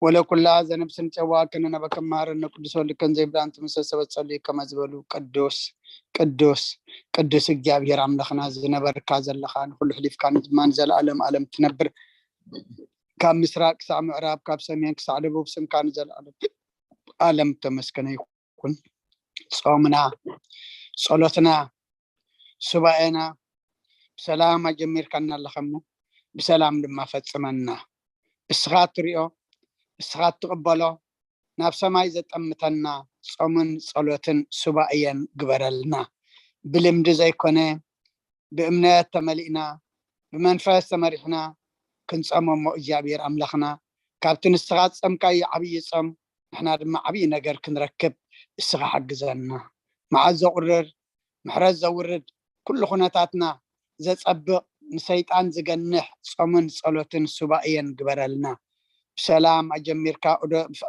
ወለ ኩላ ዘነብስን ጨዋ ከነነበከ ማረነ ቅዱስ ወልድከን ዘይብላን ትምሰሰበት ጸልዩ ከመ ዝበሉ ቅዱስ ቅዱስ ቅዱስ እግዚኣብሔር ኣምላኽና ዝነበርካ ዘለኻ ንኩሉ ሕሊፍካ ንድማ ንዘለኣለም ኣለም ትነብር ካብ ምስራቅ ክሳዕ ምዕራብ ካብ ሰሜን ክሳዕ ደቡብ ስምካ ንዘለኣለም ኣለም ተመስገነ ይኹን። ጾምና ጸሎትና ሱባኤና ብሰላም ኣጀሚርካና ኣለኻ እሞ ብሰላም ድማ ፈጽመና። እስኻ ትሪኦ እስኻ ትቕበሎ ናብ ሰማይ ዘጠምተና ጾምን ጸሎትን ሱባኤን ግበረልና። ብልምዲ ዘይኮነ ብእምነት ተመሊእና ብመንፈስ ተመሪሕና ክንጸሞ እሞ እግዚኣብሔር ኣምላኽና ካብቲ ንስኻ ዝጸምካዮ ዓብዪ ጾም ንሕና ድማ ዓብዪ ነገር ክንረክብ እስኻ ሓግዘና። መዓት ዘቑርር ምሕረት ዘውርድ ኩሉ ኩነታትና ዘጸብቕ ንሰይጣን ዝገንሕ ጾምን ጸሎትን ሱባኤን ግበረልና። ብሰላም ኣጀሚርካ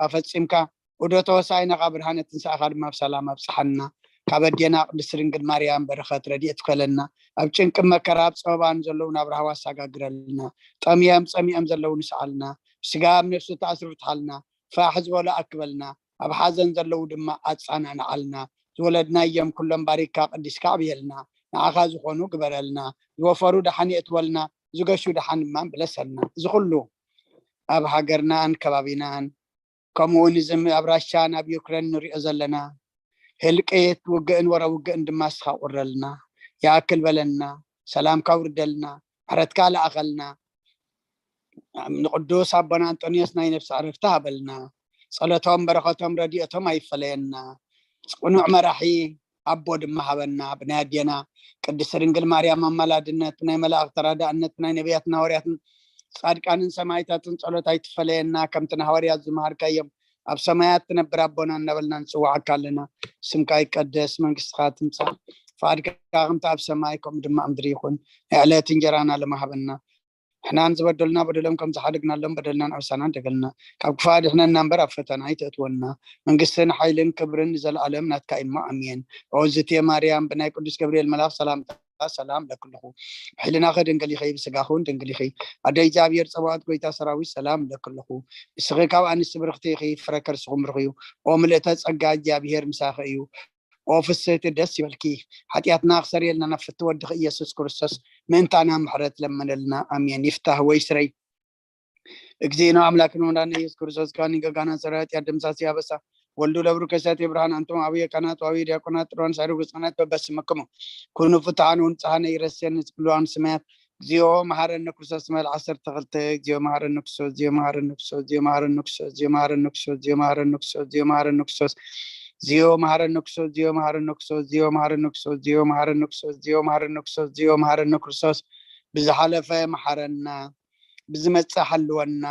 ኣፈጺምካ ኡዶ ተወሳይና ካብ ብርሃነ ትንሳእኻ ድማ ብሰላም ኣብጽሓና። ካብ ኣዴና ቅድስት ድንግል ማርያም በረኸት ረድኤት ክፈለና። ኣብ ጭንቂ መከራ ኣብ ጸበባን ዘለዉ ናብ ራህዋ ኣሳጋግረልና። ጠምዮም ጸሚኦም ዘለዉ ንስዓልና። ስጋ ኣብ ነፍሲ ተኣስሩ ፍትሓልና። ፋሕ ዝበሉ ኣክበልና። ኣብ ሓዘን ዘለዉ ድማ ኣጻናንዓልና። ዝወለድናዮም ኩሎም ባሪካ ቅዲስካ ኣዕብየልና። ንዓኻ ዝኾኑ ግበረልና። ዝወፈሩ ደሓን የእትወልና። ዝገሹ ደሓን ድማ ምለሰልና። እዚ ኩሉ ኣብ ሃገርናን ከባቢናን ከምኡ እውን እዚ ኣብ ራሻን ኣብ ዩክሬን ንሪኦ ዘለና ህልቂት ውግእን ወረ ውግእን ድማ እስኻ ቁረልና። ይኣክል በለልና። ሰላምካ ውርደልና። ምሕረትካ ለኣኸልና። ንቅዱስ ኣቦና ኣንጦንዮስ ናይ ነፍሲ ዕረፍቲ ሃበልና። ጸሎቶም በረኸቶም ረድኤቶም ኣይፈለየና። ቅኑዕ መራሒ ኣቦ ድማ ሃበና። ብናይ ኣዴና ቅድስት ድንግል ማርያም ኣማላድነት ብናይ መላእኽቲ ተራዳእነት ብናይ ነቢያትን ሃዋርያትን ጻድቃንን ሰማይታትን ጸሎት ኣይትፈለየና። ከምቲ ንሃዋርያት ዝመሃርካዮም ኣብ ሰማያት ትነብር ኣቦና እናበልና ንጽውዓካ ኣለና። ስምካ ይቀደስ፣ መንግስትኻ ትምጻእ፣ ፍቓድካ ከምቲ ኣብ ሰማይ ከምኡ ድማ ኣብ ምድሪ ይኹን። ናይ ዕለት እንጀራና ሎሚ ሃበና። ንሕናን ዝበደሉና በደሎም ከም ዝሓደግናሎም በደልናን ኣበሳናን ደገልና። ካብ ክፋ ድሕነና እምበር ኣብ ፈተና ኣይተእትወና። መንግስትን ሓይልን ክብርን ንዘለኣለም ናትካ እዩ እሞ ኣሜን። ኦ ዝትየ ማርያም ብናይ ቅዱስ ገብርኤል መልኣኽ ሰላምታ ሰላም ለክልኹ። ብሕልናኺ ድንግል ኢኺ፣ ብስጋኹን ድንግል ኢኺ። ኣደ እግዚኣብሔር ጸባኦት ጎይታ ሰራዊት ሰላም ለክልኹ። ንስኺ ካብ ኣንስቲ ብርኽቲ ኢኺ፣ ፍረ ከርስኹም ብሩኽ እዩ። ኦ ምልእተ ጸጋ እግዚኣብሔር ምሳኺ እዩ። ኦ ፍስህቲ ደስ ይበልኪ። ሓጢኣትና ክሰርየልና ናብ ፍቲ ወድኺ ኢየሱስ ክርስቶስ ምእንታና ምሕረት ለመነልና። ኣሜን። ይፍታህ ወይ ስረይ። እግዚእነ ኣምላክን መድኃኒነ ኢየሱስ ክርስቶስ ካኒ ገጋና ሰራዊት ያደምሳሲ ያበሳ ወልዱ ለብሩ ከሳቴ ብርሃን ኣንቶም አብየ ካህናት ወአብየ ዲያቆናት ጥሩዋን ሳይሩ ግጽናት በበስምክሙ ኩኑ ፍትሓን ወንጽሓነ ይረስየን ንስብሉዋን ስማያት እግዚኦ መሐረነ ክርስቶስ መል ዓሰርተ ክልተ። እግዚኦ መሐረነ ክርስቶስ፣ እግዚኦ መሐረነ ክርስቶስ፣ እግዚኦ መሐረነ ክርስቶስ፣ እግዚኦ መሐረነ ክርስቶስ፣ እግዚኦ መሐረነ ክርስቶስ፣ እግዚኦ መሐረነ ክርስቶስ፣ እግዚኦ መሐረነ ክርስቶስ፣ እግዚኦ መሐረነ ክርስቶስ፣ እግዚኦ መሐረነ ክርስቶስ፣ እግዚኦ መሐረነ ክርስቶስ፣ እግዚኦ መሐረነ ክርስቶስ ብዝሓለፈ መሐረና። ብዝመጽእ ሓልወና።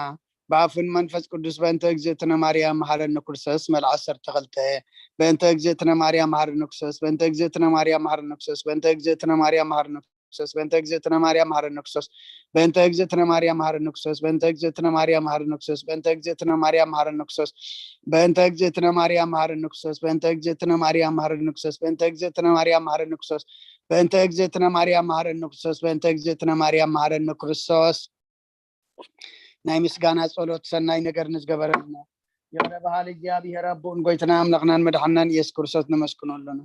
ብኣፉን መንፈስ ቅዱስ በእንተ እግዝእትነ ማርያም መሐረነ ክርስቶስ መል ዓሰርተ ክልተ። በእንተ እግዝእትነ ማርያም መሐረነ ክርስቶስ በእንተ እግዝእትነ ማርያም መሐረነ ክርስቶስ በእንተ እግዝእትነ ማርያም መሐረነ ክርስቶስ በእንተ እግዝእትነ ማርያም መሐረነ ክርስቶስ በእንተ እግዝእትነ ማርያም መሐረነ ክርስቶስ በእንተ እግዝእትነ ማርያም መሐረነ ክርስቶስ በእንተ እግዝእትነ ማርያም መሐረነ ክርስቶስ በእንተ እግዝእትነ ማርያም መሐረነ ክርስቶስ በእንተ እግዝእትነ ማርያም መሐረነ ክርስቶስ በእንተ እግዝእትነ ማርያም መሐረነ ክርስቶስ በእንተ እግዝእትነ ማርያም መሐረነ ክርስቶስ በእንተ እግዝእትነ ማርያም መሐረነ ክርስቶስ። ናይ ምስጋና ጸሎት ሰናይ ነገር ንዝገበረልና ይቕረ በሃሊ እግዚኣብሔር ኣቦኡን ጎይትና ኣምላኽናን መድሓናን ኢየሱስ ክርስቶስ ነመስግኖ ኣለና።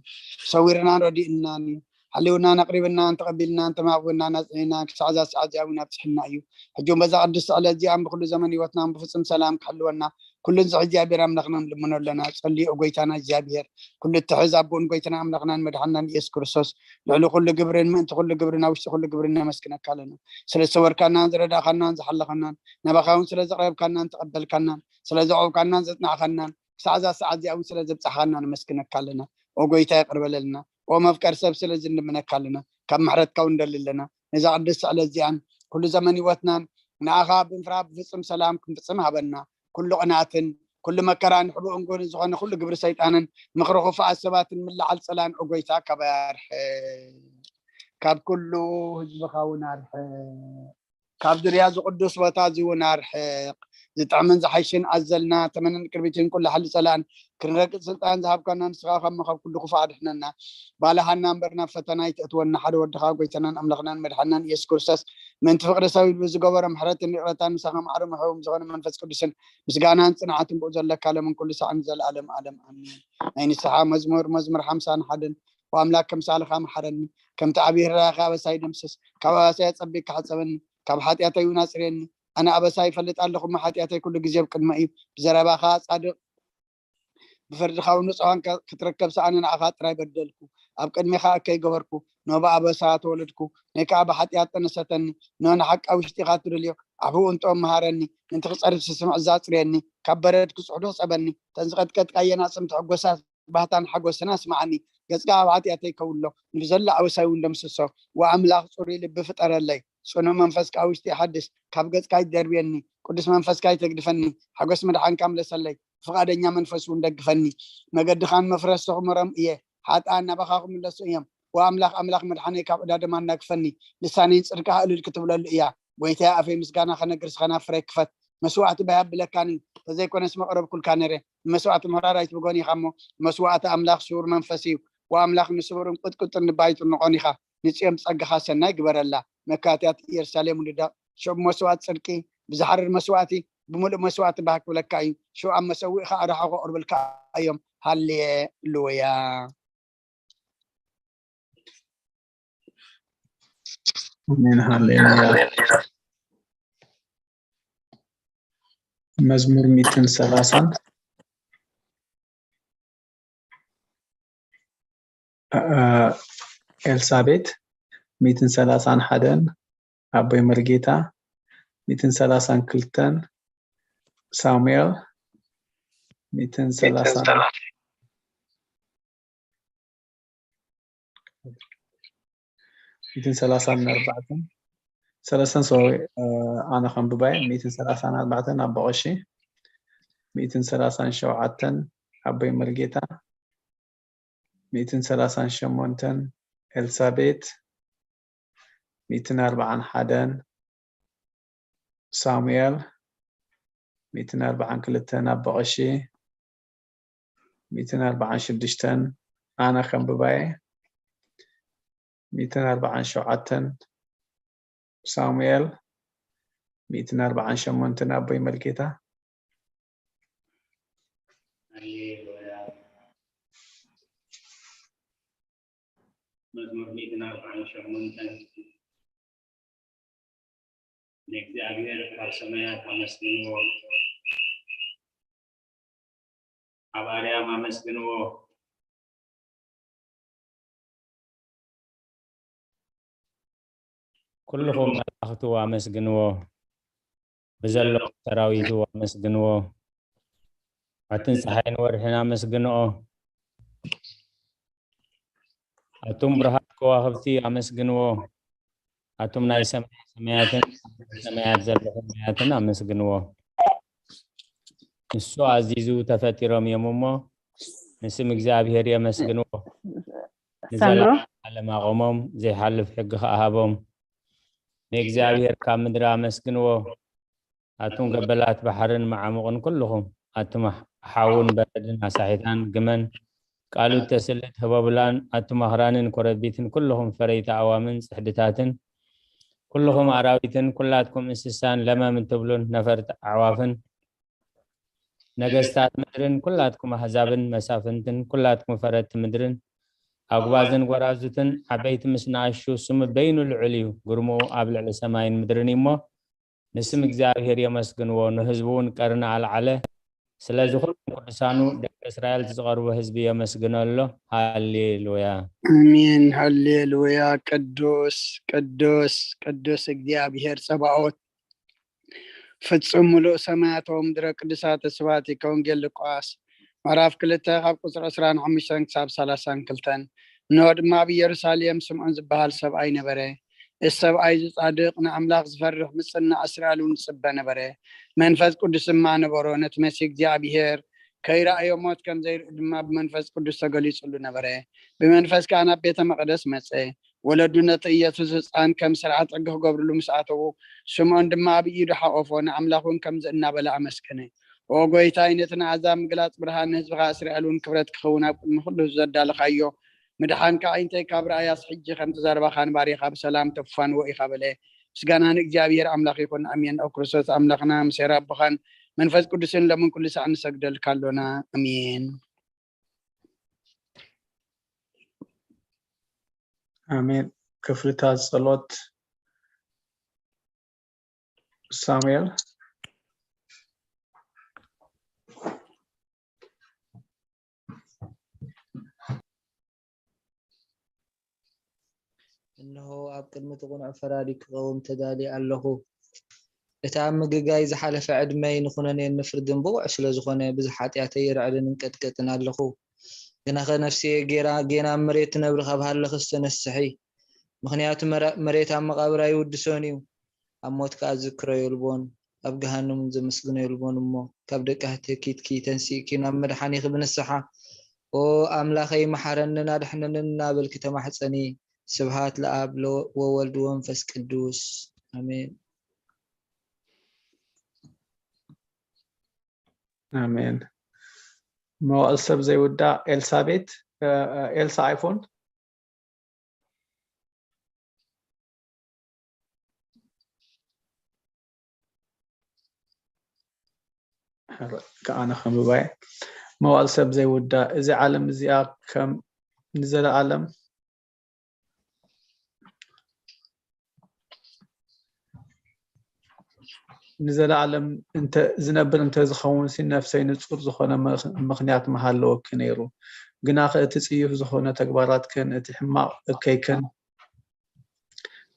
ሰዊርናን ረዲእናን እዩ። ሓልውናን ኣቕሪብናን ተቐቢልናን ተማቕብናን ኣጽኒዕናን ክሳዕ እዛ ሰዓት እዚኣ እውን ኣብጽሕና እዩ። ሕጂ እውን በዛ ቅድስቲ ዕለት እዚኣን ብኩሉ ዘመን ህይወትናን ብፍጹም ሰላም ክሕልወና ኩሉ ንዝሕ እግዚኣብሔር ኣምላኽና ንልምኖ ኣለና። ጸልዮ ጎይታና እግዚኣብሔር ኩሉ እትሕዝ ኣቦኡን ጎይታና ኣምላኽናን መድሓናን ኢየሱስ ክርስቶስ ልዕሊ ኩሉ ግብርን ምእንቲ ኩሉ ግብርን ኣብ ውሽጢ ኩሉ ግብርን ነመስግነካ ኣለና። ስለ ዝሰወርካናን ዝረዳእካናን ዝሓለኻናን ናባኻ እውን ስለ ዘቕረብካናን ተቐበልካናን ስለ ዘቕረብካናን ዘጽናዕካናን ክሳዕ እዛ ሰዓት እዚኣ እውን ስለ ዘብጻሕካና ነመስግነካ ኣለና። ኦ ጎይታ ይቕር በለልና። ኦ መፍቀር ሰብ ስለዚ እንልምነካ ኣለና። ካብ ምሕረትካ እውን ንደሊ ኣለና። ነዛ ቅድስቲ ዕለት እዚኣን ኩሉ ዘመን ህይወትናን ንኣኻ ብምፍራህ ብፍጹም ሰላም ክንፍጽም ሃበና። ኩሉ ቅንኣትን ኩሉ መከራን ሕቡእን ጎንን ዝኾነ ኩሉ ግብሪ ሰይጣንን ምኽሪ ክፉኣት ሰባትን ምልዓል ጸላን ኦ ጎይታ ካባይ ኣርሕቕ። ካብ ኩሉ ህዝብኻ እውን ኣርሕቕ። ካብ ዙርያ እዚ ቅዱስ ቦታ እዚ እውን ኣርሕቕ። ዝጥዕምን ዝሓይሽን ኣዘልና ተመነን ቅርቢትን ኩሉ ሓሊ ጸላን ክንረግጽ ስልጣን ዝሃብካና ንስኻ ካብ መኸብ ኩሉ ክፉእ ኣድሕነና። ባልሃና እምበር ናብ ፈተና ኣይትእትወና። ሓደ ወድኻ ጎይታናን ኣምላኽናን መድሓናን ኢየሱስ ክርስቶስ ምእንቲ ፍቕሪ ሰብ ኢሉ ብዝገበሮ ምሕረትን ይቕረታን ምሳኻ ማዕረ ምሕቡም ዝኾነ መንፈስ ቅዱስን ምስጋናን ጽንዓትን ብኡ ዘለካ ለምን ኩሉ ሳዕን ዘለኣለም ኣለም ኣሜን። ናይ ንስሓ መዝሙር መዝሙር ሓምሳን ሓደን ብኣምላክ ከምሳልኻ መሓረኒ። ከምቲ ዓብዪ ርራኻ ኣበሳይ ደምስስ። ካብ ኣበሳይ ኣጸቢቅካ ሓጸበኒ። ካብ ሓጢኣተይ እውን ኣጽርየኒ። ኣነ ኣበሳይ ይፈልጥ ኣለኹ እሞ ሓጢኣተይ ኩሉ ግዜ ኣብ ቅድመ እዩ። ብዘረባኻ ጻድቕ ብፍርድኻ እውን ንጹሃን ክትረከብ ሰኣነ ንዓኻ ጥራይ በደልኩ። ኣብ ቅድሜኻ እከይ ገበርኩ። ኖ ብኣበሳ ተወለድኩ። ነይ ከዓ ብሓጢኣት ጠነሰተኒ። ኖ ንሓቃ ውሽጢኻ ትደልዮ ዓብኡ እንጦም መሃረኒ። ምንቲ ክጸርፍ ስስምዕ ዛጽርየኒ። ካብ በረድ ክጽሕዶ ጸበኒ። ተንዝቐጥቀጥቃየን ኣጽምቲ ሕጎሳት ባህታን ሓጎስን ኣስምዓኒ። ገጽካ ኣብ ሓጢኣተይ ከውሎ ንብዘሎ ኣበሳይ እውን ደምስሶ። ወኣምላኽ ጽሩይ ልቢ ፍጠረለይ። ጽኑዕ መንፈስ ካብ ውሽጢ ሓድስ። ካብ ገጽካ ይደርብየኒ። ቅዱስ መንፈስካ ይተግድፈኒ። ሓጎስ ምድሓንካ ምለሰለይ። ፍቓደኛ መንፈስ እውን ደግፈኒ። መገድኻን መፍረስቲ ክምሮም እየ። ሓጥኣን ናባኻ ክምለሱ እዮም። ወኣምላኽ ኣምላኽ ምድሓነይ ካብ ዕዳ ደም ኣናግፈኒ። ልሳነይን ጽድቅካ እልል ክትብለሉ እያ። ጎይታየ ኣፈይ ምስጋና ከነግር ስኸና ፍረ ክፈት። መስዋእቲ ባይ ኣብለካን እዩ። ተዘይኮነስ መቕረብኩልካ ነረ። ንመስዋእቲ ምሕራር ኣይትብጎን ኢኻ እሞ፣ መስዋእቲ ኣምላኽ ስዉር መንፈስ እዩ። ወኣምላኽ ንስቡርን ቅጥቅጥን ልቢ ኣይጥንቖን ኢኻ። ንጽዮን ብጸጋኻ ሰናይ ግበረላ። መካትያት ኢየሩሳሌም ውድዳ ሽዑ መስዋእቲ ጽድቂ ብዝሓርር መስዋእቲ ብምሉእ መስዋእቲ ባህ ክብለካ እዩ። ሽዑ ኣብ መሰውኢኻ ኣርሓ ከቕርብልካ እዮም። ሃሌሉያ። ኣሜን ሃሌሉያ። መዝሙር ሚእትን ሰላሳን ኤልሳቤት፣ ሚእትን ሰላሳን ሓደን ኣቦይ መርጌታ፣ ሚእትን ሰላሳን ክልተን ሳሙኤል፣ ሚእትን ሰላሳን ሚእትን ሰላሳን ኣርባዕተን ሰለስተን ሶሪ ኣነ ከንብባይ። ሚእትን ሰላሳን ኣርባዕተን ኣቦ ቀሺ፣ ሚእትን ሰላሳን ሸውዓተን ኣቦይ መርጌታ፣ ሚእትን ሰላሳን ሸሞንተን ኤልሳቤት፣ ሚእትን ኣርባዓን ሓደን ሳሙኤል፣ ሚእትን ኣርባዓን ክልተን ኣቦ ቀሺ፣ ሚእትን ኣርባዓን ሽዱሽተን ኣነ ከንብባየ፣ ሚእትን ኣርባዓን ሸውዓተን ሳሙኤል፣ ሚእትን ኣርባዓን ሸሞንተን ኣቦይ መርጌታ። ሃሌሉያ። መዝሙር ሚእትን ኣርባዓን ሸሞንተን ንእግዚኣብሔር ኣብ ሰማያት ኣመስግንዎ፣ ኣብ ኣርያም ኣመስግንዎ። ኩልኹም መላእኽቱ ኣመስግንዎ፣ ብዘለኹም ሰራዊቱ ኣመስግንዎ። ኣትን ፀሓይን ወርሕን ኣመስግንኦ። ኣቱም ብርሃን ከዋኽብቲ ኣመስግንዎ። ኣቱም ናይ ሰማይ ሰማያትን ሰማያት ዘለኹም ማያትን ኣመስግንዎ። ንሱ ኣዚዙ ተፈጢሮም እዮም እሞ ንስም እግዚኣብሔር የመስግንዎ። ንዘለዓለም ኣቆሞም፣ ዘይሓልፍ ሕጊ ከኣ ሃቦም። ንእግዚኣብሔር ካብ ምድሪ ኣመስግንዎ። ኣቱም ገበላት ባሕርን መዓሙቕን ኩልኹም፣ ኣቱም ሓውን በረድን ኣሳሒታን ግመን፣ ቃሉ እተስልጥ ህቦብላን ኣቱም ኣኽራንን ኮረቢትን ኩልኹም ፈረይቲ ኣዋምን ጽሕድታትን፣ ኩልኹም ኣራዊትን ኩላትኩም እንስሳን ለመም እትብሉን ነፈርቲ ኣዕዋፍን፣ ነገስታት ምድርን ኩላትኩም ኣህዛብን መሳፍንትን ኩላትኩም ፈረድቲ ምድርን ኣጉባዝን ጎራዙትን ዓበይቲ ምስ ንኣሹ ስሙ በይኑ ልዑል እዩ፣ ግርምኡ ኣብ ልዕሊ ሰማይን ምድርን እዩ እሞ ንስም እግዚኣብሔር የመስግንዎ፣ ንህዝቡ እውን ቀርኒ ኣልዓለ። ስለዚ ኩሎም ቅዱሳኑ ደቂ እስራኤል ዝቐርቦ ህዝቢ የመስግኖ ኣሎ። ሃሌሉያ። ኣሜን ሃሌሉያ። ቅዱስ ቅዱስ ቅዱስ እግዚኣብሔር ጸባኦት ፍጹም ምሉእ ሰማያት ወምድረ ቅዱሳተ ስብሐት ከወንጌል ሉቃስ ምዕራፍ ክልተ ካብ ቁጽሪ ዕስራን ሓሙሽተን ክሳብ ሰላሳን ክልተን። እንሆ ድማ ኣብ ኢየሩሳሌም ስምዖን ዝበሃል ሰብኣይ ነበረ። እዚ ሰብኣይ እዚ ጻድቕ ንኣምላኽ ዝፈርሕ ብጽናዕ እስራኤል እውን ዝጽበ ነበረ። መንፈስ ቅዱስ ድማ ነበሮ። ነቲ መሲህ እግዚኣብሔር ከይረኣዮ ሞት ከም ዘይርኢ ድማ ብመንፈስ ቅዱስ ተገሊጹሉ ነበረ። ብመንፈስ ከኣ ናብ ቤተ መቕደስ መጸ። ወለዱ ነቲ ኢየሱስ ህፃን ከም ስርዓት ሕጊ ክገብርሉ ምስ ኣተዉ ስምዖን ድማ ኣብ ኢዱ ሓቆፎ ንኣምላኽ እውን ከምዚ እናበለ ኣመስገነ። ኦ ጎይታይ፣ ነቲ ንኣሕዛብ ምግላጽ ብርሃን፣ ንህዝብኻ እስራኤል እውን ክብረት ክኸውን ኣብ ቅድሚ ኩሉ ህዝቢ ዘዳለኻዮ ምድሓንካ፣ ኣዒንተይ ካብ ረኣያስ፣ ሕጂ ከምቲ ዘረባኻ ንባሪኻ ብሰላም ተፋንዎ ኢኻ በለ። ምስጋና ንእግዚኣብሔር ኣምላኽ ይኹን፣ ኣሜን። ኦ ክርስቶስ ኣምላኽና፣ ምስ ኣቦኻን መንፈስ ቅዱስን ሎምን ኩሉ ሳዕ ንሰግደልካ ኣሎና። ኣሜን። ኣሜን። ክፍልታት ጸሎት ሳሙኤል። እንሆ፣ ኣብ ቅድሚ እቲ ቅኑዕ ፈራዲ ክቐውም ተዳልየ ኣለኹ። እቲ ኣብ ምግጋይ ዝሓለፈ ዕድመይ ንኹነኔን ንፍርድን ብቑዕ ስለ ዝኾነ፣ ብዝሓጢኣተይ ይርዕድን እንቀጥቅጥን ኣለኹ። ግናኸ ነፍስየ ጌራ ጌና ኣብ መሬት ትነብሪ ካብ ሃለኽስ ተነስሒ። ምኽንያቱ መራ- መሬት ኣብ መቓብራ ይውድሶን እዩ። ኣብ ሞት ከኣ ዝዝክሮ የልቦን፣ ኣብ ገሃንም እውን ዘመስግኖ የልቦን እሞ፣ ካብ ደቂ ሃተኪትኪ ተንሲእኪ ናብ መድሓኒኺ ብንስሓ፣ ኦ ኣምላኸይ፣ መሓረንን ኣድሕነንን እናበልኪ ተማሕጸኒ። ስብሃት ለኣብ ለ- ወወልድ ወመንፈስ ቅዱስ። ኣሜን። ኣሜን። መዋእል ሰብ ዘይውዳእ ኤልሳቤት፣ እ፣ እ፣ ኤልሳ ኣይፎን። ከኣነ ከንብባየ። መዋእል ሰብ ዘይውዳእ፣ እዚ ዓለም እዚኣ ከም ንዘለኣለም ንዘለኣለም እንተ ዝነብር እንተ ዝኸውን ሲ ነፍሰይ ንጹር ዝኾነ ምኽ- ምኽንያት ምሃለወኪ ነይሩ። ግናኸ እቲ ጽዩፍ ዝኾነ ተግባራትክን እቲ ሕማቕ እከይክን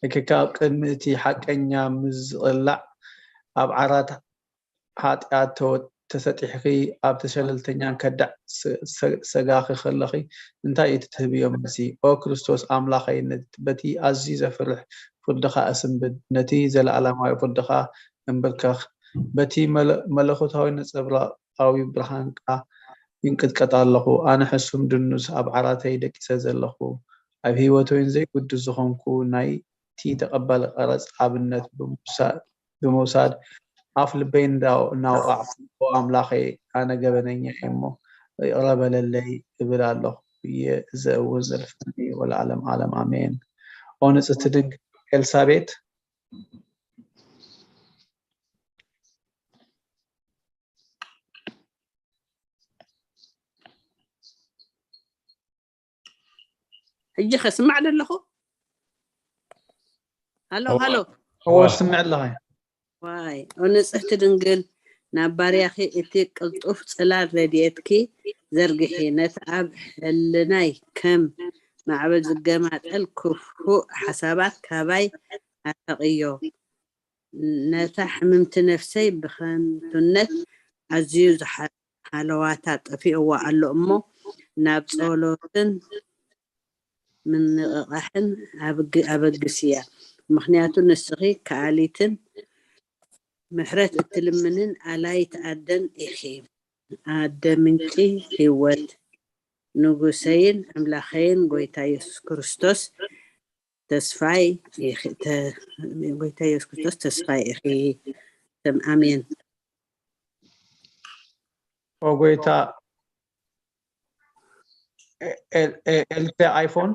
እከይካ ኣብ ቅድሚ እቲ ሓቀኛ ምስ ዝቕላዕ ኣብ ዓራት ሓጢኣት ተወ- ተሰጢሕኺ ኣብቲ ሸለልተኛን ከዳዕ ሰ- ሰ- ሰጋኺ ከለኺ እንታይ እዩ እቲ ትህብዮ መልሲ? ኦ ክርስቶስ ኣምላኸይ ነት- በቲ ኣዝዩ ዘፍርሕ ፍርድኻ እስንብድ፣ ነቲ ዘለኣለማዊ ፍርድኻ እምብርከኽ፣ በቲ መለ- መለኮታዊ ነጸብራቓዊ ብርሃንካ ይንቅጥቀጥ ኣለኹ። ኣነ ሕሱም ድኑስ ኣብ ዓራተይ ደቂሰ ዘለኹ፣ ኣብ ህይወተይን ዘይግዱስ ዝኾንኩ ናይቲ ተቐባሊ ቀረጽ ኣብነት ብምውሳ- ብምውሳድ ኣፍ ልበይ እንዳ- እናወቓዕኩ፣ ኦ ኣምላኸይ፣ ኣነ ገበነኛ እየ እሞ ይቕረ በለለይ እብል ኣለኹ። እየ፣ እዚ እውን ዘልፍኒ እዩ። ወለዓለም ዓለም ኣሜን። ኦ ንጽሕቲ ድንግል ኤልሳቤት፣ ሕጂ ከስማዕ ደለኹ። ሃሎ ሃሎ። እዎ ስምዕ ኣለኻ። ዋይ ኦ ንጽሕቲ ድንግል፣ ናብ ባርያኺ እቲ ቅልጡፍ ጽላል ረድኤትኪ ዘርግሒ፣ ነቲ ኣብ ሕልናይ ከም ማዕበል ዝገማጠል ክፉእ ሓሳባት ካባይ ኣርሕቕዮ። ነታ ሕምምቲ ነፍሰይ ብኸንቱነት ኣዝዩ ዝሓ- ሃለዋታ ጠፊእዋ ኣሎ እሞ፣ ናብ ጸሎትን ምንቕቓሕን ኣብግ- ኣበግስያ። ምኽንያቱ ንስኺ ከኣሊትን ምሕረት እትልምንን ኣላይት ኣደን ኢኺ። ኣደ ምንጪ ህይወት፣ ንጉሰይን ኣምላኸይን ጎይታ የሱስ ክርስቶስ ተስፋይ ኢኺ። ተ- ጎይታ የሱስ ክርስቶስ ተስፋይ ኢኺ። ተም- ኣሜን። ኦ ጎይታ፣ ኤ- ኤ- ኤ- ኤልተ ኣይፎን።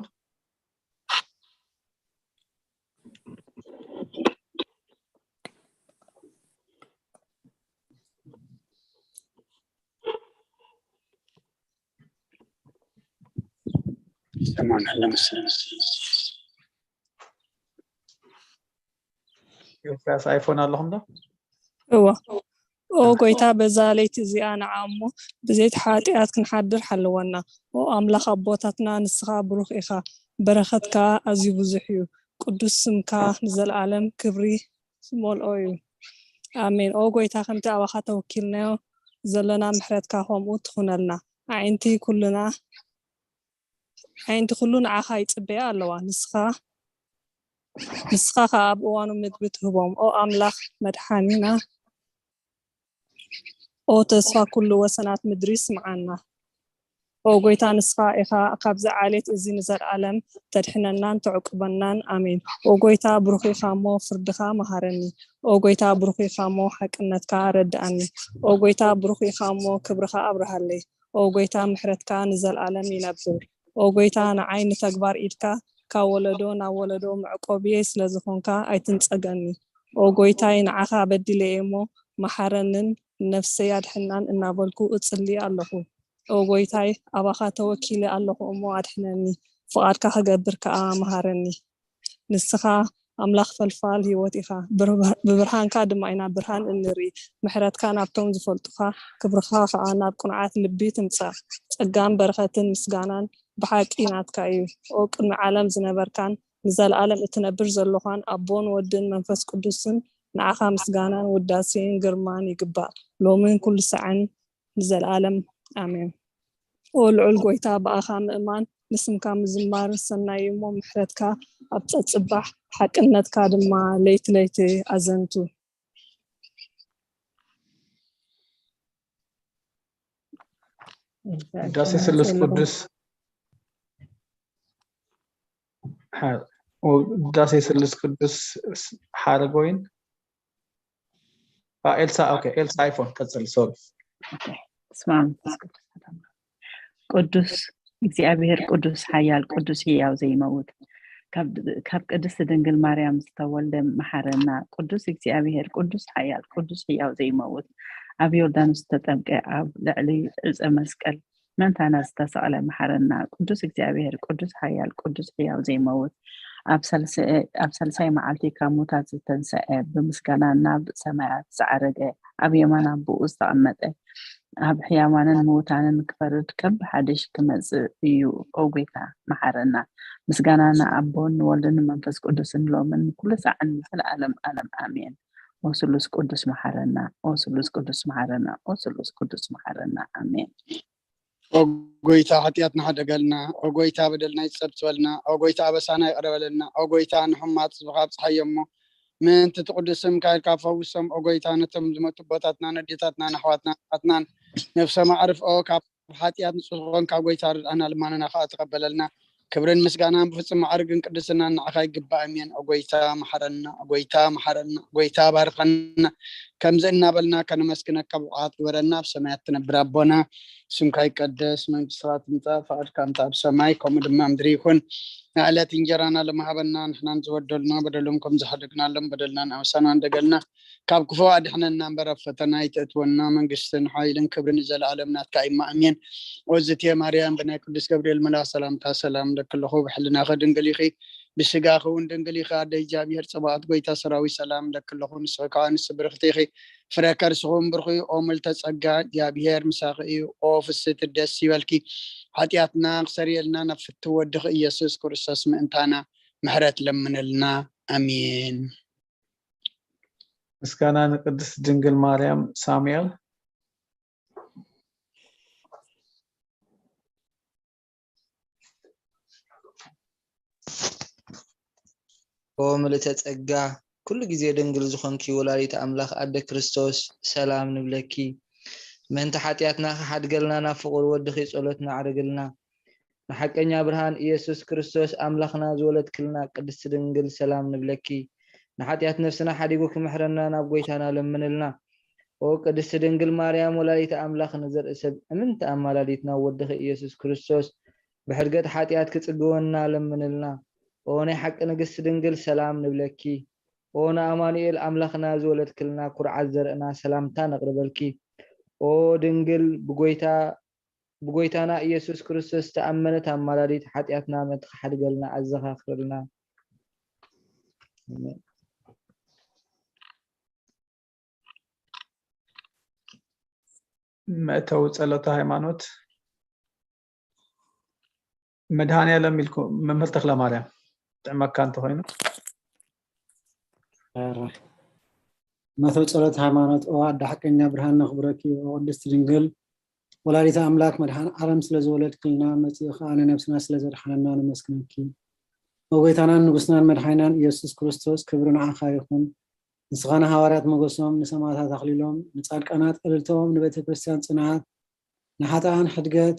ኤልያስ ኣይፎን ኣለኹም ዶ? እወ። ኦ ጎይታ፣ በዛ ለይቲ እዚኣ ንዓ እሞ ብዘይቲ ሓጢኣት ክንሓድር ሓልወና። ኦ ኣምላኽ ኣቦታትና፣ ንስኻ ብሩኽ ኢኻ፣ በረኸትካ ኣዝዩ ብዙሕ እዩ። ቅዱስ ስምካ ንዘለኣለም ክብሪ ዝመልኦ እዩ። ኣሜን። ኦ ጎይታ፣ ከምቲ ኣባኻ ተወኪልናዮ ዘለና ምሕረትካ ከምኡ ትኹነልና። ኣዒንቲ ኩልና ኣዒንቲ ኩሉ ንዓኻ ይጽበያ ኣለዋ። ንስኻ ንስኻ ኸኣ ኣብ እዋኑ ምግቢ ትህቦም። ኦ ኣምላኽ መድሓኒና፣ ኦ ተስፋ ኩሉ ወሰናት ምድሪ ስምዓና። ኦ ጎይታ፣ ንስኻ ኢኻ ካብዚ ዓሌት እዚ ንዘለኣለም ተድሕነናን ተዕቁበናን። ኣሜን። ኦ ጎይታ፣ ብሩኽ ኢኻ እሞ ፍርድኻ መሃረኒ። ኦ ጎይታ፣ ብሩኽ ኢኻ እሞ ሓቅነትካ ረድኣኒ። ኦ ጎይታ፣ ብሩኽ ኢኻ እሞ ክብርኻ ኣብርሃለይ። ኦ ጎይታ፣ ምሕረትካ ንዘለኣለም ይነብር። ኦ ጎይታ፣ ንዓይ ንተግባር ኢድካ ካብ ወለዶ ናብ ወለዶ መዕቆብየይ ስለ ዝኾንካ ኣይትንጸገኒ። ኦ ጎይታይ፣ ንዓኻ በዲለ እየ እሞ መሓረንን ነፍሰይ ኣድሕናን እናበልኩ እጽሊ ኣለኹ። ኦ ጎይታይ፣ ኣባኻ ተወኪለ ኣለኹ እሞ ኣድሕነኒ፣ ፍቓድካ ክገብር ከኣ መሃረኒ። ንስኻ ኣምላኽ ፈልፋል ህይወት ኢኻ፣ ብርሃ-፣ ብብርሃንካ ድማ ኢና ብርሃን እንርኢ። ምሕረትካ ናብቶም ዝፈልጡኻ፣ ክብርኻ ከኣ ናብ ቅኑዓት ልቢ ትምጻእ። ጸጋን በረኸትን ምስጋናን ብሓቂ ናትካ እዩ። ኦ ቅድሚ ዓለም ዝነበርካን ንዘለኣለም እትነብር ዘሎኻን ኣቦን ወድን መንፈስ ቅዱስን ንዓኻ ምስጋናን ውዳሴን ግርማን ይግባእ፣ ሎምን ኩሉ ሳዕን ንዘለኣለም ኣሜን። ኦ ልዑል ጎይታ፣ ብኣኻ ምእማን ንስምካ ምዝማር ሰናይ እዩ እሞ፣ ምሕረትካ ኣብ ጸጽባሕ፣ ሓቅነትካ ድማ ለይቲ ለይቲ ኣዘንቱ። ውዳሴ ስሉስ ቅዱስ ሓ-፣ ውዳሴ ስሉስ ቅዱስ ሓረጎይን። አ፣ ኤልሳ፣ ኦኬ፣ ኤልሳ ኣይፎን ቀጽል፣ ሶሪ። ኦኬ። በስመ አብ ወመንፈስ ቅዱስ። ቅዱስ እግዚኣብሔር፣ ቅዱስ ሓያል፣ ቅዱስ ህያው ዘይመውት፣ ካብ፣ ካብ ቅድስት ድንግል ማርያም ዝተወልደ መሓረና። ቅዱስ እግዚኣብሔር፣ ቅዱስ ሓያል፣ ቅዱስ ህያው ዘይመውት፣ ኣብ ዮርዳኖስ ዝተጠምቀ፣ ኣብ ልዕሊ ዕፀ መስቀል ምእንታና ዝተሰቕለ መሓረና። ቅዱስ እግዚኣብሔር፣ ቅዱስ ሓያል፣ ቅዱስ ህያው ዘይመውት፣ ኣብ ሳልሰ-፣ ኣብ ሳልሳይ መዓልቲ ካብ ሙታት ዝተንሰአ፣ ብምስጋና ናብ ሰማያት ዝዓረገ፣ ኣብ የማን ኣቦኡ ዝተቐመጠ፣ ኣብ ሕያዋንን ምውታንን ክፈርድ ከም ብሓድሽ ክመጽእ እዩ። ኦ ጎይታ፣ መሓረና። ምስጋና ንኣቦን ንወልድን ንመንፈስ ቅዱስን ሎምን ንኩሉ ሳዕን ንዘለኣለም ኣለም ኣሜን። ኦ ስሉስ ቅዱስ፣ መሓረና። ኦ ስሉስ ቅዱስ፣ መሓረና። ኦ ስሉስ ቅዱስ፣ መሓረና። ኣሜን። ኦ ጎይታ፣ ሓጢኣትና ሓደገልና። ኦ ጎይታ፣ በደልና ይጸብጽበልና። ኦ ጎይታ፣ ኣበሳና ይቕረ በለልና። ኦ ጎይታ፣ ንሕሙማት ህዝብኻ ኣብጽሓዮ እሞ፣ ምእንቲ እቲ ቅዱስ ስምካ ኢልካ ፈውሶም። ኦ ጎይታ፣ ነቶም ዝመቱ ኣቦታትናን ኣዴታትናን ኣሕዋትናን ኣሓትናን ነፍሶም ኣዕርፍኦ። ካብ ሓጢኣት ንጹህ ዝኾንካ ጎይታ፣ ርድኣና፣ ልማናና ከኣ ተቐበለልና። ክብርን ምስጋናን ብፍጹም ማዕርግን ቅድስናን ንዓኻ ይግባእ። ኣሜን። ኦ ጎይታ፣ መሓረና። ኦ ጎይታ፣ መሓረና። ኦ ጎይታ፣ ባርኸና። ከምዚ እናበልና ከነመስግነካ ብቑዓት ግበረና። ኣብ ሰማያት ትነብር ኣቦና፣ ስምካ ይቀደስ፣ መንግስትኻ ትምጻእ፣ ፍቓድካ ምጻእ ኣብ ሰማይ፣ ከምኡ ድማ ምድሪ ይኹን። ንዕለት እንጀራና ሎሚ ሃበና፣ ንሕናን ዝበደሉና በደሎም ከም ዝሓደግናሎም በደልና ንኣበሳና እንደገልና፣ ካብ ክፉ ኣድሕነና እምበር ኣብ ፈተና ኣይተእትወና፣ መንግስትን ሓይልን ክብርን ንዘለኣለም ናትካ እዩ። ኣሜን። ኦዝቴ ማርያም፣ ብናይ ቅዱስ ገብርኤል መልኣኽ ሰላምታ ሰላም እለኪ ኣለኹ፣ ብሕልናኺ ድንግል ኢኺ፣ ብስጋኺ እውን ድንግል ኢኺ። ኣደ እግዚኣብሔር ጸባኦት፣ ጎይታ ሰራዊት፣ ሰላም እለኪ ኣለኹ፣ ንስኺ ከኣ ኣንስቲ ብርኽቲ ኢኺ፣ ፍረ ከርስኺ እውን ብሩኽ እዩ። ኦ ምልዕተ ጸጋ፣ እግዚኣብሔር ምሳኺ እዩ። ኦ ፍስሕቲ፣ ደስ ይበልኪ፣ ሓጢኣትና ክሰርየልና ናብ ፍትው ወድኺ ኢየሱስ ክርስቶስ ምእንታና ምሕረት ለምነልና። ኣሜን። ምስጋና ንቅድስት ድንግል ማርያም። ሳሙኤል። ኦ ምልእተ ጸጋ፣ ኩሉ ግዜ ድንግል ዝኾንኪ ወላዲተ ኣምላኽ ኣደ ክርስቶስ፣ ሰላም ንብለኪ። ምእንቲ ሓጢኣትና ክሓድገልና ናብ ፍቑር ወድኺ ጸሎትና ኣዕርግልና። ንሓቀኛ ብርሃን ኢየሱስ ክርስቶስ ኣምላኽና ዝወለድክልና ቅድስቲ ድንግል ሰላም ንብለኪ። ንሓጢኣት ነፍስና ሓዲጉ ክምሕረና ናብ ጎይታና ለምንልና። ኦ ቅድስቲ ድንግል ማርያም ወላዲተ ኣምላኽ ንዘርኢ ሰብ እምንቲ ኣማላዲት ናብ ወድኺ ኢየሱስ ክርስቶስ ብሕድገት ሓጢኣት ክጽግወና ለምንልና። ኦ ናይ ሓቂ ንግስቲ ድንግል ሰላም ንብለኪ። ኦ ንኣማኑኤል ኣምላኽና ዝወለድክልና ኩርዓት ዘርእና ሰላምታ ነቕርበልኪ። ኦ ድንግል ብጎይታ ብጎይታና ኢየሱስ ክርስቶስ ዝተኣመነት ኣማላዲት ሓጢኣትና ምእንቲ ክሓድገልና ኣዘኻኽርልና። ኣሜን። መእተዊ ጸሎተ ሃይማኖት። መድኃኔዓለም ኢልኩ መምህር ተክለ ማርያም ጥዕመካ እንተኾይኑ። መእተዊ ጸሎተ ሃይማኖት። ኦ ኣደ ሓቀኛ ብርሃን ነኽብረኪ፣ ኦ ቅድስቲ ድንግል ወላዲተ ኣምላክ መድኃኔ ዓለም ስለ ዝወለድክልና፣ መጺኡ ኸኣ ንነብስና ስለ ዘድሓነና ነመስግነኪ። ኦ ጎይታናን ንጉስናን መድሓኒናን ኢየሱስ ክርስቶስ፣ ክብሪ ንዓኻ ይኹን። ንስኻ ንሃዋርያት ሞገሶም፣ ንሰማዕታት ኣኽሊሎም፣ ንጻድቃናት ዕልልታኦም፣ ንቤተ ክርስቲያን ጽንዓት፣ ንሓጥኣን ሕድገት፣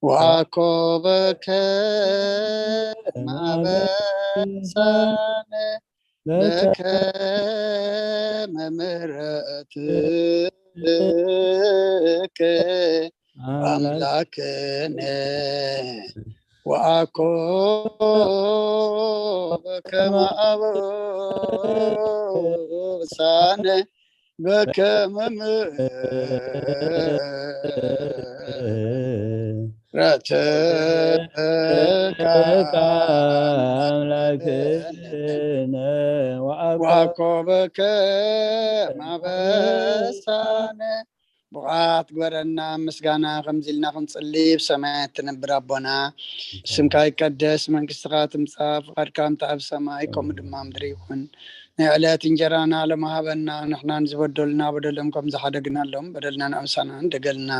ወአኮበከ ማበሳነ በከመ ምሕረትከ አምላክነ ወአኮ በከመ አበሳነ በከመ ምሕረትከ አምላክነ ወአኮ በከመ አበሳነ። ብቕዓት ግበረና ምስጋና ከምዚ ኢልና ክንጽሊ። ብሰማያት ትነብር ኣቦና፣ ስምካ ይቀደስ፣ መንግስትኻ ትምጻእ፣ ፍቓድካ ከምቲ ኣብ ሰማይ ከምኡ ድማ ምድሪ ይኹን። ናይ ዕለት እንጀራና ሎሚ ሃበና፣ ንሕናን ዝበደሉና በደሎም ከም ዝሓደግናሎም በደልናን ኣምሳናን ደገልና፣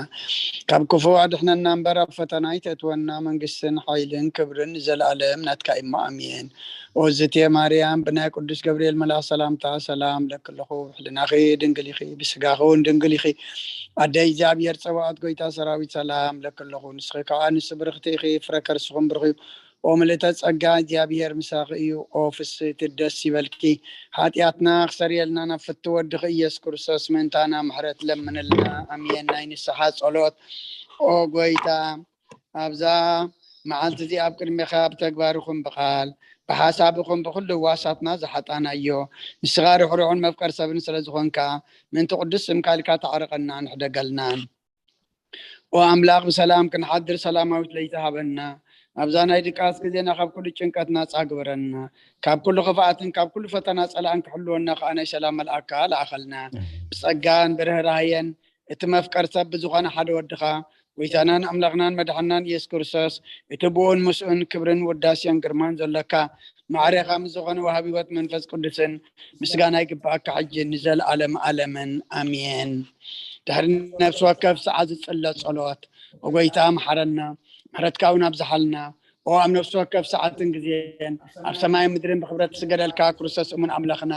ካብ ክፉእ ኣድሕነና እምበር ኣብ ፈተና ኣይተእትወና። መንግስትን ሓይልን ክብርን ንዘለኣለም ናትካ እሞ ኣሜን። ኦዝቴ ማርያም ብናይ ቅዱስ ገብርኤል መልኣኽ ሰላምታ ሰላም ለክለኹ፣ ብሕልናኺ ድንግል ኢኺ፣ ብስጋኺ እውን ድንግል ኢኺ። ኣደ እግዚኣብሔር ጸባኦት ጎይታ ሰራዊት ሰላም ለክለኹ፣ ንስኺ ከዓ ንሱ ብርኽቲ ኢኺ፣ ፍረ ከርስኹም ብሩኽ እዩ። ኦ ምልእተ ጸጋ እግዚኣብሔር ምሳኺ እዩ። ኦ ፍስህቲ ደስ ይበልኪ፣ ሓጢኣትና ክሰርየልና ናብ ፍትው ወድኺ ኢየሱስ ክርስቶስ ምእንታና ምሕረት ለምንልና። ኣሜን። ናይ ንስሓ ጸሎት። ኦ ጎይታ ኣብዛ መዓልቲ እዚኣ ኣብ ቅድሜኻ ብተግባር ይኹን ብቓል ብሓሳብ ይኹን ብኹሉ ህዋሳትና ዝሓጣናዮ ንስኻ ርሕሩሕን መፍቀር ሰብን ስለ ዝኾንካ ምእንቲ ቅዱስ ስምካ ኢልካ ተዓረቐና ንሕደገልና። ኦ ኣምላኽ ብሰላም ክንሓድር ሰላማዊት ለይቲ ሃበና። ኣብዛ ናይ ድቃስ ግዜና ካብ ኩሉ ጭንቀት ናጻ ግበረና። ካብ ኩሉ ክፍኣትን ካብ ኩሉ ፈተና ጸላእን ክሕልወና ከኣ ናይ ሰላም መልኣካ ለኣኸልና። ብጸጋን ብርህራህየን እቲ መፍቀር ሰብ ብዝኾነ ሓደ ወድኻ ጎይታናን ኣምላኽናን መድሓናን ኢየሱስ ክርስቶስ እቲ ብኡን ምስኡን ክብርን ውዳሴን ግርማን ዘሎካ ማዕሬኻ ምስ ዝኾነ ወሃቢ ህይወት መንፈስ ቅዱስን ምስጋና ይግብኣካ ሕጂ ንዘለኣለም ኣለምን ኣሜን። ድሕሪ ነፍሲ ወከፍ ሰዓት ዝጽለ ጸሎት፣ ኦ ጎይታ መሓረና፣ ምሕረትካ እውን ኣብዝሓልና። ኦ ኣብ ነፍሲ ወከፍ ሰዓትን ግዜን ኣብ ሰማይ ምድርን ብክብረት ዝስገደልካ ክርስቶስ እሙን ኣምላኽና፣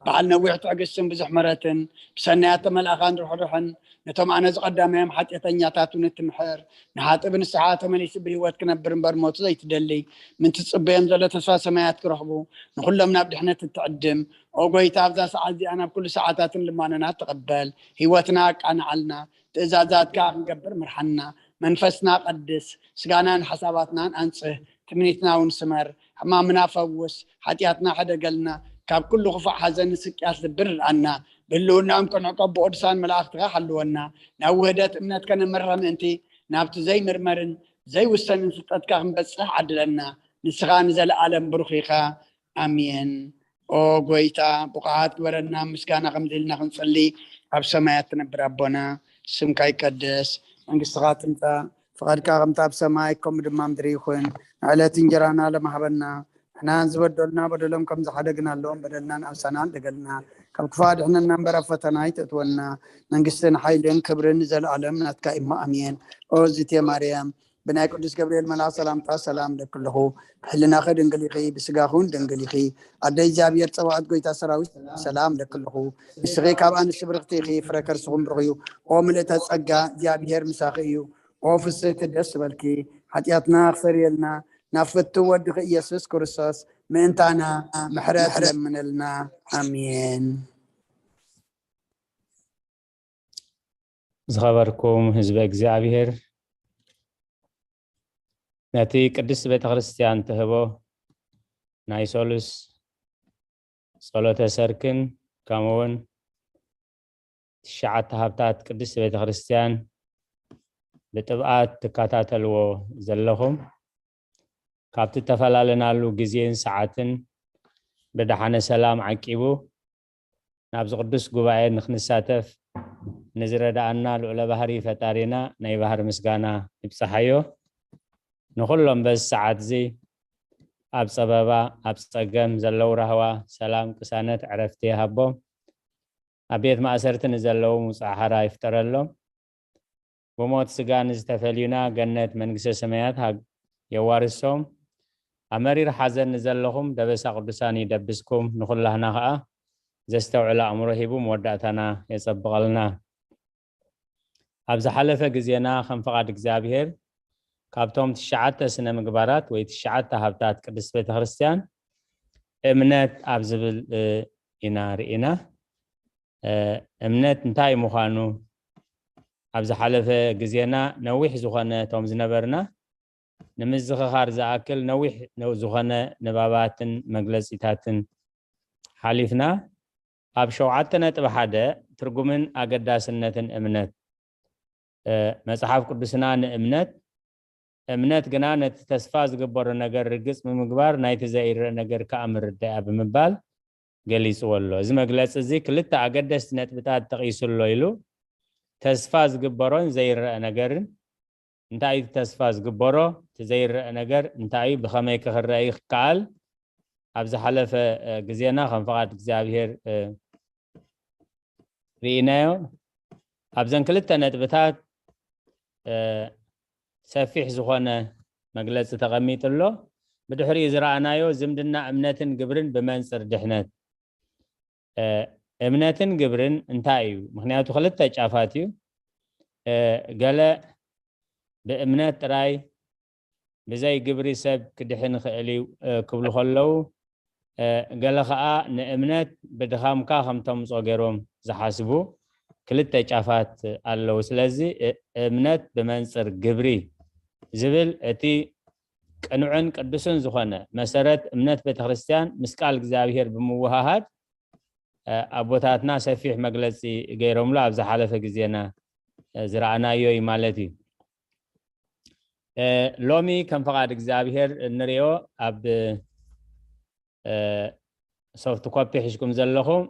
በዓል ነዊሕ ትዕግስትን ብዙሕ ምሕረትን፣ ብሰናያት ተመልኣኻን ርሕሩሕን፣ ነቶም ኣነ ዝቐዳማዮም ሓጢኣተኛታት እውን እትምሕር፣ ንሓጥእ ብንስሓ ተመሊሱ ብህይወት ክነብር እምበር ሞቱ ዘይትደሊ፣ ምእንቲ ዝጽበዮም ዘሎ ተስፋ ሰማያት ክረኽቡ፣ ንኹሎም ናብ ድሕነት እትዕድም፣ ኦ ጎይታ ኣብዛ ሰዓት እዚኣ ናብ ኩሉ ሰዓታትን ልማኖና ተቐበል፣ ህይወትና ኣቃንዓልና፣ ትእዛዛትካ ክንገብር ምርሓና፣ መንፈስና ቀድስ፣ ስጋናን ሓሳባትናን ኣንጽህ፣ ትምኒትና እውን ስመር፣ ሕማምና ፈውስ፣ ሓጢኣትና ሕደገልና፣ ካብ ኩሉ ክፉእ ሓዘን ንስቅያት ልቢ ርድኣና፣ ብህልውናኦም ክንዕቆብ ብቅዱሳን መላእኽትኻ ሓልወና፣ ናብ ውህደት እምነት ከነምርሕ ምእንቲ ናብቲ ዘይምርመርን ዘይውሰንን ፍልጠትካ ክንበጽሕ ዓድለና፣ ንስኻ ንዘለኣለም ብሩኽ ኢኻ። ኣሜን። ኦ ጎይታ ብቑዓት ግበረና ምስጋና ከምዚ ኢልና ክንጽሊ ኣብ ሰማያት ትነብር ኣቦና ስምካ ይቀደስ መንግስትኻ ትምጻእ ፍቓድካ ከምቲ ኣብ ሰማይ ከምኡ ድማ ምድሪ ይኹን ዕለት እንጀራና ለማህበና ንሕናን ዝበደሉና በደሎም ከም ዝሓደግናሎም በደልናን ኣምሳናን ደገልና ካብ ክፋ ድሕነና እምበር ኣብ ፈተና ኣይተእትወና መንግስትን ሓይልን ክብርን ንዘለኣለም ናትካ እሞ ኣሜን ኦ ዝቴ ማርያም ብናይ ቅዱስ ገብርኤል መልኣኽ ሰላምታ ሰላም እብለኪ ኣለኹ። ብሕልናኺ ድንግል ኢኺ፣ ብስጋኺ እውን ድንግል ኢኺ። ኣደ እግዚኣብሔር ጸባኦት ጐይታ ሰራዊት ሰላም እብለኪ ኣለኹ። ንስኺ ካብ ኣንስቲ ብርኽቲ ኢኺ፣ ፍረ ከርስኹም ብሩኽ እዩ። ኦ ምልእተ ጸጋ፣ እግዚኣብሔር ምሳኺ እዩ። ኦ ፍስህቲ ደስ ይበልኪ፣ ሓጢኣትና ኣኽሰርየልና፣ ናብ ፍትው ወድኺ ኢየሱስ ክርስቶስ ምእንታና ምሕረት ለምነልና። ኣሜን። ዝኸበርኩም ህዝበ እግዚኣብሔር፣ ነቲ ቅድስት ቤተ ክርስቲያን ትህቦ ናይ ሶሉስ ጸሎተ ሰርክን ከምኡ እውን ትሽዓተ ሃብታት ቅድስት ቤተ ክርስቲያን ብጥብኣት ትከታተልዎ ዘለኹም፣ ካብቲ እተፈላለናሉ ግዜን ሰዓትን ብደሓነ ሰላም ዓቂቡ ናብዚ ቅዱስ ጉባኤ ንክንሳተፍ ንዝረድኣና ልዑለ ባህሪ ፈጣሪና ናይ ባህሪ ምስጋና ይብጽሓዮ። ንኹሎም በዚ ሰዓት እዚ ኣብ ጸበባ፣ ኣብ ጸገም ዘለዉ ራህዋ፣ ሰላም፣ ቅሳነት፣ ዕረፍቲ ይሃቦም። ኣብ ቤት ማእሰርቲ ንዘለዉ ምውጻእ ሓራ ይፍጠረሎም። ብሞት ስጋ ንዝተፈልዩና ገነት መንግስተ ሰማያት ሃግ-፣ የዋርሶም። ኣብ መሪር ሓዘን ንዘለኹም ደበሳ ቅዱሳን ይደብስኩም፣ ንኹላህና ኸኣ ዘስተውዕል ኣእምሮ ሂቡ መወዳእታና የጸብቐልና። ኣብ ዝሓለፈ ግዜና ከም ፍቓድ እግዚኣብሔር ካብቶም ትሽዓተ ስነ ምግባራት ወይ ትሽዓተ ሃብታት ቅድስት ቤተክርስትያን እምነት ኣብ ዝብል ኢና ርኢና። እምነት እንታይ ምዃኑ ኣብ ዝሓለፈ ግዜና ነዊሕ ዝኾነ እቶም ዝነበርና ንምዝኽኻር ዝኣክል ነዊሕ ዝኾነ ንባባትን መግለጺታትን ሓሊፍና ኣብ ሸውዓተ ነጥቢ ሓደ ትርጉምን ኣገዳስነትን እምነት መጽሓፍ ቅዱስና ንእምነት እምነት ግና ነቲ ተስፋ ዝግበሮ ነገር ርግጽ ብምግባር ናይቲ ዘይረአ ነገር ከኣ ምርዳእ እያ ብምባል ገሊጽዎ ኣሎ። እዚ መግለጺ እዚ ክልተ ኣገደስቲ ነጥብታት ጠቒሱ ኣሎ ኢሉ። ተስፋ ዝግበሮን ዘይረአ ነገርን። እንታይ እዩ ተስፋ ዝግበሮ? እቲ ዘይረአ ነገር እንታይ እዩ? ብኸመይ ክኽረእ ይከኣል? ኣብ ዝሓለፈ ግዜና ከም ፍቓድ እግዚኣብሔር ርኢናዮ። ኣብዘን ክልተ ነጥብታት ሰፊሕ ዝኾነ መግለፂ ተቐሚጡ ኣሎ። ብድሕሪኡ ዝረኣናዮ ዝምድና እምነትን ግብርን ብመንፅር ድሕነት። እምነትን ግብርን እንታይ እዩ? ምክንያቱ ክልተ ጫፋት እዩ። ገለ ብእምነት ጥራይ ብዘይ ግብሪ ሰብ ክድሕን ይኽእል እዩ ክብሉ ከለዉ፣ ገለ ኸዓ ንእምነት ብድኻምካ ከም ተምጾ ገይሮም ዝሓስቡ ክልተ ጫፋት ኣለዉ። ስለዚ እምነት ብመንጽር ግብሪ ዝብል እቲ ቅኑዕን ቅዱስን ዝኾነ መሰረት እምነት ቤተክርስትያን ምስ ቃል እግዚኣብሔር ብምውሃሃድ ኣቦታትና ሰፊሕ መግለጺ ገይሮምሉ ኣብ ዝሓለፈ ግዜና ዝረኣናዮ እዩ ማለት እዩ። ሎሚ ከም ፍቓድ እግዚኣብሔር እንሪኦ ኣብ ሶፍት ኮፒ ሒዝኩም ዘለኹም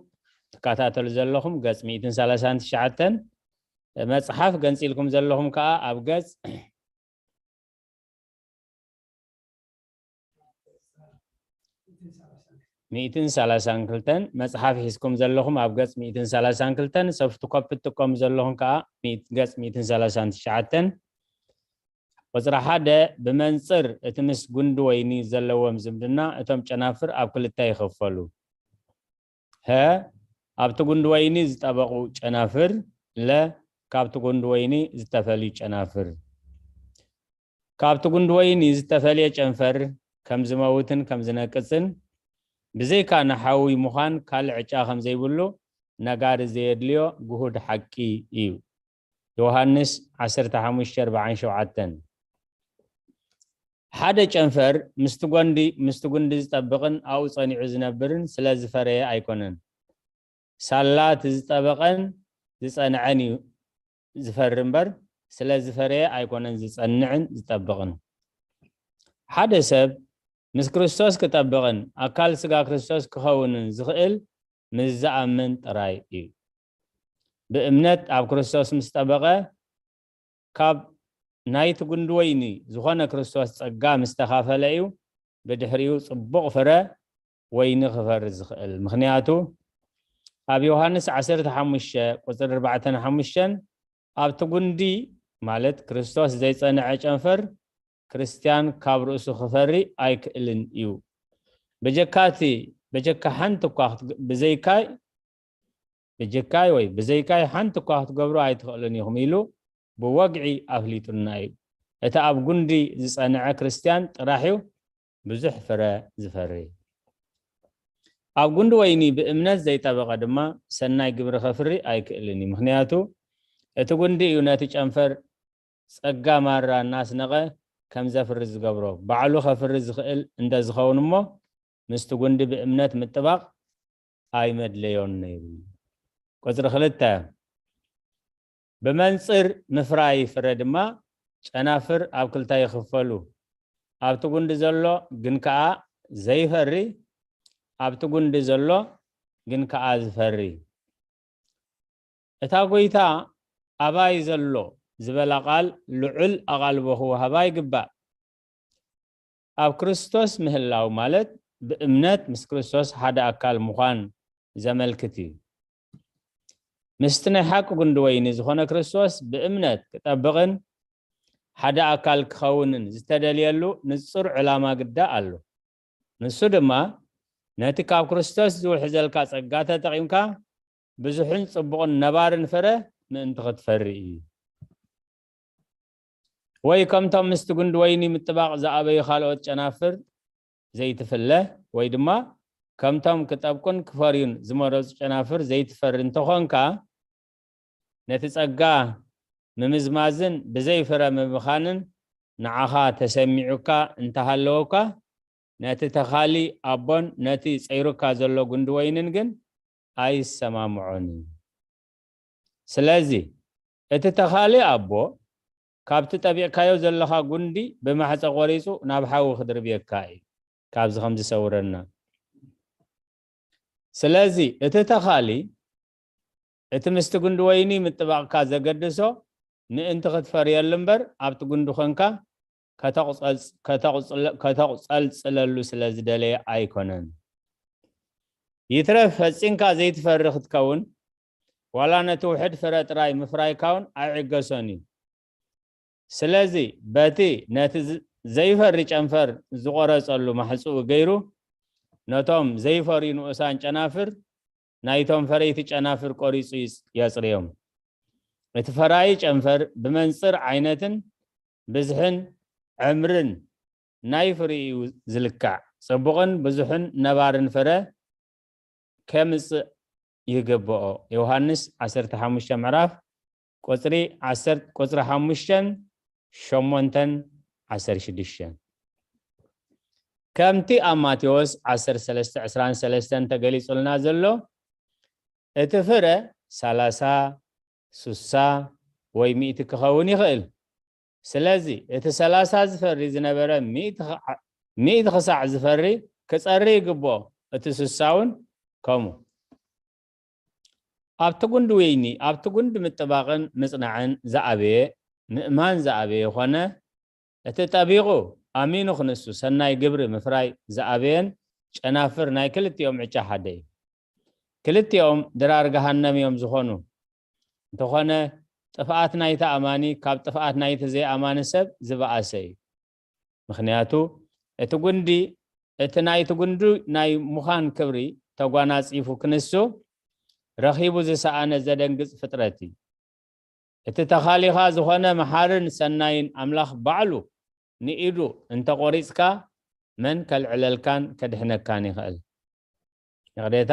ትከታተሉ ዘለኹም ገጽ ሚእትን ሰላሳን ትሽዓተን፣ መጽሓፍ ገንጺልኩም ዘለኹም ከዓ ኣብ ገጽ ሚእትን ሰላሳን ክልተን፣ መጽሓፍ ሒዝኩም ዘለኹም ኣብ ገጽ ሚእትን ሰላሳን ክልተን፣ ሶፍት ኮፒ ትጥቀሙ ዘለኹም ከዓ ገጽ ሚእትን ሰላሳን ትሽዓተን። ቁጽሪ ሓደ፣ ብመንጽር እቲ ምስ ጉንዲ ወይኒ ዘለዎም ዝምድና እቶም ጨናፍር ኣብ ክልተ ይኽፈሉ። ሀ፣ ኣብቲ ጉንዲ ወይኒ ዝጠበቑ ጨናፍር፣ ለ፣ ካብቲ ጉንዲ ወይኒ ዝተፈልዩ ጨናፍር። ካብቲ ጉንዲ ወይኒ ዝተፈልየ ጨንፈር ከም ዝመውትን ከም ዝነቅጽን፣ ብዘይካ ንሓዊ ምዃን ካልእ ዕጫ ከም ዘይብሉ ነጋሪ ዘየድልዮ ግሁድ ሓቂ እዩ። ዮሃንስ ዓሰርተ ሓሙሽተ ኣርብዓን ሸውዓተን። ሓደ ጨንፈር ምስቲ ጎንዲ፣ ምስቲ ጉንዲ ዝጠብቕን ኣብኡ ጸኒዑ ዝነብርን ስለ ዝፈረየ ኣይኮነን። ሳላ እቲ ዝጠበቐን ዝጸንዐን እዩ ዝፈሪ እምበር፣ ስለ ዝፈረየ ኣይኮነን ዝጸንዕን ዝጠብቕን። ሓደ ሰብ ምስ ክርስቶስ ክጠብቕን ኣካል ስጋ ክርስቶስ ክኸውንን ዝኽእል ምስ ዝኣምን ጥራይ እዩ። ብእምነት ኣብ ክርስቶስ ምስ ጠበቐ፣ ካብ ናይቲ ጉንዲ ወይኒ ዝኾነ ክርስቶስ ጸጋ ምስ ተኻፈለ እዩ ብድሕሪኡ ጽቡቕ ፍረ ወይኒ ክፈሪ ዝኽእል። ምኽንያቱ ኣብ ዮሃንስ ዓሰርተ ሓሙሽተ ቁጽሪ ኣርባዕተን ሓሙሽተን፣ ኣብቲ ጉንዲ ማለት ክርስቶስ ዘይጸንዐ ጨንፈር ክርስትያን ካብ ርእሱ ክፈሪ ኣይክእልን እዩ። በጀካቲ፣ በጀካ ሓንቲ እኳ ክትግ-፣ ብዘይካይ፣ በጀካይ ወይ ብዘይካይ ሓንቲ እኳ ክትገብሩ ኣይትኽእሉን ኢኹም ኢሉ ብወግዒ ኣፍሊጡና እዩ። እቲ ኣብ ጉንዲ ዝጸንዐ ክርስትያን ጥራሕ እዩ ብዙሕ ፍረ ዝፈሪ። ኣብ ጉንዲ ወይኒ ብእምነት ዘይጠበቐ ድማ ሰናይ ግብሪ ከፍሪ ኣይክእልን እዩ። ምኽንያቱ እቲ ጉንዲ እዩ ነቲ ጨንፈር ጸጋ ማራ እናስነቐ ከም ዘፍሪ ዝገብሮ። ባዕሉ ከፍሪ ዝኽእል እንተ ዝኸውን እሞ ምስቲ ጉንዲ ብእምነት ምጥባቕ ኣይመድለዮን ነይሩ። ቁጽሪ ክልተ፣ ብመንጽር ምፍራይ ፍረ ድማ ጨናፍር ኣብ ክልተ ይኽፈሉ። ኣብቲ ጉንዲ ዘሎ ግን ከኣ ዘይፈሪ፣ ኣብቲ ጉንዲ ዘሎ ግን ከኣ ዝፈሪ። እታ ጎይታ ኣባይ ዘሎ ዝበላ ቃል ልዑል ኣቓልቦ ክወሃባ ይግባእ። ኣብ ክርስቶስ ምህላው ማለት ብእምነት ምስ ክርስቶስ ሓደ ኣካል ምዃን ዘመልክት እዩ። ምስቲ ናይ ሓቂ ጉንዲ ወይኒ ዝኾነ ክርስቶስ ብእምነት ክጠብቕን ሓደ ኣካል ክኸውንን ዝተደልየሉ ንጹር ዕላማ ግዳ ኣሎ። ንሱ ድማ ነቲ ካብ ክርስቶስ ዝውሕዘልካ ጸጋ ተጠቒምካ ብዙሕን ጽቡቕን ነባርን ፍረ ምእንቲ ክትፈሪ እዩ። ወይ ከምቶም ምስቲ ጉንዲ ወይኒ ምጥባቕ ዝኣበዩ ካልኦት ጨናፍር ዘይትፍለ፣ ወይ ድማ ከምቶም ክጠብቁን ክፈርዩን ዝመረጹ ጨናፍር ዘይትፈሪ እንተኾንካ፣ ነቲ ጸጋ ምምዝማዝን ብዘይ ፍረ ምብኻንን ንዓኻ ተሰሚዑካ እንተሃለወኳ፣ ነቲ ተኻሊ ኣቦን ነቲ ጸይሩካ ዘሎ ጉንዲ ወይንን ግን ኣይሰማምዖን እዩ። ስለዚ እቲ ተኻሊ ኣቦ ካብቲ ጠቢቕካዮ ዘለኻ ጉንዲ ብማሕጸ ቆሪጹ ናብ ሓዊ ክድርብየካ እዩ። ካብዚ ከም ዝሰውረና። ስለዚ እቲ ተኻሊ እቲ ምስቲ ጉንዲ ወይኒ ምጥባቕካ ዘገድሶ ምእንቲ ክትፈርየሉ እምበር ኣብቲ ጉንዲ ኮንካ ከተቑጸልጽ-፣ ከተቑጽለ-፣ ከተቑጸልጽለሉ ስለ ዝደለየ ኣይኮነን። ይትረፍ ፈጺምካ ዘይትፈሪ ክትከውን ዋላ ነቲ ውሕድ ፍረ ጥራይ ምፍራይካ እውን ኣይዕገሶን እዩ። ስለዚ በቲ ነቲ ዝ-፣ ዘይፈሪ ጨንፈር ዝቖረጸሉ ማሕጽኡ ገይሩ ነቶም ዘይፈርዩ ንኡሳን ጨናፍር ናይቶም ፈረይቲ ጨናፍር ቆሪጹ ይጽ-፣ የጽርዮም። እቲ ፈራዪ ጨንፈር ብመንጽር ዓይነትን ብዝሕን ዕምርን ናይ ፍሪኡ እዩ ዝልካዕ። ጽቡቕን ብዙሕን ነባርን ፍረ ከምጽእ ይግብኦ። ዮሃንስ ዓሰርተ ሓሙሽተ ምዕራፍ ቁጽሪ ዓሰርተ፣ ቁጽሪ ሓሙሽተን ሸሞንተን ዓሰርተ ሽዱሽተን። ከምቲ ኣብ ማቴዎስ ዓሰርተ ሰለስተ ዕስራን ሰለስተን ተገሊጹልና ዘሎ፣ እቲ ፍረ ሰላሳ፣ ስሳ ወይ ሚእቲ ክኸውን ይኽእል። ስለዚ እቲ ሰላሳ ዝፈሪ ዝነበረ ሚእቲ ክዓ-፣ ሚእቲ ክሳዕ ዝፈሪ ክጸሪ ይግብኦ። እቲ ስሳ እውን ከምኡ። ኣብቲ ጉንዲ ወይኒ፣ ኣብቲ ጉንዲ ምጥባቕን ምጽናዕን ዝኣበየ፣ ምእማን ዝኣበየ ኾነ፣ እቲ ጠቢቑ ኣሚኑ ክንሱ ሰናይ ግብሪ ምፍራይ ዝኣበየን ጨናፍር ናይ ክልቲኦም ዕጫ ሓደ እዩ። ክልቲኦም ድራር ገሃነም እዮም ዝኾኑ። እንተኾነ ጥፍኣት ናይቲ ኣማኒ ካብ ጥፍኣት ናይቲ ዘይኣማኒ ሰብ ዝበኣሰ እዩ። ምኽንያቱ እቲ ጉንዲ፣ እቲ ናይቲ ጉንዲ ናይ ምዃን ክብሪ ተጓናጺፉ ክንሱ ረኺቡ ዝሰኣነ ዘደንግጽ ፍጥረት እዩ። እቲ ተኻሊኻ ዝኾነ መሓርን ሰናይን ኣምላኽ ባዕሉ ንኢዱ እንተቖሪጽካ መን ከልዕለልካን ከድሕነካን ይኽእል? ይቕሬታ፣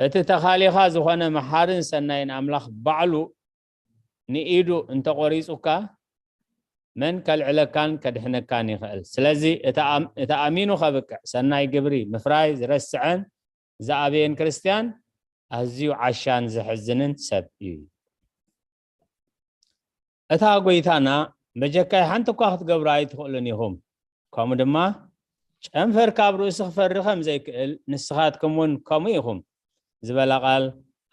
እቲ ተኻሊኻ ዝኾነ መሓርን ሰናይን ኣምላኽ ባዕሉ ንኢዱ እንተቖሪጹካ መን ከልዕለካን ከድሕነካን ይኽእል? ስለዚ እቲ ኣም-፣ እቲ ኣሚኑ ከብቅዕ ሰናይ ግብሪ ምፍራይ ዝረስዐን ዝኣበየን ክርስትያን ኣዝዩ ዓሻን ዘሕዝንን ሰብ እዩ። እታ ጎይታና በጀካይ ሓንቲ እኳ ክትገብሩ ኣይትኽእሉን ኢኹም፣ ከምኡ ድማ ጨንፈር ካብ ርእሱ ክፈሪ ከም ዘይክእል ንስኻትኩም እውን ከምኡ ኢኹም ዝበላ ቃል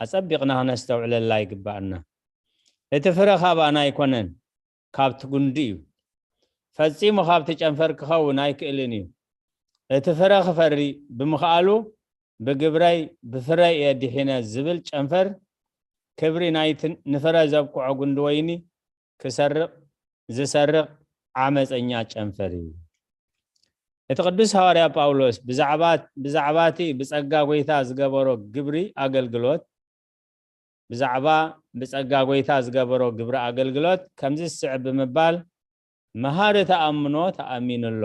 ኣጸቢቕና ክነስተውዕለላ ይግባኣና። እቲ ፍረ ካብ ኣና ኣይኮነን፣ ካብቲ ጉንዲ እዩ። ፈጺሙ ካብቲ ጨንፈር ክኸውን ኣይክእልን እዩ። እቲ ፍረ ክፈሪ ብምኽኣሉ ብግብረይ ብፍረይ እየ ድሒነ ዝብል ጨንፈር ክብሪ ናይቲ ንፍረ ዘብቅዖ ጉንዲ ወይኒ ክሰርቕ ዝሰርቕ ዓመፀኛ ጨንፈር እዩ። እቲ ቅዱስ ሃዋርያ ጳውሎስ ብዛዕባ፣ ብዛዕባ እቲ ብጸጋ ጐይታ ዝገበሮ ግብሪ ኣገልግሎት፣ ብዛዕባ ብጸጋ ጐይታ ዝገበሮ ግብሪ ኣገልግሎት ከምዚ ዝስዕብ ብምባል መሃሪ ተኣምኖ ተኣሚኑ ኣሎ።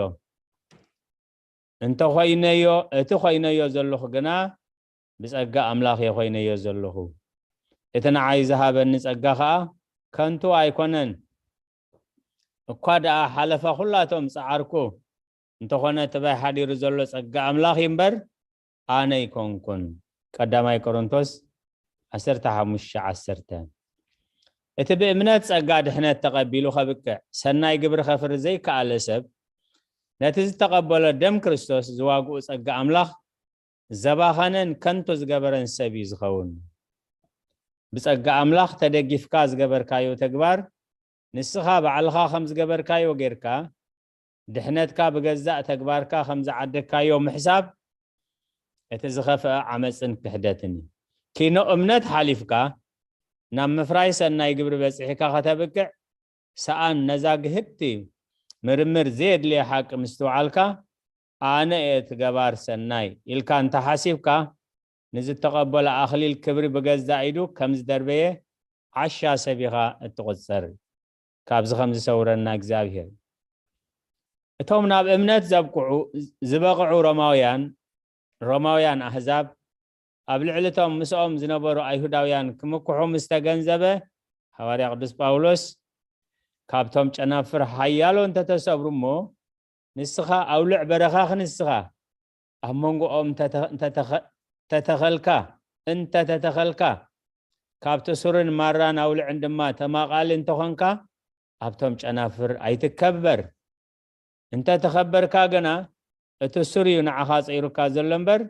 እንተ ኾይነዮ፣ እቲ ኾይነዮ ዘለኹ ግና ብጸጋ ኣምላኽ እየ ኾይነዮ ዘለኹ። እቲ ንዓይ ዝሃበኒ ጸጋ ኸኣ ከንቱ ኣይኮነን። እኳ ደኣ ሓለፋ ኹላቶም ጸዓርኩ፣ እንተኾነ እቲ ባይ ሓዲሩ ዘሎ ጸጋ ኣምላኽ እዩ እምበር ኣነ ኣይኮንኩን። ቀዳማይ ቆሮንቶስ ዓሰርተ ሓሙሽተ ዓሰርተ። እቲ ብእምነት ጸጋ ድሕነት ተቐቢሉ ከብቅዕ፣ ሰናይ ግብሪ ከፍሪ ዘይከኣለ ሰብ፣ ነቲ ዝተቐበሎ ደም ክርስቶስ ዝዋግኡ ጸጋ ኣምላኽ ዘባኸነን ከንቱ ዝገበረን ሰብ እዩ ዝኸውን። ብጸጋ ኣምላኽ ተደጊፍካ ዝገበርካዮ ተግባር፣ ንስኻ ባዕልኻ ከም ዝገበርካዮ ጌርካ፣ ድሕነትካ ብገዛእ ተግባርካ ከም ዝዓደግካዮ ምሕሳብ፣ እቲ ዝኸፍአ ዓመጽን ክሕደትን እዩ። ኪኖ እምነት ሓሊፍካ፣ ናብ ምፍራይ ሰናይ ግብሪ በጺሕካ ከተብቅዕ፣ ሰኣን ነዛ ግህድቲ ምርምር ዘየድልያ ሓቂ ምስትውዓልካ፣ ኣነ እየ እቲ ገባር ሰናይ ኢልካ እንተሓሲብካ፣ ንዝተቐበሎ ኣኽሊል ክብሪ ብገዛእ ኢዱ ከም ዝደርበየ ዓሻ ሰብ ኢኻ እትቑጸር። ካብዚ ከም ዝሰውረና እግዚኣብሔር። እቶም ናብ እምነት ዘብቅዑ ዝበቕዑ ሮማውያን ሮማውያን ኣህዛብ ኣብ ልዕሊ እቶም ምስኦም ዝነበሩ ኣይሁዳውያን ክምክሑ ምስ ተገንዘበ፣ ሃዋርያ ቅዱስ ጳውሎስ፣ "ካብቶም ጨናፍር ሓያሎ እንተተሰብሩ እሞ፣ ንስኻ ኣውልዕ በረኻ ክንስኻ፣ ኣብ መንጎኦም እንተተ-፣ እንተተኸ-፣ ተተኸልካ፣ እንተተተኸልካ፣ ካብቲ ሱርን ማራን ኣውልዕን ድማ ተማቓሊ እንተኾንካ፣ ኣብቶም ጨናፍር ኣይትከበር። እንተ ተኸበርካ ግና፣ እቲ ሱር እዩ ንዓኻ ጸይሩካ ዘሎ እምበር፣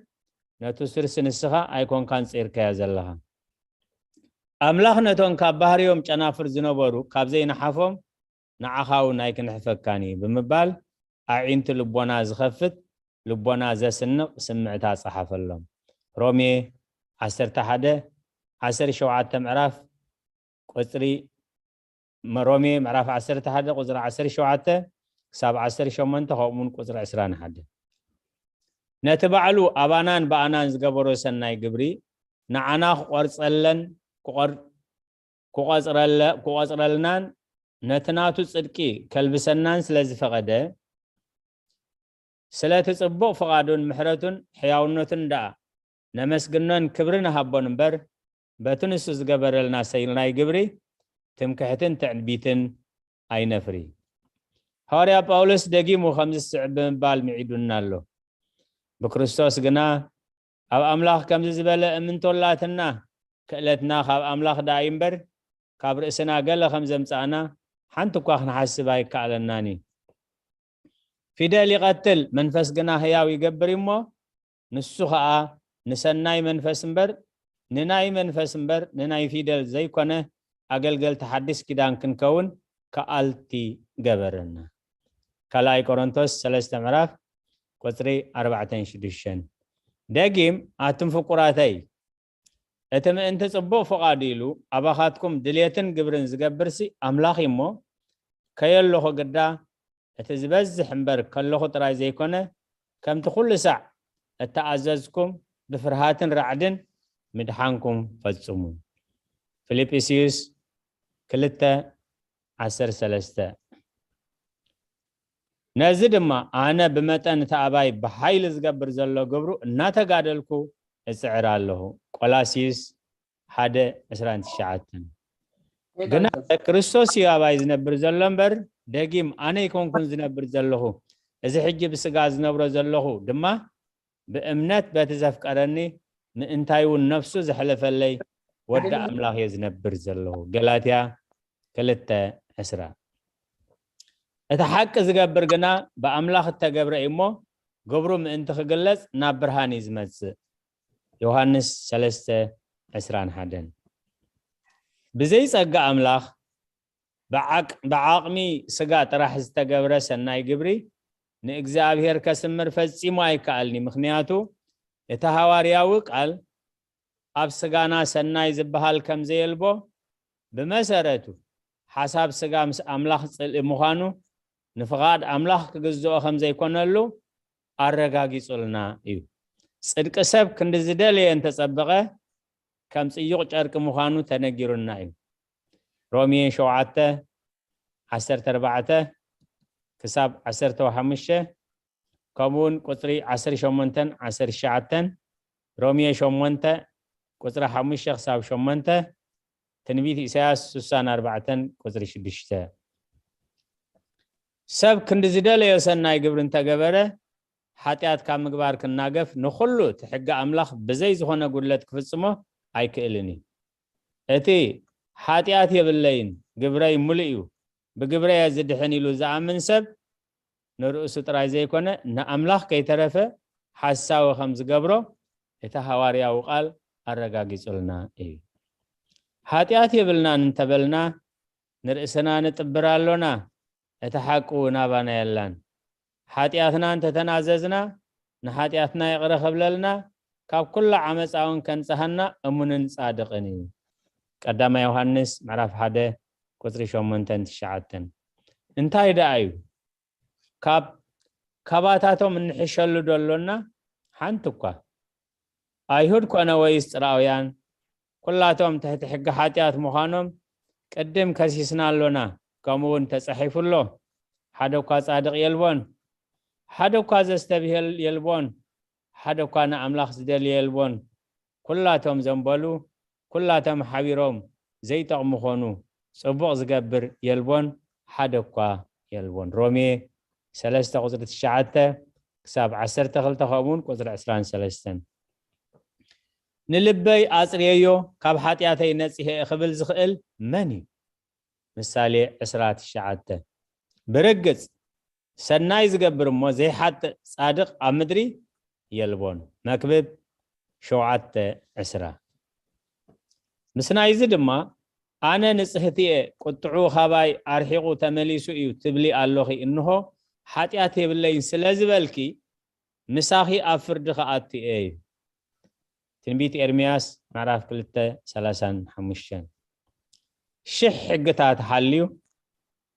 ነቲ ሱርሲ ንስኻ ኣይኮንካን ጸይርካዮ ዘለኻ። ኣምላኽ ነቶም ካብ ባህርዮም ጨናፍር ዝነበሩ ካብ ዘይነሓፎም፣ ንዓኻ እውን ኣይክንሕፈካን እዩ" ብምባል፣ ኣዒንቲ ልቦና ዝኸፍት፣ ልቦና ዘስንቕ ስምዕታ ጸሓፈሎም። ሮሜ ዓሰርተ ሓደ፣ ዓሰርተ ሸውዓተ ምዕራፍ፣ ቁጽሪ፣ ሮሜ ምዕራፍ ዓሰርተ ሓደ ቁጽሪ ዓሰርተ ሸውዓተ ክሳብ ዓሰርተ ሸሞንተ፣ ከምኡውን ቁጽሪ ዕስራን ሓደ። ነቲ ባዕሉ ኣባናን ብኣናን ዝገበሮ ሰናይ ግብሪ ንዓና ክቆርጸለን ክቆር-፣ ክቆጽረለ-፣ ክቆጽረልናን ነቲ ናቱ ጽድቂ ከልብሰናን ስለ ዝፈቐደ፣ ስለቲ ጽቡቕ ፍቓዱን ምሕረቱን ሕያውነቱን ደኣ ነመስግኖን ክብሪ ንሃቦን እምበር፣ በቲ ንሱ ዝገበረልና ሰናይ ግብሪ ትምክሕትን ትዕቢትን ኣይነፍሪ። ሃዋርያ ጳውሎስ ደጊሙ ከምዚ ዝስዕብ ብምባል ምዒዱና ኣሎ። ብክርስቶስ ግና ኣብ ኣምላኽ ከምዚ ዝበለ እምንቶ ኣላትና፣ ክእለትና ካብ ኣምላኽ ደኣ እዩ እምበር፣ ካብ ርእስና ገለ ከም ዘምጻእና ሓንቲ እኳ ክንሓስብ ኣይከኣለናን እዩ። ፊደል ይቐትል፣ መንፈስ ግና ህያው ይገብር እዩ እሞ፣ ንሱ ኸኣ ንሰናይ መንፈስ እምበር፣ ንናይ መንፈስ እምበር፣ ንናይ ፊደል ዘይኮነ፣ ኣገልገልቲ ሓድሽ ኪዳን ክንከውን ከኣልቲ ገበረና። ካልኣይ ቆሮንቶስ ሰለስተ ምዕራፍ ቁጽሪ ኣርባዕተን ሽዱሽተን። ደጊም፣ ኣቱም ፍቁራተይ፣ እቲ ምእንቲ ጽቡቕ ፍቓዱ ኢሉ ኣባኻትኩም ድሌትን ግብርን ዝገብርሲ ኣምላኽ እዩ እሞ፣ ከየለኹ ግዳ፣ እቲ ዝበዝሕ እምበር ከለኹ ጥራይ ዘይኮነ፣ ከምቲ ኩሉ ሳዕ እተኣዘዝኩም ብፍርሃትን ራዕድን ምድሓንኩም ፈጽሙ። ፊልጵስዩስ ክልተ ዓሰርተ ሰለስተ። ነዚ ድማ ኣነ ብመጠን እቲ ኣባይ ብሓይሊ ዝገብር ዘሎ ግብሩ እናተጋደልኩ እጽዕር ኣለኹ። ቆላስዩስ ሓደ ዕስራን ትሽዓተን። ግና ክርስቶስ እዩ ኣባይ ዝነብር ዘሎ እምበር፣ ደጊም ኣነ ኣይኮንኩን ዝነብር ዘለኹ። እዚ ሕጂ ብስጋ ዝነብሮ ዘለኹ ድማ ብእምነት በቲ ዘፍቀረኒ፣ ምእንታይ እውን ነፍሱ ዘሕለፈለይ ወዲ ኣምላኽ እየ ዝነብር ዘለኹ። ገላትያ ክልተ ዕስራ። እቲ ሓቂ ዝገብር ግና ብኣምላኽ እተገብረ እዩ እሞ፣ ግብሩ ምእንቲ ክግለጽ ናብ ብርሃን እዩ ዝመጽእ። ዮሃንስ ሰለስተ ዕስራን ሓደን። ብዘይ ጸጋ ኣምላኽ ብዓቅ-፣ ብዓቕሚ ስጋ ጥራሕ ዝተገብረ ሰናይ ግብሪ ንእግዚኣብሔር ከስምር ፈጺሙ ኣይከኣልኒ። ምኽንያቱ እቲ ሃዋርያዊ ቃል ኣብ ስጋና ሰናይ ዝበሃል ከም ዘየልቦ፣ ብመሰረቱ ሓሳብ ስጋ ምስ ኣምላኽ ጽልኢ ምዃኑ፣ ንፍቓድ ኣምላኽ ክግዝኦ ከም ዘይኮነሉ ኣረጋጊጹልና እዩ። ጽድቂ ሰብ ክንዲ ዝደለየ እንተጸበቐ፣ ከም ጽዩቕ ጨርቂ ምዃኑ ተነጊሩና እዩ። ሮሜ ሸውዓተ ዓሰርተ ኣርባዕተ ክሳብ ዓሰርተ ሓሙሽተ፣ ከምኡውን ቁጽሪ ዓሰርተ ሸሞንተን ዓሰርተ ትሽዓተን፣ ሮሜ ሸሞንተ ቁጽሪ ሓሙሽተ ክሳብ ሸሞንተ፣ ትንቢት ኢሳያስ ስሳን ኣርባዕተን ቁጽሪ ሽዱሽተ። ሰብ ክንዲ ዝደለዮ ሰናይ ግብሪ እንተገበረ፣ ሓጢኣት ካብ ምግባር ክናገፍ፣ ንኹሉ እቲ ሕጊ ኣምላኽ ብዘይ ዝኾነ ጉድለት ክፍጽሞ ኣይክእልን እዩ። እቲ "ሓጢኣት የብለይን፣ ግብረይ ምሉእ እዩ፣ ብግብረይ እየ ዝድሕን" ኢሉ ዝኣምን ሰብ፣ ንርእሱ ጥራይ ዘይኮነ፣ ንኣምላኽ ከይተረፈ ሓሳዊ ከም ዝገብሮ እቲ ሃዋርያዊ ቃል ኣረጋጊጹልና እዩ። ሓጢኣት የብልናን እንተበልና፣ ንርእስና ንጥብር ኣሎና፣ እቲ ሓቂ እውን ኣባና የላን። ሓጢኣትና እንተተናዘዝና፣ ንሓጢኣትና ይቕረ ክብለልና፣ ካብ ኩሉ ዓመጻ እውን ከንጽሃና እሙንን ጻድቕን እዩ። ቀዳማይ ዮሃንስ ምዕራፍ ሓደ ቁጽሪ ሸሞንተን ትሽዓተን። እንታይ ደኣ እዩ? ካብ ካባታቶም እንሕሸሉ ዶ ኣሎና? ሓንቲ እኳ። ኣይሁድ ኮነ ወይስ ጽርኣውያን፣ ኩላቶም ትሕቲ ሕጊ ሓጢኣት ምዃኖም ቅድም ከሲስና ኣሎና። ከምኡ እውን ተጻሒፉ ኣሎ። ሓደ እኳ ጻድቕ የልቦን፣ ሓደ እኳ ዘስተብህል የልቦን፣ ሓደ እኳ ንኣምላኽ ዝደሊ የልቦን። ኩላቶም ዘንበሉ፣ ኩላቶም ሓቢሮም ዘይጠቕሙ ኾኑ። ጽቡቕ ዝገብር የልቦን፣ ሓደ እኳ የልቦን። ሮሜ ሰለስተ ቁጽሪ ትሽዓተ ክሳብ ዓሰርተ ክልተ፣ ከምኡውን ቁጽሪ ዕስራን ሰለስተን። ንልበይ ኣጽርየዮ፣ ካብ ሓጢኣተይ ነጺሄ ክብል ዝኽእል መን እዩ? ምሳሌ ዕስራ ትሽዓተ። ብርግጽ ሰናይ ዝገብር እሞ ዘይሓጥእ ጻድቕ ኣብ ምድሪ የልቦን። መክብብ ሸውዓተ ዕስራ። ምስ ናይዚ ድማ ኣነ ንጽህቲ እየ፣ ቁጥዑ ኻባይ ኣርሒቑ ተመሊሱ እዩ ትብሊ ኣሎኺ። እንሆ ሓጢኣት የብለይን ስለ ዝበልኪ፣ ምሳኺ ኣብ ፍርዲ ክኣቱ እየ እዩ። ትንቢት ኤርምያስ ምዕራፍ ክልተ ሰላሳን ሓሙሽተን። ሽሕ ሕግታት ሓልዩ፣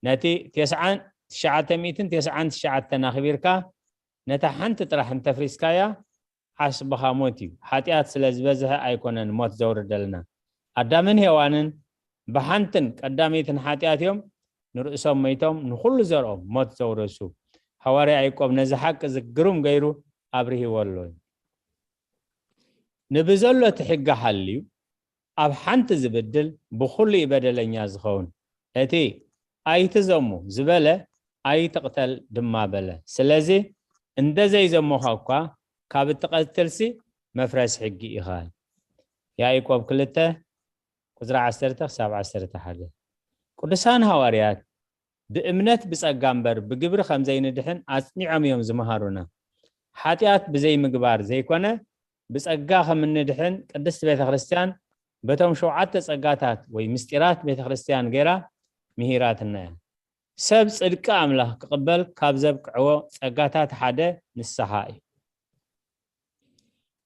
ነቲ ተስዓን ትሽዓተ ሚእትን ተስዓን ትሽዓተን ኣኽቢርካ፣ ነታ ሓንቲ ጥራሕ እንተፍሪስካያ፣ ዓስብኻ ሞት እዩ። ሓጢኣት ስለ ዝበዝሐ ኣይኮነን ሞት ዘውርደልና። ኣዳምን ሄዋንን ብሓንትን ቀዳመይትን ሓጢኣት እዮም ንርእሶም መይቶም፣ ንኹሉ ዘርኦም ሞት ዘውረሱ። ሃዋርያ ያዕቆብ ነዚ ሓቂ እዚ ግሩም ገይሩ ኣብርሂዎ ኣሎ። ንብዘሎ እቲ ሕጊ ሓልዩ ኣብ ሓንቲ ዝብድል ብኹሉ እዩ በደለኛ ዝኸውን። እቲ ኣይትዘሙ ዝበለ ኣይትቕተል ድማ በለ። ስለዚ እንደ ዘይዘሞኻ እኳ ካብ እትቐትልሲ መፍረስ ሕጊ ኢኻ። ያዕቆብ ክልተ ቁጽሪ ዓሰርተ ክሳብ ዓሰርተ ሓደ። ቅዱሳን ሃዋርያት ብእምነት ብጸጋ እምበር ብግብሪ ከም ዘይንድሕን ኣጽኒዖም እዮም ዝመሃሩና። ሓጢኣት ብዘይ ምግባር ዘይኮነ ብጸጋ ከም እንድሕን ቅድስት ቤተ ክርስቲያን በቶም ሸውዓተ ጸጋታት ወይ ምስጢራት ቤተ ክርስቲያን ገይራ ምሂራትና እያ። ሰብ ጽድቂ ኣምላኽ ክቕበል ካብ ዘብቅዕዎ ጸጋታት ሓደ ንስሓ እዩ።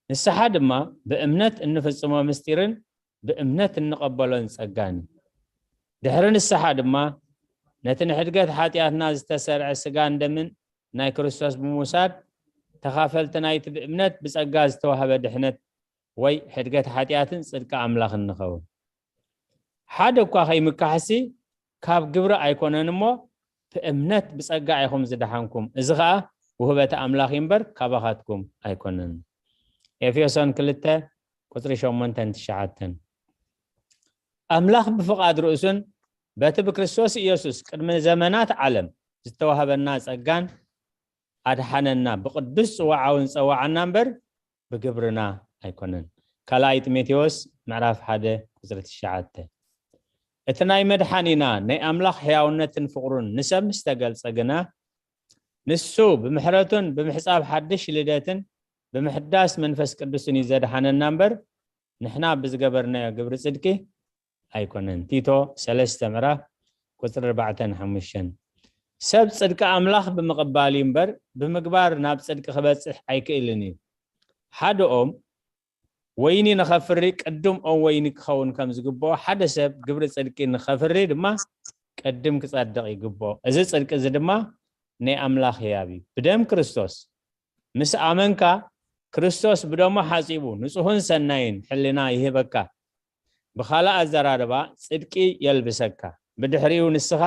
ንስሓ ድማ ብእምነት እንፍጽሞ ምስጢርን ብእምነት እንቐበሎን ጸጋን እዩ። ድሕሪ ንስሓ ድማ ነቲ ንሕድገት ሓጢኣትና ዝተሰርዐ ስጋን ደምን ናይ ክርስቶስ ብምውሳድ ተኻፈልቲ ናይቲ ብእምነት ብጸጋ ዝተዋህበ ድሕነት ወይ ሕድገት ሓጢኣትን ጽድቂ ኣምላኽን ንኸውን። ሓደ እኳ ከይምካሕሲ ካብ ግብሪ ኣይኮነን እሞ ብእምነት ብጸጋ ኢኹም ዝደሓንኩም፣ እዚ ኸኣ ውህበተ ኣምላኽ እዩ እምበር ካባኻትኩም ኣይኮነን። ኤፌሶን ክልተ ቁጽሪ ሸሞንተን ትሽዓተን። ኣምላኽ ብፍቓድ ርእሱን በቲ ብክርስቶስ ኢየሱስ ቅድሚ ዘመናት ዓለም ዝተዋህበና ጸጋን ኣድሓነና፣ ብቕዱስ ጽዋዓውን ጸዋዓና እምበር ብግብርና ኣይኮነን። ካልኣይ ጢሞቴዎስ ምዕራፍ ሓደ ቁጽሪ ትሽዓተ። እቲ ናይ መድሓኒና ናይ ኣምላኽ ሕያውነትን ፍቕሩን ንሰብ ምስ ተገልጸ ግና፣ ንሱ ብምሕረቱን ብምሕጻብ ሓድሽ ልደትን ብምሕዳስ መንፈስ ቅዱስን እዩ ዘድሓነና እምበር፣ ንሕና ብዝገበርናዮ ግብሪ ጽድቂ ኣይኮነን። ቲቶ ሰለስተ ምዕራፍ ቁጽሪ ኣርባዕተን ሓሙሽተን። ሰብ ጽድቂ ኣምላኽ ብምቕባል እዩ እምበር፣ ብምግባር ናብ ጽድቂ ክበጽሕ ኣይክእልን እዩ። ሓደ ኦም ወይኒ ንኸፍሪ ቅድም ኦም ወይኒ ክኸውን ከም ዝግብኦ፣ ሓደ ሰብ ግብሪ ጽድቂ ንኸፍሪ ድማ ቅድም ክጸድቕ ይግብኦ። እዚ ጽድቂ እዚ ድማ ናይ ኣምላኽ ህያብ እዩ። ብደም ክርስቶስ ምስ ኣመንካ፣ ክርስቶስ ብደሙ ሓጺቡ ንጹህን ሰናይን ሕልና ይህበካ። ብኻልእ ኣዘራርባ፣ ጽድቂ የልብሰካ። ብድሕሪኡ ንስኻ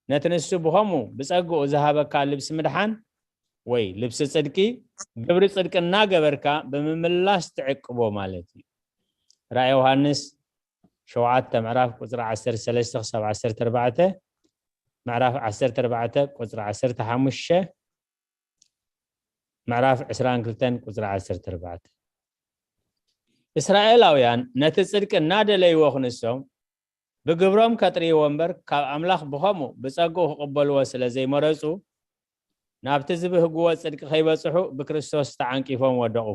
ነቲ ንሱ ብኸምኡ ብጸግኡ ዝሃበካ ልብሲ ምድሓን ወይ ልብሲ ጽድቂ፣ ግብሪ ጽድቂ እናገበርካ ብምምላስ ትዕቅቦ ማለት እዩ። ራእይ ዮሃንስ ሸውዓተ ምዕራፍ ቁጽሪ ዓሰርተ ሰለስተ ክሳብ ዓሰርተ ኣርባዕተ፣ ምዕራፍ ዓሰርተ ኣርባዕተ ቁጽሪ ዓሰርተ ሓሙሽተ፣ ምዕራፍ ዕስራን ክልተን ቁጽሪ ዓሰርተ ኣርባዕተ። እስራኤላውያን ነቲ ጽድቂ እናደለይዎ ክንሶም ብግብሮም ከጥርይዎ እምበር፣ ካብ ኣምላኽ ብኸምኡ ብጸግኡ ክቕበልዎ ስለ ዘይመረጹ፣ ናብቲ ዝብህግዎ ጽድቂ ከይበጽሑ ብክርስቶስ ተዓንቂፎም ወደቑ።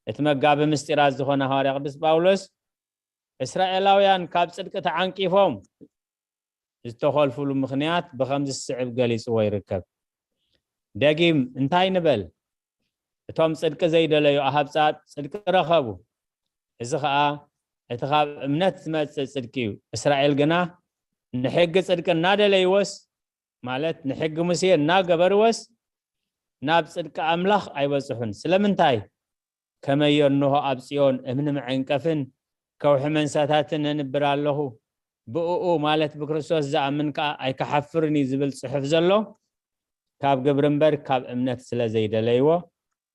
እቲ መጋቢ ምስጢራት ዝኾነ ሃዋርያ ቅዱስ ጳውሎስ፣ እስራኤላውያን ካብ ጽድቂ ተዓንቂፎም ዝተኾልፉሉ ምኽንያት ብኸምዚ ዝስዕብ ገሊጽዎ ይርከብ። ደጊም እንታይ ንበል? እቶም ጽድቂ ዘይደለዩ ኣሃብጻት ጽድቂ ረኸቡ። እዚ ኸኣ እቲ ካብ እምነት ዝመጽእ ጽድቂ እዩ። እስራኤል ግና ንሕጊ ጽድቂ እናደለይዎስ፣ ማለት ንሕጊ ሙሴ እናገበርዎስ፣ ናብ ጽድቂ ኣምላኽ ኣይበጽሑን። ስለምንታይ? ከመዮ እንሆ ኣብ ጽዮን እምኒ መዐንቀፍን ከውሒ መንሳታትን እንብር ኣለኹ፣ ብእኡ ማለት ብክርስቶስ ዝኣምን ከኣ ኣይክሓፍርን እዩ ዝብል ጽሑፍ ዘሎ፣ ካብ ግብሪ እምበር ካብ እምነት ስለ ዘይደለይዎ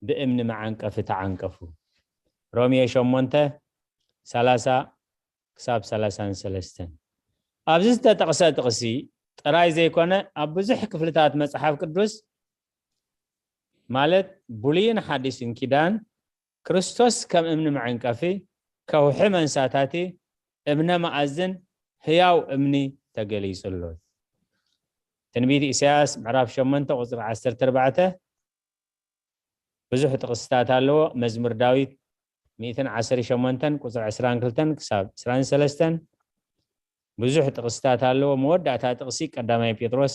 ብእምኒ መዓንቀፊ ተዓንቀፉ። ሮሜ ሸሞንተ፣ ሰላሳ ክሳብ ሰላሳን ሰለስተን። ኣብዚ ዝተጠቕሰ ጥቕሲ ጥራይ ዘይኮነ፣ ኣብ ብዙሕ ክፍልታት መጽሓፍ ቅዱስ፣ ማለት ብሉይን ሓዲስን ኪዳን፣ ክርስቶስ ከም እምኒ መዐንቀፊ፣ ከውሒ መንሳታቲ፣ እምነ መኣዝን፣ ህያው እምኒ ተገሊጹ ኣሎ። ትንቢት ኢሳያስ ምዕራፍ ሸሞንተ ቁጽሪ ዓሰርተ ኣርባዕተ ብዙሕ ጥቕስታት ኣለዎ። መዝሙር ዳዊት ሚእትን ዓሰርተ ሸሞንተን ቁጽሪ ዕስራን ክልተን ክሳብ ዕስራን ሰለስተን ብዙሕ ጥቕስታት ኣለዎ። መወዳእታ ጥቕሲ ቀዳማይ ጴጥሮስ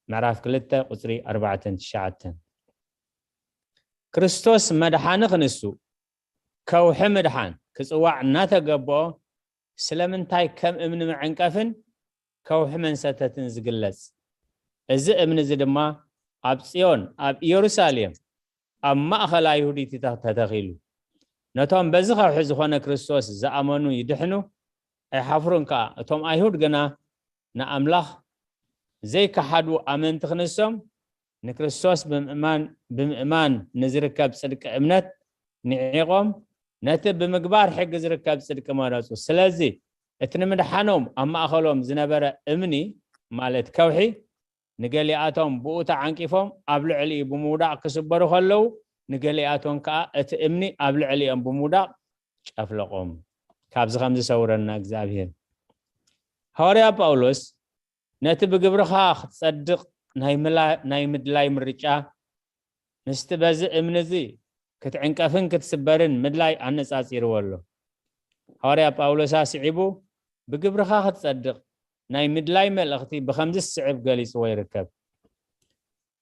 ምዕራፍ ክልተ ቁጽሪ ኣርባዕተን ትሽዓተን። ክርስቶስ መድሓኒ ክንሱ ከውሒ ምድሓን ክጽዋዕ እናተገብኦ፣ ስለምንታይ ከም እምኒ መዐንቀፍን ከውሒ መንሰተትን ዝግለጽ? እዚ እምኒ እዚ ድማ ኣብ ጽዮን፣ ኣብ ኢየሩሳሌም፣ ኣብ ማእከል ኣይሁዲት ተተኺሉ። ነቶም በዚ ከውሒ ዝኾነ ክርስቶስ ዝኣመኑ ይድሕኑ፣ ኣይሓፍሩን ከኣ። እቶም ኣይሁድ ግና ንኣምላኽ ዘይከሓዱ ኣመንቲ ክንሶም፣ ንክርስቶስ ብምእማን፣ ብምእማን ንዝርከብ ጽድቂ እምነት ንዒቖም፣ ነቲ ብምግባር ሕጊ ዝርከብ ጽድቂ መረጹ። ስለዚ እቲ ንምድሓኖም ኣብ ማእከሎም ዝነበረ እምኒ፣ ማለት ከውሒ፣ ንገሊኣቶም ብኡ ተዓንቂፎም ኣብ ልዕሊኡ ብምውዳቕ ክስበሩ ከለዉ፣ ንገሊኣቶም ከኣ እቲ እምኒ ኣብ ልዕሊኦም ብምውዳቕ ጨፍለቖም። ካብዚ ከም ዝሰውረና እግዚኣብሔር። ሃዋርያ ጳውሎስ ነቲ ብግብርኻ ክትጸድቕ ናይ ምላ-፣ ናይ ምድላይ ምርጫ፣ ምስቲ በዚ እምኒ እዚ ክትዕንቀፍን ክትስበርን ምድላይ ኣነጻጺርዎ ኣሎ። ሃዋርያ ጳውሎስ ኣስዒቡ፣ ብግብርኻ ክትጸድቕ ናይ ምድላይ መልእኽቲ ብኸምዚ ዝስዕብ ገሊጽዎ ይርከብ።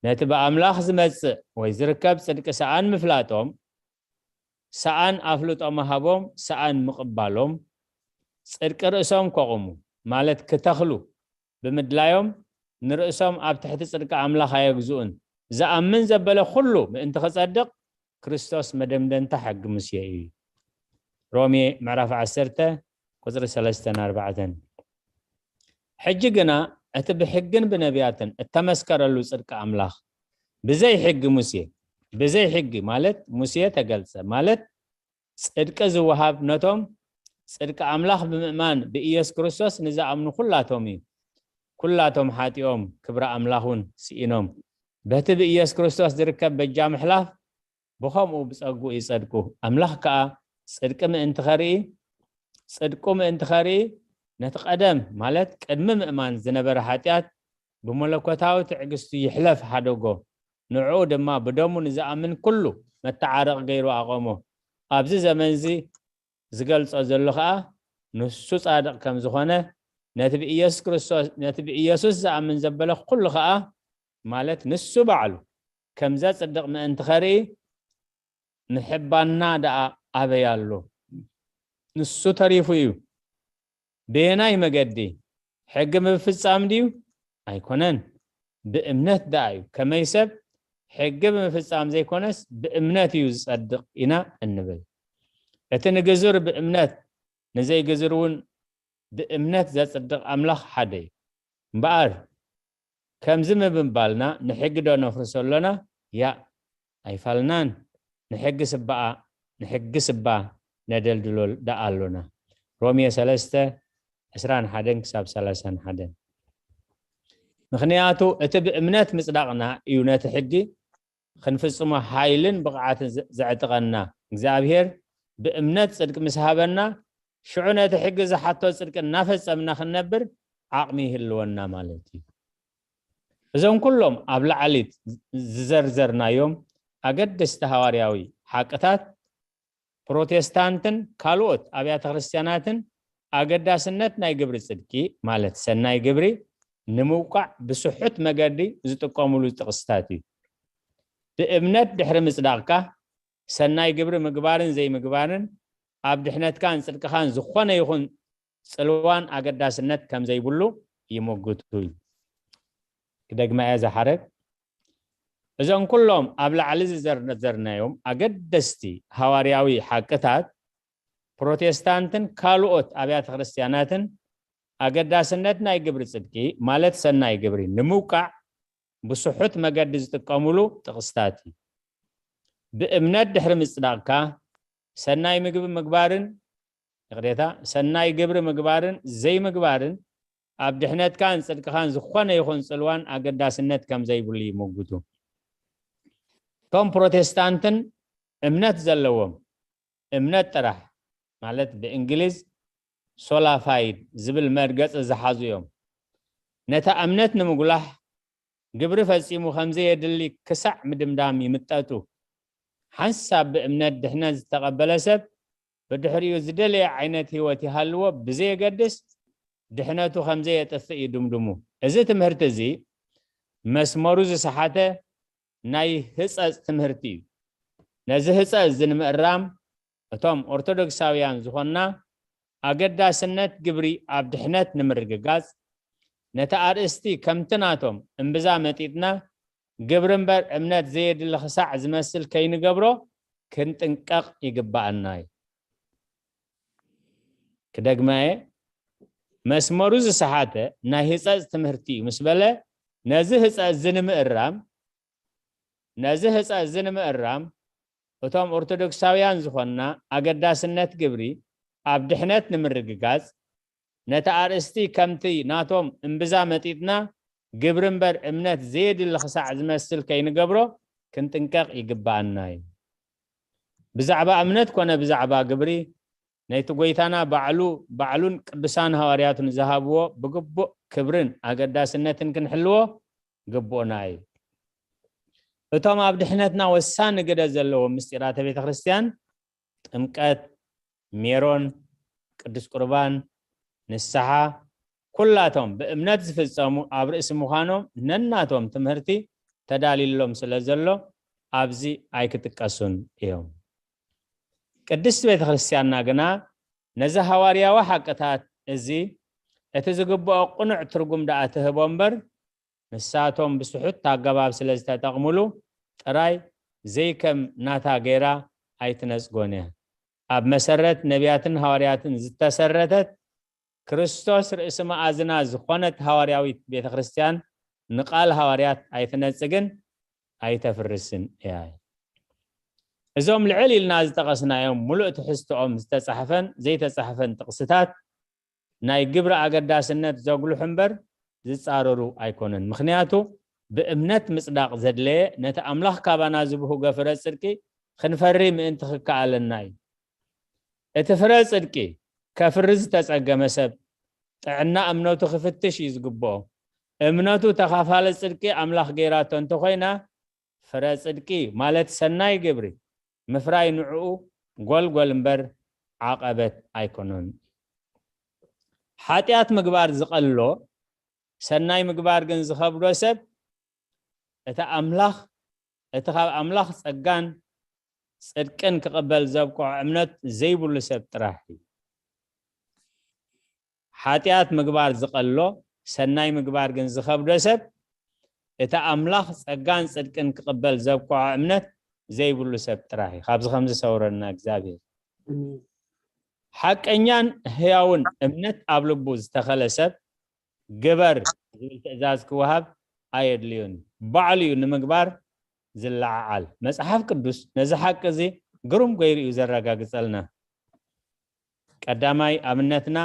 ነቲ ብኣምላኽ ዝመጽእ ወይ ዝርከብ ጽድቂ ሰኣን ምፍላጦም፣ ሰኣን ኣፍልጦ ምሃቦም፣ ሰኣን ምቕባሎም፣ ጽድቂ ርእሶም ከቑሙ፣ ማለት ክተኽሉ ብምድላዮም፣ ንርእሶም ኣብ ትሕቲ ጽድቂ ኣምላኽ ኣየግዝኡን። ዝኣምን ዘበለ ኩሉ ምእንቲ ክጸድቕ፣ ክርስቶስ መደምደምታ ሕጊ ሙሴ እዩ። ሮሜ ምዕራፍ ዓሰርተ ቁጽሪ ሰለስተን ኣርባዕተን። ሕጂ ግና እቲ ብሕግን ብነቢያትን እተመስከረሉ ጽድቂ ኣምላኽ ብዘይ ሕጊ ሙሴ፣ ብዘይ ሕጊ ማለት ሙሴ ተገልጸ፣ ማለት ጽድቂ ዝወሃብ ነቶም ጽድቂ ኣምላኽ ብምእማን ብኢየሱስ ክርስቶስ ንዝኣምኑ ኩላቶም እዩ። ኩላቶም ሓጢኦም፣ ክብሪ ኣምላኽ እውን ስኢኖም። በቲ ብኢየሱስ ክርስቶስ ዝርከብ በጃ ምሕላፍ ብኸምኡ ብጸግኡ ይጸድቁ። ኣምላኽ ከኣ ጽድቂ ምእንቲ ኸርኢ፣ ጽድቁ ምእንቲ ኸርኢ፣ ነቲ ቀደም፣ ማለት ቅድሚ ምእማን ዝነበረ ሓጢኣት ብመለኮታዊ ትዕግስቱ ይሕለፍ ሓደጎ። ንዕኡ ድማ ብደሙ ንዝኣምን ኩሉ መተዓረቒ ገይሩ ኣቖሞ። ኣብዚ ዘመንዚ ዝገልጾ ዘሎ ኸኣ ንሱ ጻድቕ ከም ዝኾነ፣ ነቲ ብኢየሱስ ክርስቶስ፣ ነቲ ብኢየሱስ ዝኣምን ዘበለ ኩሉ ኸኣ፣ ማለት ንሱ ባዕሉ ከም ዘጽድቕ ምእንቲ ኸርኢ፣ ምሕባና ደኣ ኣበይ ኣሎ? ንሱ ተሪፉ እዩ። በየናይ መገዲ? ሕጊ ብምፍጻም ድዩ? ኣይኮነን፣ ብእምነት ደኣ እዩ። ከመይ ሰብ ሕጊ ብምፍጻም ዘይኮነስ ብእምነት እዩ ዝጸድቕ ኢና እንብል። እቲ ንግዙር ብእምነት፣ ንዘይግዙር እውን ብእምነት ዘጽድቕ ኣምላኽ ሓደ እዩ። እምበኣር፣ ከምዚ ምብባልና ንሕጊ ዶ ነፍርሶ ኣሎና? ያእ፣ ኣይፋልናን። ንሕጊ ስባኣ፣ ንሕጊ ስባ ነደልድሎ ደኣ ኣሎና። ሮሜ ሰለስተ፣ ዕስራን ሓደን ክሳብ ሰላሳን ሓደን። ምኽንያቱ እቲ ብእምነት ምጽዳቕና እዩ ነቲ ሕጊ ክንፍጽሞ ሓይልን ብቕዓትን ዘ-፣ ዘዕጥቀና። እግዚኣብሔር ብእምነት ጽድቂ ምስ ሃበና፣ ሽዑ ነቲ ሕጊ ዝሓቶ ጽድቂ እናፈጸምና ክንነብር ዓቕሚ ይህልወና ማለት እዩ። እዞም ኩሎም ኣብ ላዕሊ ዝዘርዘርናዮም ኣገደስቲ ሃዋርያዊ ሓቅታት፣ ፕሮቴስታንትን ካልኦት ኣብያተ ክርስቲያናትን ኣገዳስነት ናይ ግብሪ ጽድቂ፣ ማለት ሰናይ ግብሪ፣ ንምውቃዕ ብስሑት መገዲ ዝጥቀሙሉ ጥቕስታት እዩ። ብእምነት ድሕሪ ምጽዳቕካ፣ ሰናይ ግብሪ ምግባርን ዘይምግባርን ኣብ ድሕነትካን ጽድቅኻን ዝኾነ ይኹን ጽልዋን ኣገዳስነት ከም ዘይብሉ ይምጉቱ እዩ። ክደግማ እየ እዛ ሓረግ። እዞም ኩሎም ኣብ ላዕሊ ዝዘርዘርናዮም ኣገደስቲ ሃዋርያዊ ሓቅታት፣ ፕሮቴስታንትን ካልኦት ኣብያተ ክርስቲያናትን ኣገዳስነት ናይ ግብሪ ጽድቂ፣ ማለት ሰናይ ግብሪ፣ ንምውቃዕ ብስሑት መገዲ ዝጥቀሙሉ ጥቕስታት እዩ። ብእምነት ድሕሪ ምጽዳቕካ፣ ሰናይ ምግቢ ምግባርን፣ ይቕሬታ፣ ሰናይ ግብሪ ምግባርን ዘይምግባርን ኣብ ድሕነትካን ጽድቅኻን ዝኾነ ይኹን ጽልዋን ኣገዳስነት ከም ዘይብሉ ይምጉቱ። እቶም ፕሮቴስታንትን እምነት ዘለዎም፣ እምነት ጥራሕ፣ ማለት ብእንግሊዝ ሶላ ፋይድ ዝብል መርገጺ ዝሓዙ እዮም። ነታ እምነት ንምጉላሕ ግብሪ ፈጺሙ ከም ዘየድሊ ክሳዕ ምድምዳም ይምጠጡ። ሓንሳብ ብእምነት ድሕነት ዝተቐበለ ሰብ ብድሕሪኡ ዝደለየ ዓይነት ህይወት ይሃልዎ ብዘየገድስ ድሕነቱ ከም ዘየጥፍእ ይድምድሙ። እዚ ትምህርቲ እዚ መስመሩ ዝሰሓተ ናይ ህጸጽ ትምህርቲ እዩ። ነዚ ህጸጽ እዚ ንምእራም እቶም ኦርቶዶክሳውያን ዝኾንና ኣገዳስነት ግብሪ ኣብ ድሕነት ንምርግጋጽ ነቲ ኣርእስቲ ከምቲ ናቶም እምብዛ መጢጥና ግብሪ እምበር እምነት ዘየድሊ ክሳዕ ዝመስል ከይንገብሮ ክንጥንቀቕ ይግባኣና እዩ። ክደግመየ፣ መስመሩ ዝሰሓተ ናይ ህጸጽ ትምህርቲ እዩ ምስ በለ፣ ነዚ ህጸጽ እዚ ንምእራም ነዚ ህጸጽ እዚ ንምእራም እቶም ኦርቶዶክሳውያን ዝኾንና ኣገዳስነት ግብሪ ኣብ ድሕነት ንምርግጋጽ ነቲ ኣርእስቲ ከምቲ ናቶም እምብዛ መጢጥና ግብሪ እምበር እምነት ዘየድሊ ክሳዕ ዝመስል ከይንገብሮ ክንጥንቀቕ ይግባኣና እዩ። ብዛዕባ እምነት ኮነ ብዛዕባ ግብሪ ነቲ ጎይታና ባዕሉ ባዕሉን ቅዱሳን ሃዋርያቱን ዝሃብዎ ብግቡእ ክብርን ኣገዳስነትን ክንሕልዎ ግቡእና እዩ። እቶም ኣብ ድሕነትና ወሳኒ ግደ ዘለዎም ምስጢራተ ቤተ ክርስቲያን ጥምቀት፣ ሜሮን፣ ቅዱስ ቁርባን፣ ንስሓ ኩላቶም ብእምነት ዝፍጸሙ ኣብ ርእሲ ምዃኖም ነናቶም ትምህርቲ ተዳልዩሎም ስለ ዘሎ ኣብዚ ኣይክጥቀሱን እዮም። ቅድስቲ ቤተ ክርስቲያንና ግና ነዚ ሃዋርያዊ ሓቅታት እዚ እቲ ዝግብኦ ቅኑዕ ትርጉም ደኣ ትህቦ እምበር ንሳቶም ብስሑት ኣገባብ ስለ ዝተጠቕምሉ ጥራይ ዘይከም ናታ ገይራ ኣይትነጽጎን እያ። ኣብ መሰረት ነቢያትን ሃዋርያትን ዝተሰረተት ክርስቶስ ርእሲ መኣዝና ዝኾነት ሃዋርያዊት ቤተ ክርስቲያን ንቃል ሃዋርያት ኣይትነጽግን ኣይተፍርስን እያ። እዞም ልዕል ኢልና ዝጠቐስናዮም ሙሉእ ትሕዝትኦም ዝተጻሕፈን ዘይተጻሕፈን ጥቕስታት ናይ ግብሪ ኣገዳስነት ዘጉልሑ እምበር ዝጻረሩ ኣይኮኑን። ምኽንያቱ ብእምነት ምጽዳቕ ዘድለየ ነቲ ኣምላኽ ካባና ዝብህጎ ፍረ ጽድቂ ክንፈሪ ምእንቲ ክከኣለና እዩ። እቲ ፍረ ጽድቂ ከፍሪ ዝተጸገመ ሰብ ጥዕና እምነቱ ክፍትሽ እዩ ዝግብኦ። እምነቱ ተኻፋለ ጽድቂ ኣምላኽ ገይራቶ እንተኾይና ፍረ ጽድቂ ማለት ሰናይ ግብሪ ምፍራይ ንዕኡ ጎልጎል እምበር ዓቐበት ኣይኮኖን። ሓጢኣት ምግባር ዝቐሎ ሰናይ ምግባር ግን ዝኸብዶ ሰብ እቲ ኣምላኽ እቲ ካብ ኣምላኽ ጸጋን ጽድቅን ክቕበል ዘብቅዖ እምነት ዘይብሉ ሰብ ጥራሕ እዩ። ሓጢኣት ምግባር ዝቐሎ ሰናይ ምግባር ግን ዝኸብዶ ሰብ እቲ ኣምላኽ ጸጋን ጽድቅን ክቕበል ዘብቅዖ እምነት ዘይብሉ ሰብ ጥራሕ እዩ። ካብዚ ከምዚ ሰውረና እግዚኣብሔር። ሓቀኛን ህያውን እምነት ኣብ ልቡ ዝተኸለ ሰብ ግበር ዝብል ትእዛዝ ክወሃብ ኣየድልዮን። ባዕሉ እዩ ንምግባር ዝለዓዓል። መጽሓፍ ቅዱስ ነዚ ሓቂ እዚ ግሩም ገይሩ እዩ ዘረጋግጸልና። ቀዳማይ ኣብነትና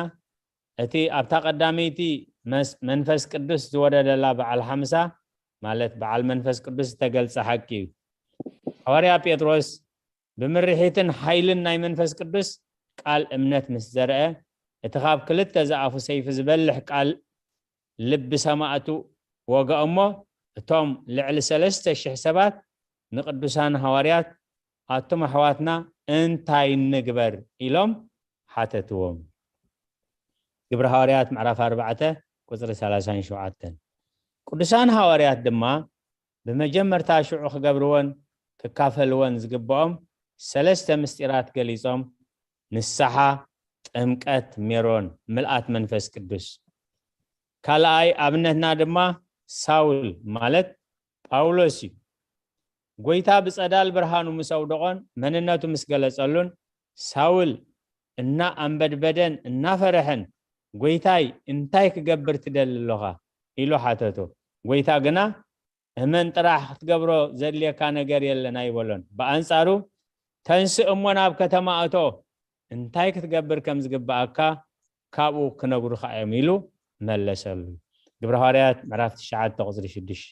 እቲ ኣብታ ቀዳመይቲ መስ-፣ መንፈስ ቅዱስ ዝወረደላ በዓል ሓምሳ ማለት በዓል መንፈስ ቅዱስ ዝተገልጸ ሓቂ እዩ። ሃዋርያ ጴጥሮስ ብምርሒትን ሓይልን ናይ መንፈስ ቅዱስ ቃል እምነት ምስ ዘርአ እቲ ካብ ክልተ ዝኣፉ ሰይፊ ዝበልሕ ቃል ልቢ ሰማእቱ ወግኦ እሞ እቶም ልዕሊ ሰለስተ ሽሕ ሰባት ንቅዱሳን ሃዋርያት ኣቱም ኣሕዋትና እንታይ ንግበር ኢሎም ሓተትዎም። ግብሪ ሃዋርያት ምዕራፍ ኣርባዕተ ቁፅሪ ሰላሳን ሸውዓተን። ቅዱሳን ሃዋርያት ድማ ብመጀመርታ ሽዑ ክገብርዎን ክካፈልዎን ዝግብኦም ሰለስተ ምስጢራት ገሊጾም፣ ንስሓ፣ ጥምቀት፣ ሜሮን፣ ምልኣት መንፈስ ቅዱስ። ካልኣይ ኣብነትና ድማ ሳውል ማለት ጳውሎስ እዩ። ጎይታ ብጸዳል ብርሃኑ ምስ ኣውደቖን መንነቱ ምስ ገለጸሉን ሳውል እናኣንበድበደን እናፈረሐን "ጎይታይ፣ እንታይ ክገብር ትደሊ ኣሎኻ?" ኢሉ ሓተቶ። ጎይታ ግና፣ "እመን ጥራሕ፣ ክትገብሮ ዘድልየካ ነገር የለን" ኣይበሎን። ብኣንጻሩ፣ "ተንስእ እሞ ናብ ከተማ እቶ፣ እንታይ ክትገብር ከም ዝግብኣካ ካብኡ ክነግሩኻ እዮም" ኢሉ መለሰሉ። ግብረ ሃዋርያት ምዕራፍ ትሽዓተ ቁጽሪ ሽዱሽተ።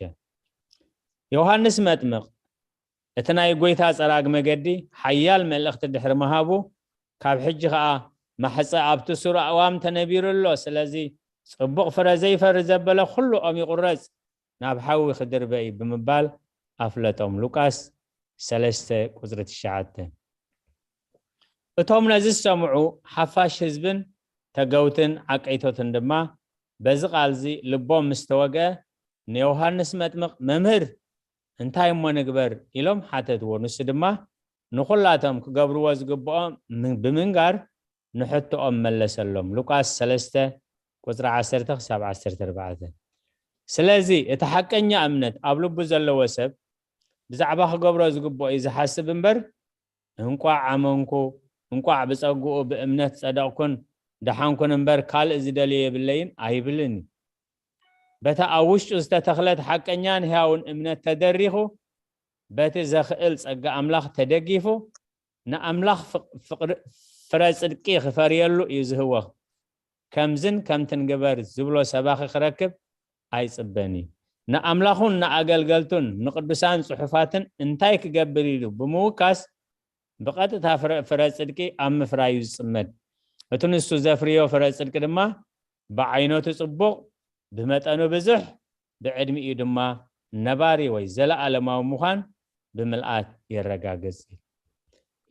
ዮሃንስ መጥምቕ እቲ ናይ ጎይታ ጸራግ መገዲ ሓያል መልእኽቲ ድሕሪ ምሃቡ፣ ካብ ሕጂ ኸኣ ማሕጸ ኣብቲ ሱር ኣእዋም ተነቢሩ ኣሎ፣ ስለዚ ጽቡቕ ፍረ ዘይፈሪ ዘበለ ኩሉ ኦም ይቑረጽ፣ ናብ ሓዊ ክድርበ እዩ ብምባል ኣፍለጦም። ሉቃስ ሰለስተ ቁጽሪ ትሽዓተ። እቶም ነዚ ዝሰምዑ ሓፋሽ ህዝብን ተገውትን ዓቀይቶትን ድማ በዚ ቃልዚ ልቦም ምስ ተወግአ፣ ንዮሃንስ መጥምቕ፣ "መምህር፣ እንታይ እሞ ንግበር?" ኢሎም ሓተትዎ። ንሱ ድማ ንኹላቶም ክገብርዎ ዝግብኦም ም-፣ ብምንጋር ንሕቶኦም መለሰሎም። ሉቃስ ሰለስተ ቁጽሪ ዓሰርተ ክሳብ ዓሰርተ ኣርባዕተ። ስለዚ እቲ ሓቀኛ እምነት ኣብ ልቡ ዘለዎ ሰብ ብዛዕባ ክገብሮ ዝግብኦ እዩ ዝሓስብ እምበር፣ "እንቋዕ ኣመንኩ፣ እንቋዕ ብጸግኡ ብእምነት ጸደቕኩን ደሓንኩን እምበር፣ ካልእ ዝደልዮ የብለይን" ኣይብልን እዩ። በታ ኣብ ውሽጡ ዝተተኽለት ሓቀኛን ሕያውን እምነት ተደሪኹ፣ በቲ ዘኽእል ጸጋ ኣምላኽ ተደጊፉ፣ ንኣምላኽ ፍቕ-፣ ፍቕሪ፣ ፍረ ጽድቂ ክፈርየሉ እዩ ዝህወኽ። "ከምዝን ከምትን ግበር" ዝብሎ ሰባኺ ክረክብ ኣይጽበን እዩ። ንኣምላኹን ንኣገልገልቱን ንቅዱሳን ጽሑፋትን እንታይ ክገብር ኢሉ ብምውካስ፣ ብቐጥታ ፍረ፣ ፍረ ጽድቂ ኣብ ምፍራይ እዩ ዝጽመድ። እቲ ንሱ ዘፍርዮ ፍረ ጽድቂ ድማ ብዓይነቱ ጽቡቕ፣ ብመጠኑ ብዙሕ፣ ብዕድሚኡ ድማ ነባሪ ወይ ዘለኣለማዊ ምዃን ብምልኣት የረጋግጽ።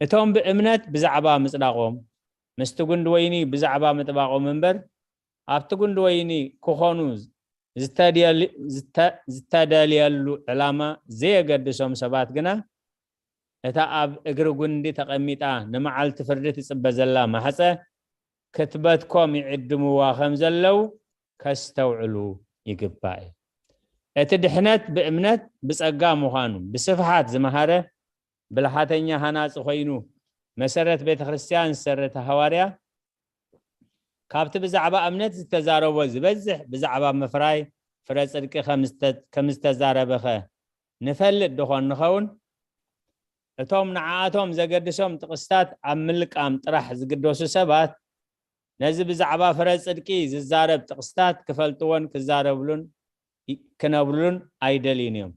እቶም ብእምነት ብዛዕባ ምጽዳቖም፣ ምስቲ ጉንዲ ወይኒ ብዛዕባ ምጥባቖም እምበር፣ ኣብቲ ጉንዲ ወይኒ ክኾኑ ዝተድየል-፣ ዝተ-፣ ዝተደልየሉ ዕላማ ዘየገድሶም ሰባት ግና፣ እታ ኣብ እግሪ ጉንዲ ተቐሚጣ ንመዓልቲ ፍርዲ ትጽበ ዘላ ማሕጸ ክትበትኮም ይዕድምዋ ከም ዘለዉ ከስተውዕሉ ይግባእ እዩ። እቲ ድሕነት ብእምነት ብጸጋ ምዃኑ ብስፍሓት ዝመሃረ ብልሓተኛ ሃናጺ ኮይኑ፣ መሰረት ቤተ ክርስቲያን ዝሰረተ ሃዋርያ፣ ካብቲ ብዛዕባ እምነት ዝተዛረቦ ዝበዝሕ ብዛዕባ ምፍራይ ፍረ ጽድቂ ከም ዝተ-፣ ከም ዝተዛረበኸ ንፈልጥ ዶ ኾን ንኸውን? እቶም ንዓኣቶም ዘገድሶም ጥቕስታት ኣብ ምልቃም ጥራሕ ዝግደሱ ሰባት፣ ነዚ ብዛዕባ ፍረ ጽድቂ ዝዛረብ ጥቕስታት ክፈልጥዎን ክዛረብሉን ይ-፣ ክነብሩሉን ኣይደልዩን እዮም።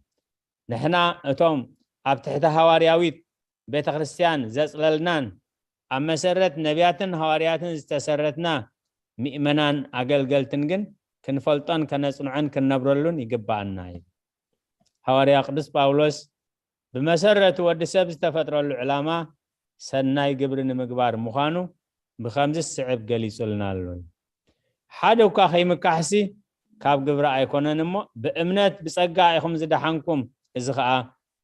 ንሕና እቶም ኣብ ትሕቲ ሃዋርያዊት ቤተ ክርስቲያን ዘጽለልናን ኣብ መሰረት ነቢያትን ሃዋርያትን ዝተሰረትና ምእመናን ኣገልገልትን ግን ክንፈልጦን ከነጽንዖን ክንነብረሉን ይግብኣና እዩ። ሃዋርያ ቅዱስ ጳውሎስ ብመሰረቱ ወዲ ሰብ ዝተፈጥረሉ ዕላማ ሰናይ ግብሪ ንምግባር ምዃኑ ብኸምዚ ዝስዕብ ገሊጹልና ኣሎ። ሓደ እኳ ከይምካሕሲ ካብ ግብሪ ኣይኮነን እሞ፣ ብእምነት ብጸጋ ኢኹም ዝደሓንኩም፣ እዚ ኸኣ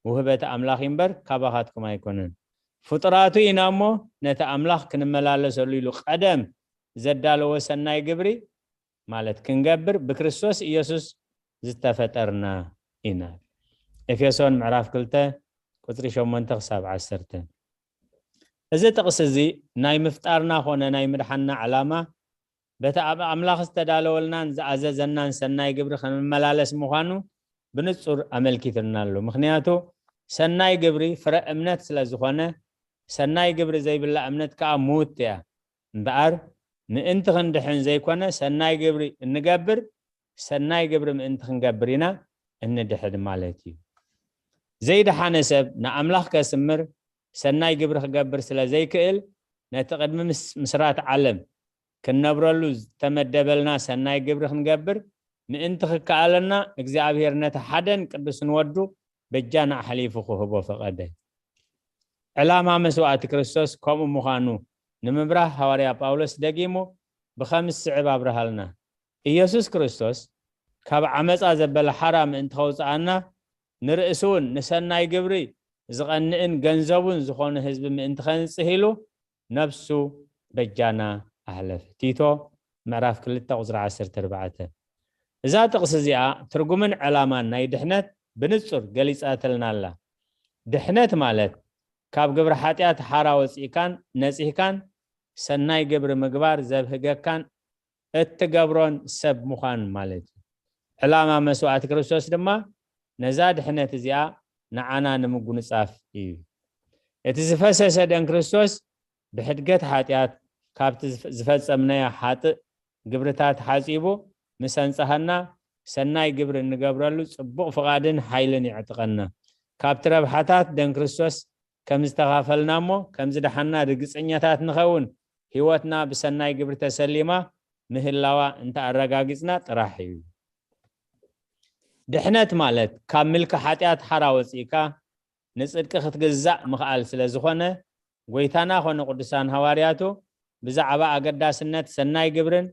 ውህበተ ኣምላኽ እዩ እምበር ካባኻትኩም ኣይኮነን። ፍጡራቱ ኢና እሞ፣ ነቲ ኣምላኽ ክንመላለሰሉ ኢሉ ቀደም ዘዳለዎ ሰናይ ግብሪ፣ ማለት ክንገብር፣ ብክርስቶስ ኢየሱስ ዝተፈጠርና ኢና። ኤፌሶን ምዕራፍ ክልተ ቁጽሪ ሸሞንተ ክሳብ ዓሰርተ። እዚ ጥቕሲ እዚ ናይ ምፍጣርና ኾነ ናይ ምድሓንና ዕላማ በቲ ኣብ ኣምላኽ ዝተዳለወልናን ዝኣዘዘናን ሰናይ ግብሪ ክንመላለስ ምዃኑ ብንጹር ኣመልኪቱልና ኣሎ። ምኽንያቱ ሰናይ ግብሪ ፍረ እምነት ስለ ዝኾነ፣ ሰናይ ግብሪ ዘይብላ እምነት ከኣ ምውት እያ። እምበኣር ምእንቲ ክንድሕን ዘይኮነ፣ ሰናይ ግብሪ እንገብር፣ ሰናይ ግብሪ ምእንቲ ክንገብር ኢና እንድሕን ማለት እዩ። ዘይደሓነ ሰብ ንኣምላኽ ከስምር ሰናይ ግብሪ ክገብር ስለ ዘይክእል፣ ነቲ ቅድሚ ምስ-፣ ምስራት ዓለም ክንነብረሉ ዝተመደበልና ሰናይ ግብሪ ክንገብር ምእንቲ ክከኣለና፣ እግዚኣብሔር ነቲ ሓደን ቅዱስን ወዱ በጃና ኣሕሊፉ ክህቦ ፈቐደ። ዕላማ መስዋእቲ ክርስቶስ ከምኡ ምዃኑ ንምብራህ ሃዋርያ ጳውሎስ ደጊሙ ብኸም ዝስዕብ ኣብርሃልና። ኢየሱስ ክርስቶስ ካብ ዓመጻ ዘበለ ሓራ ምእንቲ ከውጽኣና፣ ንርእሱ እውን ንሰናይ ግብሪ ዝቐንእን ገንዘቡን ዝኾነ ህዝቢ ምእንቲ ከንጽህ ኢሉ ነፍሱ በጃና ኣሕለፈ። ቲቶ ምዕራፍ ክልተ ቁጽሪ ዓሰርተ ኣርባዕተ። እዛ ጥቕሲ እዚኣ ትርጉምን ዕላማን ናይ ድሕነት ብንጹር ገሊጻትልና ኣላ። ድሕነት ማለት ካብ ግብሪ ሓጢኣት ሓራ ወጺእካን ነጺህካን ሰናይ ግብሪ ምግባር ዘብህገካን እትገብሮን ሰብ ምዃን ማለት እዩ። ዕላማ መስዋእቲ ክርስቶስ ድማ ነዛ ድሕነት እዚኣ ንዓና ንምጉንጻፍ እዩ። እቲ ዝፈሰሰ ደም ክርስቶስ ብሕድገት ሓጢኣት ካብቲ ዝፈጸምናዮ ሓጥእ ግብርታት ሓጺቡ ምስ ኣንጽሃና፣ ሰናይ ግብሪ እንገብረሉ ጽቡቕ ፍቓድን ሓይልን ይዕጥቐና። ካብቲ ረብሓታት ደም ክርስቶስ ከም ዝተኻፈልና እሞ ከም ዝደሓና ርግጸኛታት ንኸውን። ህይወትና ብሰናይ ግብሪ ተሰሊማ ምህላዋ እንተኣረጋጊጽና ጥራሕ እዩ። ድሕነት ማለት ካብ ምልኪ ሓጢኣት ሓራ ወጺእካ ንጽድቂ ክትግዛእ ምኽኣል ስለ ዝኾነ፣ ጎይታና ኾነ ቅዱሳን ሃዋርያቱ ብዛዕባ ኣገዳስነት ሰናይ ግብርን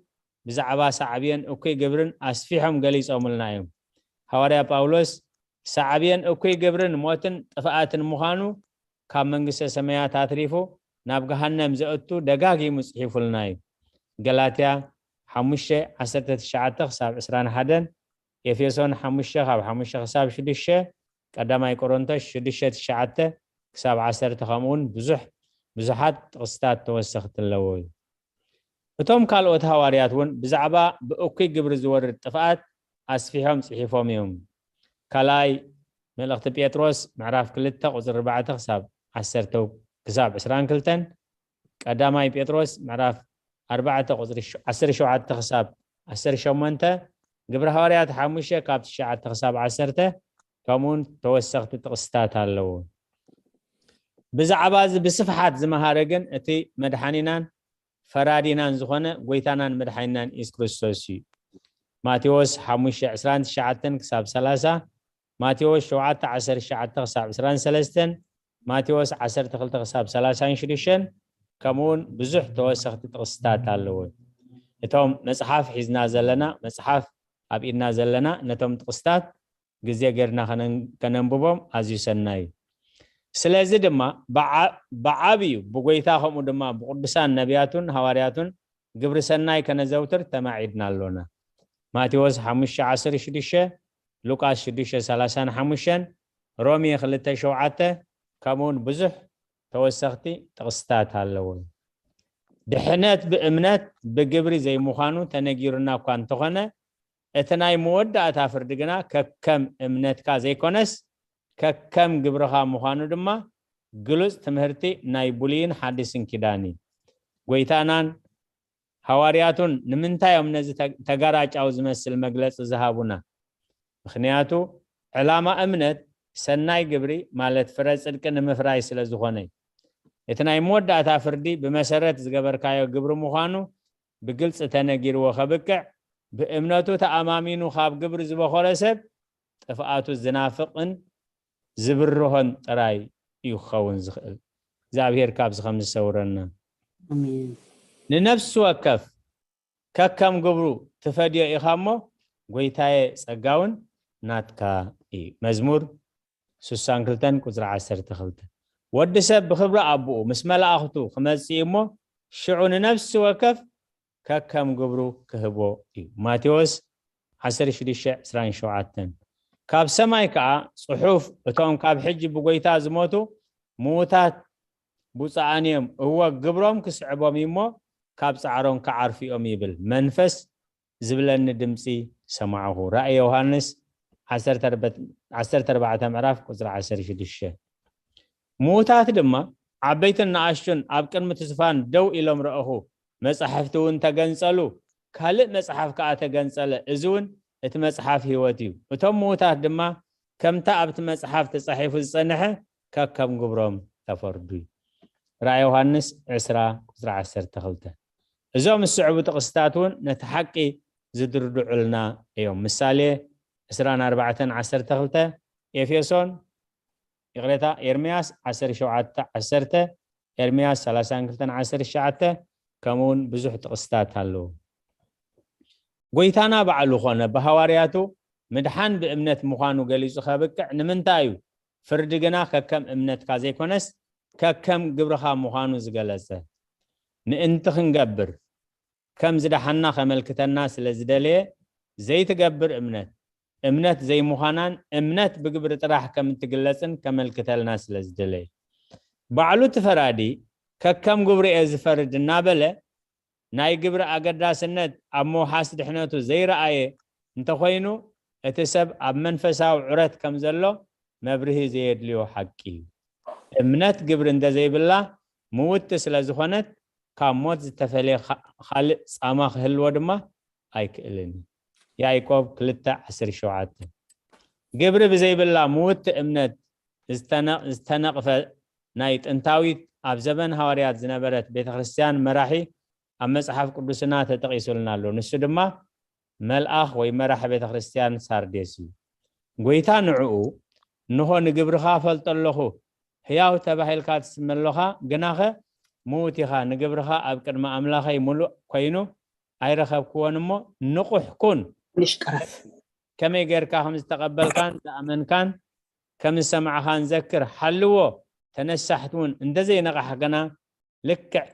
ብዛዕባ ሳዕብዮን እኩይ ግብርን ኣስፊሖም ገሊጾምልና እዮም። ሃዋርያ ጳውሎስ ሳዕብዮን እኩይ ግብርን ሞትን ጥፍኣትን ምዃኑ፣ ካብ መንግስተ ሰማያት ኣትሪፉ ናብ ገሃነም ዘእቱ ደጋጊሙ ጽሒፉልና እዩ። ገላትያ ሓሙሽተ ዓሰርተ ትሽዓተ ክሳብ ዕስራን ሓደን፣ ኤፌሶን ሓሙሽተ ካብ ሓሙሽተ ክሳብ ሽዱሽተ፣ ቀዳማይ ቆሮንቶስ ሽዱሽተ ትሽዓተ ክሳብ ዓሰርተ፣ ከምኡ እውን ብዙሕ ብዙሓት ጥቕስታት ተወሰኽቲ ኣለዎ እዩ። እቶም ካልኦት ሃዋርያት እውን ብዛዕባ ብእኩይ ግብሪ ዝወርድ ጥፍኣት ኣስፊሖም ጽሒፎም እዮም። ካልኣይ መልእኽቲ ጴጥሮስ ምዕራፍ ክልተ ቁጽሪ ኣርባዕተ ክሳብ ዓሰርተ ክሳብ ዕስራን ክልተን፣ ቀዳማይ ጴጥሮስ ምዕራፍ ኣርባዕተ ቁጽሪ ሽ- ዓሰርተ ሸውዓተ ክሳብ ዓሰርተ ሸሞንተ፣ ግብሪ ሃዋርያት ሓሙሽተ ካብ ትሽዓተ ክሳብ ዓሰርተ፣ ከምኡውን ተወሰኽቲ ጥቕስታት ኣለዉ። ብዛዕባ እዚ ብስፍሓት ዝመሃረ ግን እቲ መድሓኒናን ፈራዲናን ዝኾነ ጎይታናን መድሓኒናን ኢየሱስ ክርስቶስ እዩ። ማቴዎስ ሓሙሽተ ዕስራን ትሽዓተን ክሳብ ሰላሳ፣ ማቴዎስ ሸውዓተ ዓሰርተ ትሽዓተ ክሳብ ዕስራን ሰለስተን፣ ማቴዎስ ዓሰርተ ክልተ ክሳብ ሰላሳን ሽዱሽተን፣ ከምኡውን ብዙሕ ተወሰኽቲ ጥቕስታት ኣለዎ። እቶም መጽሓፍ ሒዝና ዘለና፣ መጽሓፍ ኣብ ኢድና ዘለና፣ ነቶም ጥቕስታት ግዜ ጌርና ከነን- ከነንብቦም ኣዝዩ ሰናይ እዩ። ስለዚ ድማ ብዓ- ብዓብዩ ብጎይታ ከምኡ ድማ ብቅዱሳን ነቢያቱን ሃዋርያቱን ግብሪ ሰናይ ከነዘውትር ተማዒድና ኣሎና። ማቴዎስ ሓሙሽተ ዓሰርተ ሽዱሽተ፣ ሉቃስ ሽዱሽተ ሰላሳን ሓሙሽተን፣ ሮሜ ክልተ ሸውዓተ፣ ከምኡውን ብዙሕ ተወሰኽቲ ጥቕስታት ኣለዉ። ድሕነት ብእምነት ብግብሪ ዘይምዃኑ ተነጊሩና እኳ እንተኾነ፣ እቲ ናይ መወዳእታ ፍርዲ ግና ከከም እምነትካ ዘይኮነስ ከከም ግብርኻ ምዃኑ ድማ ግሉጽ ትምህርቲ ናይ ብሉይን ሓዲስን ኪዳን እዩ። ጎይታናን ሃዋርያቱን ንምንታይ እዮም ነዚ ተ- ተጋራጫዊ ዝመስል መግለጺ ዝሃቡና? ምኽንያቱ ዕላማ እምነት ሰናይ ግብሪ ማለት ፍረ ጽድቂ ንምፍራይ ስለ ዝኾነ እዩ። እቲ ናይ መወዳእታ ፍርዲ ብመሰረት ዝገበርካዮ ግብሪ ምዃኑ ብግልጺ ተነጊርዎ ከብቅዕ፣ ብእምነቱ ተኣማሚኑ ካብ ግብሪ ዝበኾረ ሰብ ጥፍኣቱ ዝናፍቕን ዝብርሆን ጥራይ እዩ ክኸውን ዝኽእል። እግዚኣብሔር ካብዚ ከም ዝሰውረና። ኣሜን። ንነፍሲ ወከፍ ከከም ግብሩ ትፈድዮ ኢኻ እሞ፣ ጎይታየ፣ ጸጋ እውን ናትካ እዩ። መዝሙር ስሳን ክልተን ቁጽሪ ዓሰርተ ክልተ። ወዲ ሰብ ብኽብሪ ኣቦኡ ምስ መላእኽቱ ክመጽእ እዩ እሞ፣ ሽዑ ንነፍሲ ወከፍ ከከም ግብሩ ክህቦ እዩ። ማቴዎስ ዓሰርተ ሽዱሽተ ዕስራን ሸውዓተን። ካብ ሰማይ ከኣ ጽሑፍ፣ እቶም ካብ ሕጂ ብጎይታ ዝሞቱ ምዉታት ብፁዓን እዮም፣ እወ ግብሮም ክስዕቦም እዩ እሞ ካብ ጻዕሮም ክዓርፉ እዮም ይብል። መንፈስ ዝብለኒ ድምጺ ሰማዕኹ። ራእይ ዮሃንስ ዓሰርተ ኣርባዕተ ምዕራፍ ቁጽሪ ዓሰርተ ሽዱሽተ። ምዉታት ድማ ዓበይትን ንኣሽቱን ኣብ ቅድሚ እቲ ዝፋን ደው ኢሎም ረእኹ። መጻሕፍቲ እውን ተገንጸሉ። ካልእ መጽሓፍ ከኣ ተገንጸለ፣ እዚ እውን እቲ መጽሓፍ ህይወት እዩ። እቶም ምዉታት ድማ ከምታ ኣብቲ መጽሓፍ ተጻሒፉ ዝጸንሐ ከከም ግብሮም ተፈርዱ እዩ። ራእይ ዮሃንስ ዕስራ ቁጽሪ ዓሰርተ ክልተ። እዞም ዝስዕቡ ጥቕስታት እውን ነቲ ሓቂ ዝድርድዑልና እዮም። ምሳሌ ዕስራን ኣርባዕተን ዓሰርተ ክልተ፣ ኤፌሶን ይቕሬታ፣ ኤርምያስ ዓሰርተ ሸውዓተ ዓሰርተ፣ ኤርምያስ ሰላሳን ክልተን ዓሰርተ ትሽዓተ፣ ከምኡ እውን ብዙሕ ጥቕስታት ኣለዉ። ጎይታና ባዕሉ ኾነ ብሃዋርያቱ ምድሓን ብእምነት ምዃኑ ገሊጹ ከብቅዕ ንምንታይ እዩ? ፍርዲ ግና ከከም እምነትካ ዘይኮነስ ከከም ግብርኻ ምዃኑ ዝገለጸ። ምእንቲ ክንገብር ከም ዝደሓና ከመልክተና ስለ ዝደለየ ዘይትገብር እምነት እምነት ዘይምዃናን እምነት ብግብሪ ጥራሕ ከም እትግለጽን ከመልክተልና ስለ ዝደለየ። ባዕሉ እቲ ፈራዲ ከከም ግብሩ እየ ዝፈርድ እናበለ ናይ ግብሪ ኣገዳስነት ኣብ ምውሓስ ድሕነቱ ዘይረኣየ እንተኾይኑ፣ እቲ ሰብ ኣብ መንፈሳዊ ዑረት ከም ዘሎ መብርሂ ዘየድልዮ ሓቂ እዩ። እምነት ግብሪ እንተዘይብላ ምውቲ ስለ ዝኾነት፣ ካብ ሞት ዝተፈልየ ኻ-፣ ካልእ ጻማ ክህልዎ ድማ ኣይክእልን እዩ። ያዕቆብ ክልተ ዓሰርተ ሸውዓተ። ግብሪ ብዘይብላ ምውቲ እምነት ዝተነ-፣ ዝተነቕፈ ናይ ጥንታዊት ኣብ ዘበን ሃዋርያት ዝነበረት ቤተ ክርስቲያን መራሒ ኣብ መጽሓፍ ቅዱስና ተጠቒሱልና ኣሎ። ንሱ ድማ መልኣኽ ወይ መራሒ ቤተ ክርስቲያን ሳርዴስ እዩ። ጎይታ ንዕኡ፣ እንሆ ንግብርኻ ፈልጦ ኣለኹ፣ ሕያው ተባሂልካ ትስመ ኣለኻ፣ ግናኸ ምዉት ኢኻ፣ ንግብርኻ ኣብ ቅድሚ ኣምላኸይ ምሉእ ኮይኑ ኣይረኸብክዎን እሞ፣ ንቑሕ ኩን። ንሽቀረፍ። ከመይ ጌርካ ከም ዝተቐበልካን ዝኣመንካን ከም ዝሰማዕኻን ዘክር፣ ሓልዎ። ተነሳሕቲ እውን እንተዘይነቓሕ ግና ልክዕ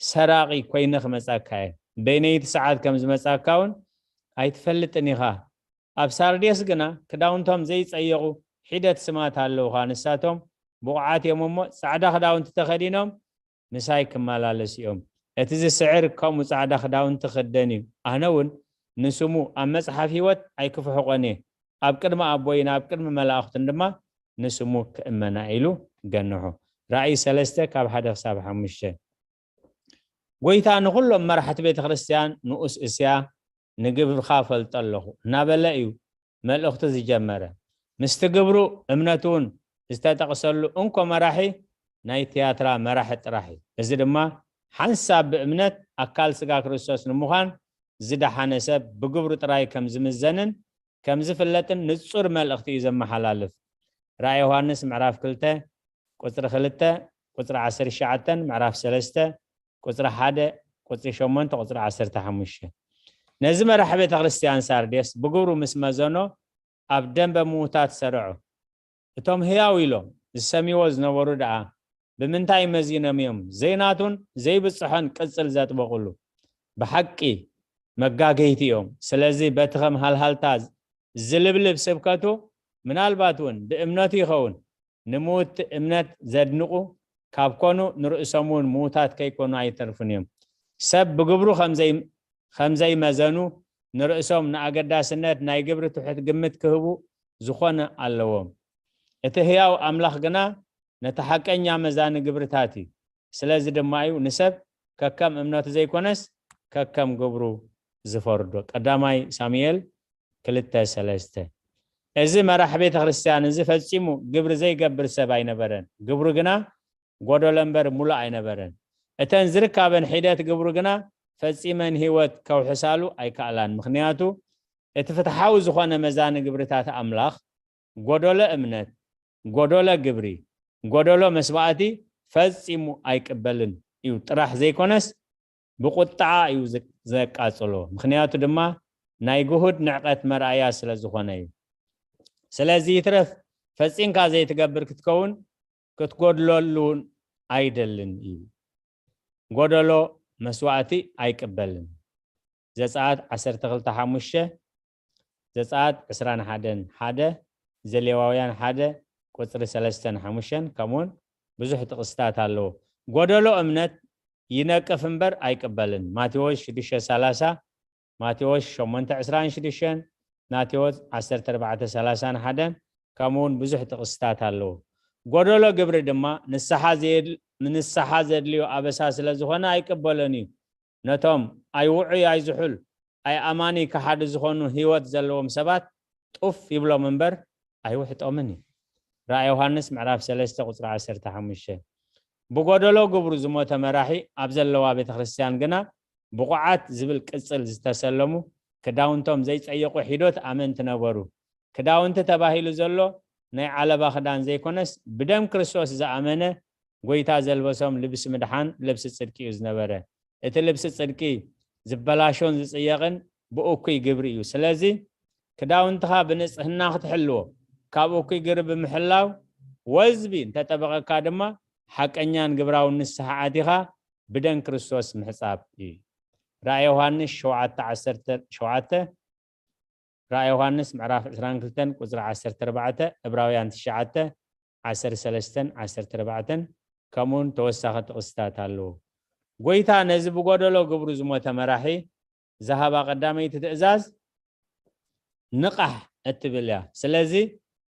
ሰራቒ ኮይነ ክመጻካ እየ። በይነይቲ ሰዓት ከም ዝመጻካ እውን ኣይትፈልጥን ኢኻ። ኣብ ሳርዴስ ግና ክዳውንቶም ዘይጸየቑ ሒደት ስማት ኣለውኻ። ንሳቶም ብቑዓት እዮም እሞ ጻዕዳ ክዳውንቲ ተኸዲኖም ምሳይ ክመላለሱ እዮም። እቲ ዝስዕር ከምኡ ጻዕዳ ክዳውንቲ ክኽደን እዩ። ኣነ እውን ንስሙ ኣብ መጽሓፍ ህይወት ኣይክፍሕቖን እየ። ኣብ ቅድሚ ኣቦይን ኣብ ቅድሚ መላእኽቱን ድማ ንስሙ ክእመና ኢሉ ገንሖ። ራእይ ሰለስተ ካብ ሓደ ክሳብ ሓሙሽተ። ጎይታ ንኹሎም መራሕቲ ቤተ ክርስቲያን ንኡስ እስያ ንግብርኻ ፈልጦ ኣለኹ እናበለ እዩ መልእኽቱ ዝጀመረ። ምስቲ ግብሩ እምነቱ እውን ዝተጠቕሰሉ እንኮ መራሒ ናይ ትያትራ መራሒ ጥራሕ እዩ። እዚ ድማ ሓንሳብ ብእምነት ኣካል ስጋ ክርስቶስ ንምዃን ዝደሓነ ሰብ ብግብሩ ጥራይ ከም ዝምዘንን ከም ዝፍለጥን ንጹር መልእኽቲ እዩ ዘመሓላልፍ። ራእይ ዮሃንስ ምዕራፍ ክልተ ቁጽሪ ክልተ፣ ቁጽሪ ዓሰርተ ትሽዓተ፣ ምዕራፍ ሰለስተ ቁጽሪ ሓደ፣ ቁጽሪ ሸሞንተ፣ ቁጽሪ ዓሰርተ ሓሙሽተ። ነዚ መራሒ ቤተ ክርስቲያን ሳርዴስ ብግብሩ ምስ መዘኖ ኣብ ደንበ ምዉታት ሰረዖ። እቶም ህያው ኢሎም ዝሰምይዎ ዝነበሩ ደኣ ብምንታይ መዚኖም እዮም ዘይናቱን ዘይብጽሖን ቅጽል ዘጥበቑሉ? ብሓቂ መጋገይቲ እዮም። ስለዚ በቲ ከም ሃልሃልታ ዝልብልብ ስብከቱ ምናልባት እውን ብእምነቱ ይኸውን ንምውት እምነት ዘድንቑ ካብ ኮኑ ንርእሶም እውን ምዉታት ከይኮኑ ኣይተርፉን እዮም። ሰብ ብግብሩ ከም ዘይ-፣ ከም ዘይመዘኑ ንርእሶም ንኣገዳስነት ናይ ግብሪ ትሑት ግምት ክህቡ ዝኾነ ኣለዎም። እቲ ህያው ኣምላኽ ግና ነቲ ሓቀኛ መዛኒ ግብርታት እዩ። ስለዚ ድማ እዩ ንሰብ ከከም እምነቱ ዘይኮነስ ከከም ግብሩ ዝፈርዶ። ቀዳማይ ሳሙኤል ክልተ ሰለስተ። እዚ መራሕ ቤተ ክርስቲያን እዚ ፈጺሙ ግብሪ ዘይገብር ሰብ ኣይነበረን። ግብሩ ግና ጎደሎ እምበር ሙሉእ ኣይነበረን። እተን ዝርካበን ሒደት ግብሩ ግና ፈጺመን ህይወት ከውሕሳሉ ኣይከኣላን። ምኽንያቱ እቲ ፍትሓዊ ዝኾነ መዛኒ ግብርታት ኣምላኽ ጎደሎ እምነት፣ ጎደሎ ግብሪ፣ ጎደሎ መስዋእቲ ፈጺሙ ኣይቅበልን እዩ ጥራሕ ዘይኮነስ ብቁጥዓ እዩ ዘ-፣ ዘቃጽሎ። ምኽንያቱ ድማ ናይ ግሁድ ንዕቀት መርኣያ ስለ ዝኾነ እዩ። ስለዚ ይትረፍ ፈጺምካ ዘይትገብር ክትከውን ክትጎድለሉ እውን ኣይደልን እዩ። ጎደሎ መስዋእቲ ኣይቅበልን። ዘጸኣት ዓሰርተ ክልተ ሓሙሽተ፣ ዘጸኣት ዕስራን ሓደን ሓደ፣ ዘሌዋውያን ሓደ ቁጽሪ ሰለስተን ሓሙሽተን፣ ከምኡውን ብዙሕ ጥቕስታት ኣለዎ። ጎደሎ እምነት ይነቅፍ እምበር ኣይቅበልን። ማቴዎስ ሽዱሽተ ሰላሳ፣ ማቴዎስ ሸሞንተ ዕስራን ሽዱሽተን፣ ማቴዎስ ዓሰርተ ኣርባዕተ ሰላሳን ሓደን፣ ከምኡውን ብዙሕ ጥቕስታት ኣለዎ። ጎደሎ ግብሪ ድማ ንስሓ ዘየድ-፣ ንስሓ ዘድልዮ ኣበሳ ስለ ዝኾነ ኣይቅበሎን እዩ። ነቶም ኣይውዑይ ኣይዝሑል ኣይኣማኒ ከሓዲ ዝኾኑ ህይወት ዘለዎም ሰባት ጡፍ ይብሎም እምበር ኣይውሕጦምን እዩ። ራእይ ዮሃንስ ምዕራፍ ሰለስተ ቁጽሪ ዓሰርተ ሓሙሽተ። ብጎደሎ ግብሩ ዝሞተ መራሒ ኣብ ዘለዋ ቤተ ክርስቲያን ግና ብቑዓት ዝብል ቅጽል ዝተሰለሙ ክዳውንቶም ዘይጸየቑ ሒዶት ኣመንቲ ነበሩ። ክዳውንቲ ተባሂሉ ዘሎ ናይ ዓለባ ክዳን ዘይኮነስ ብደም ክርስቶስ ዝኣመነ ጎይታ ዘልበሶም ልብሲ ምድሓን ልብሲ ጽድቂ እዩ ዝነበረ። እቲ ልብሲ ጽድቂ ዝበላሾን ዝጽየቕን ብእኩይ ግብሪ እዩ። ስለዚ ክዳውንትኻ ብንጽህና ክትሕልዎ ካብ እኩይ ግብሪ ብምሕላው ወዝቢ እንተጠበቐካ ድማ ሓቀኛን ግብራውን ንስሓ ኣቲኻ ብደም ክርስቶስ ምሕጻብ እዩ። ራእይ ዮሃንስ ሸውዓተ ዓሰርተ ሸውዓተ፣ ራእይ ዮሃንስ ምዕራፍ ዕስራን ክልተን ቁጽሪ ዓሰርተ ኣርባዕተ፣ ዕብራውያን ትሽዓተ ዓሰርተ ሰለስተን ዓሰርተ ኣርባዕተን፣ ከምኡውን ተወሳኺ ጥቕስታት ኣለዉ። ጎይታ ነዚ ብጎደሎ ግብሩ ዝሞተ መራሒ ዝሃባ ቀዳመይቲ ትእዛዝ ንቓሕ እትብል እያ። ስለዚ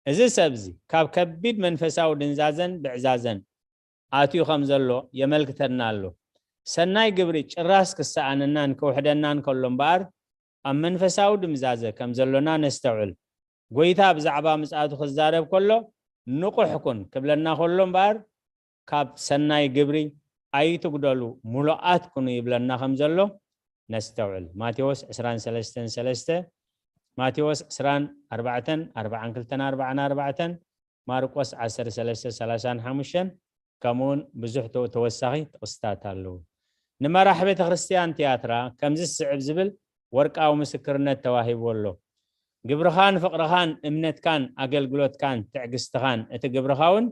እዚ ሰብዚ ካብ ከቢድ መንፈሳዊ ድንዛዘን ብዕዛዘን ኣትዩ ከም ዘሎ የመልክተና ኣሎ። ሰናይ ግብሪ ጭራስ ክሰኣነናን ክውሕደናን ከሎ እምበኣር፣ ኣብ መንፈሳዊ ድምዛዘ ከም ዘሎና ነስተውዕል። ጎይታ ብዛዕባ ምጽኣቱ ክዛረብ ከሎ፣ "ንቑሕ ኩን" ክብለና ከሎ እምበኣር፣ "ካብ ሰናይ ግብሪ ኣይትጉደሉ፣ ምሉኣት ኩኑ" ይብለና ከም ዘሎ ነስተውዕል። ማቴዎስ ዕስራን ሰለስተን ሰለስተ፣ ማቴዎስ ዕስራን ኣርባዕተን ኣርባዓን ክልተን ኣርባዓን ኣርባዕተን፣ ማርቆስ ዓሰርተ ሰለስተ ሰላሳን ሓሙሽተን፣ ከምኡውን ብዙሕ ተ-፣ ተወሳኺ ጥቕስታት ኣለዉ። ንመራሕ ቤተ ክርስቲያን ትያትራ ከምዚ ዝስዕብ ዝብል ወርቃዊ ምስክርነት ተዋሂብዎ ኣሎ። "ግብርኻን ፍቕርኻን እምነትካን ኣገልግሎትካን ትዕግስትኻን እቲ ግብርኻ እውን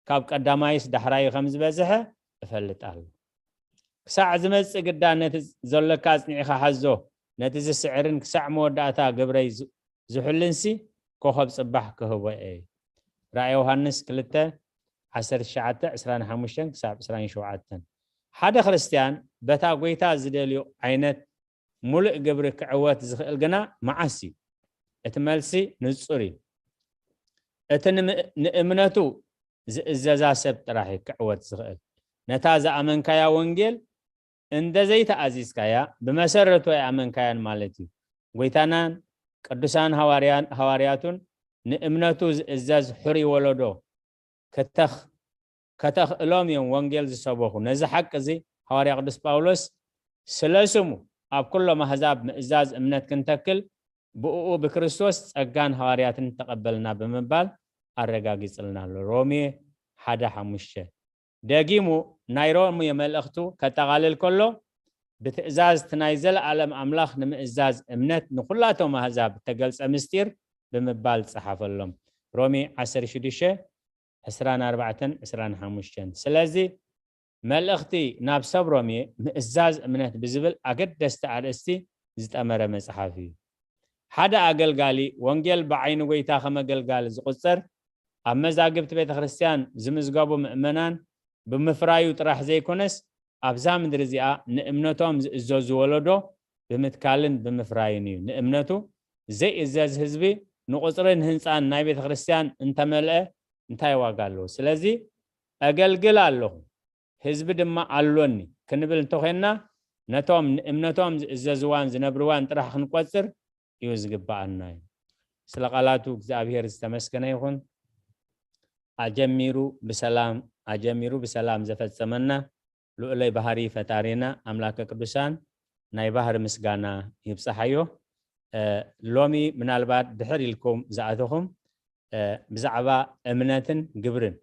ካብ ቀዳማይስ ዳሕራዩ ከም ዝበዝሐ እፈልጥ ኣለኹ። ክሳዕ ዝመጽእ ግዳ ነቲ ዘሎካ ኣጽኒዕካ ሓዞ፣ ነቲ ዝስዕርን ክሳዕ መወዳእታ ግብረይ ዝ-፣ ዝሕልንሲ ኮኸብ ጽባሕ ክህቦ እየ።" ራእየ ዮሃንስ ክልተ፣ ዓሰርተ ትሽዓተ፣ ዕስራን ሓሙሽተን ክሳብ ዕስራን ሸውዓተን። ሓደ ክርስትያን በታ ጎይታ ዝደልዮ ዓይነት ሙሉእ ግብሪ ክዕወት ዝኽእል ግና መዓስ እዩ? እቲ መልሲ ንጹር እዩ። እቲ ንምእ-፣ ንእምነቱ ዝእዘዛ ሰብ ጥራሕ እዩ ክዕወት ዝኽእል። ነታ ዝኣመንካያ ወንጌል እንተ ዘይተኣዚዝካያ፣ ብመሰረቱ ኣይኣመንካያን ማለት እዩ። ጎይታናን ቅዱሳን ሃዋርያን-፣ ሃዋርያቱን ንእምነቱ ዝእዘዝ ሕሩይ ወለዶ ከተኽ-፣ ከተኽእሎም እዮም ወንጌል ዝሰበኹ። ነዚ ሓቂ እዚ ሃዋርያ ቅዱስ ጳውሎስ፣ "ስለ ስሙ ኣብ ኩሎም ኣህዛብ ምእዛዝ እምነት ክንተክል፣ ብእኡ ብክርስቶስ ጸጋን ሃዋርያትን ተቐበልና" ብምባል ኣረጋጊጽልና ኣሎ። ሮሜ ሓደ ሓሙሽተ። ደጊሙ ናይ ሮሜ መልእኽቱ ከጠቓልል ከሎ፣ "ብትእዛዝ እቲ ናይ ዘለኣለም ኣምላኽ ንምእዛዝ እምነት ንኹላቶም ኣህዛብ እተገልጸ ምስጢር" ብምባል ጸሓፈሎም። ሮሜ ዓሰርተ ሽዱሽተ፣ ዕስራን ኣርባዕተን፣ ዕስራን ሓሙሽተን። ስለዚ፣ መልእኽቲ ናብ ሰብ ሮሜ ምእዛዝ እምነት ብዝብል ኣገደስቲ ኣርእስቲ ዝጠመረ መጽሓፍ እዩ። ሓደ ኣገልጋሊ ወንጌል ብዓይኒ ጎይታ ከም ኣገልጋሊ ዝቑጸር፣ ኣብ መዛግብቲ ቤተ ክርስቲያን ዝምዝገቡ ምእመናን ብምፍራዩ ጥራሕ ዘይኮነስ፣ ኣብዛ ምድሪ እዚኣ ንእምነቶም ዝእዘዙ ወለዶ ብምትካልን ብምፍራይን እዩ። ንእምነቱ ዘይእዘዝ ህዝቢ ንቑጽርን ህንጻን ናይ ቤተ ክርስቲያን እንተመልአ እንታይ ዋጋ ኣለዎ? ስለዚ፣ "እገልግል ኣለኹ፣ ህዝቢ ድማ ኣሎኒ" ክንብል እንተኾይንና፣ ነቶም ንእምነቶም ዝእዘዝዋን ዝነብርዋን ጥራሕ ክንቆጽር እዩ ዝግብኣና እዩ። ስለ ቃላቱ እግዚኣብሔር ዝተመስገነ ይኹን። ኣጀሚሩ ብሰላም፣ ኣጀሚሩ ብሰላም ዘፈጸመና ልኡለይ ባህሪ ፈጣሪና ኣምላከ ቅዱሳን ናይ ባህሪ ምስጋና ይብጽሓዮ። እ፣ ሎሚ ምናልባት ድሕር ኢልኩም ዝኣተኹም፣ እ፣ ብዛዕባ እምነትን ግብርን፣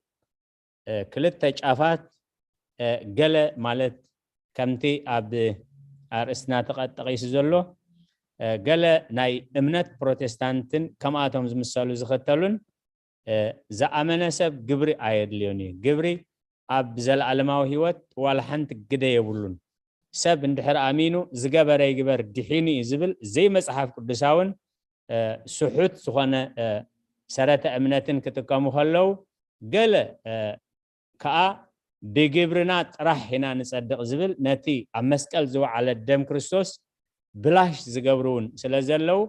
እ፣ ክልተ ጫፋት፣ እ፣ ገለ ማለት ከምቲ ኣብ ኣርእስትና ተቐ-፣ ተጠቒሱ ዘሎ፣ እ፣ ገለ ናይ እምነት ፕሮቴስታንትን ከምኣቶም ዝምሰሉ ዝኽተሉን፣ እ፣ ዝኣመነ ሰብ ግብሪ ኣየድልዮን እዩ። ግብሪ ኣብ ዘለኣለማዊ ህይወት ዋላ ሓንቲ ግደ የብሉን። ሰብ እንድሕር ኣሚኑ ዝገበረ ይግበር ድሒኑ እዩ ዝብል ዘይመጽሓፍ ቅዱሳውን፣ እ፣ ስሑት ዝኾነ፣ እ፣ ሰረተ እምነትን ክጥቀሙ ከለዉ፣ ገለ፣ እ፣ ከኣ ብግብርና ጥራሕ ኢና ንጸድቕ ዝብል ነቲ ኣብ መስቀል ዝወዓለ ደም ክርስቶስ ብላሽ ዝገብሩ እውን ስለ ዘለዉ፣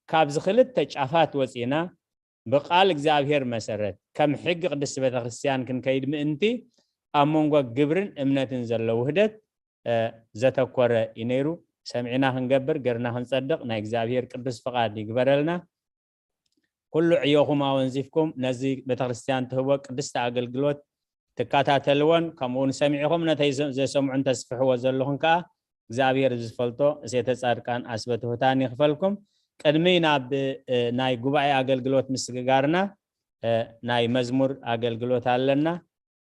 ካብዚ ክልተ ጫፋት ወጺእና ብቃል እግዚኣብሔር መሰረት ከም ሕጊ ቅድስቲ ቤተ ክርስቲያን ክንከይድ ምእንቲ ኣብ መንጎ ግብርን እምነትን ዘሎ ውህደት፣ እ፣ ዘተኮረ እዩ ነይሩ። ሰሚዕና ክንገብር፣ ገርና ክንጸድቕ ናይ እግዚኣብሔር ቅዱስ ፍቓድ ይግበረልና። ኩሉ ዕዮኹም ኣወንዚፍኩም ነዚ ቤተ ክርስቲያን ትህቦ ቅድስቲ ኣገልግሎት ትከታተልዎን፣ ከምኡውን ሰሚዕኹም ነተይ ዘ-፣ ዘሰምዑን ተስፍሕዎ ዘለኹም ከኣ እግዚኣብሔር ዝፈልጦ እሴተ ጻድቃን ኣስበ ትሑታን ይኽፈልኩም። ቅድሚ ናብ፣ እ፣ ናይ ጉባኤ ኣገልግሎት ምስግጋርና፣ እ፣ ናይ መዝሙር ኣገልግሎት ኣለና።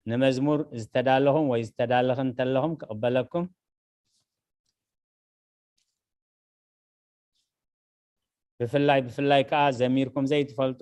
ንመዝሙር ዝተዳለኹም ወይ ዝተዳለኽን እንተለኹም ክቕበለኩም። ብፍላይ፣ ብፍላይ ከኣ ዘሚርኩም ዘይትፈልጡ፣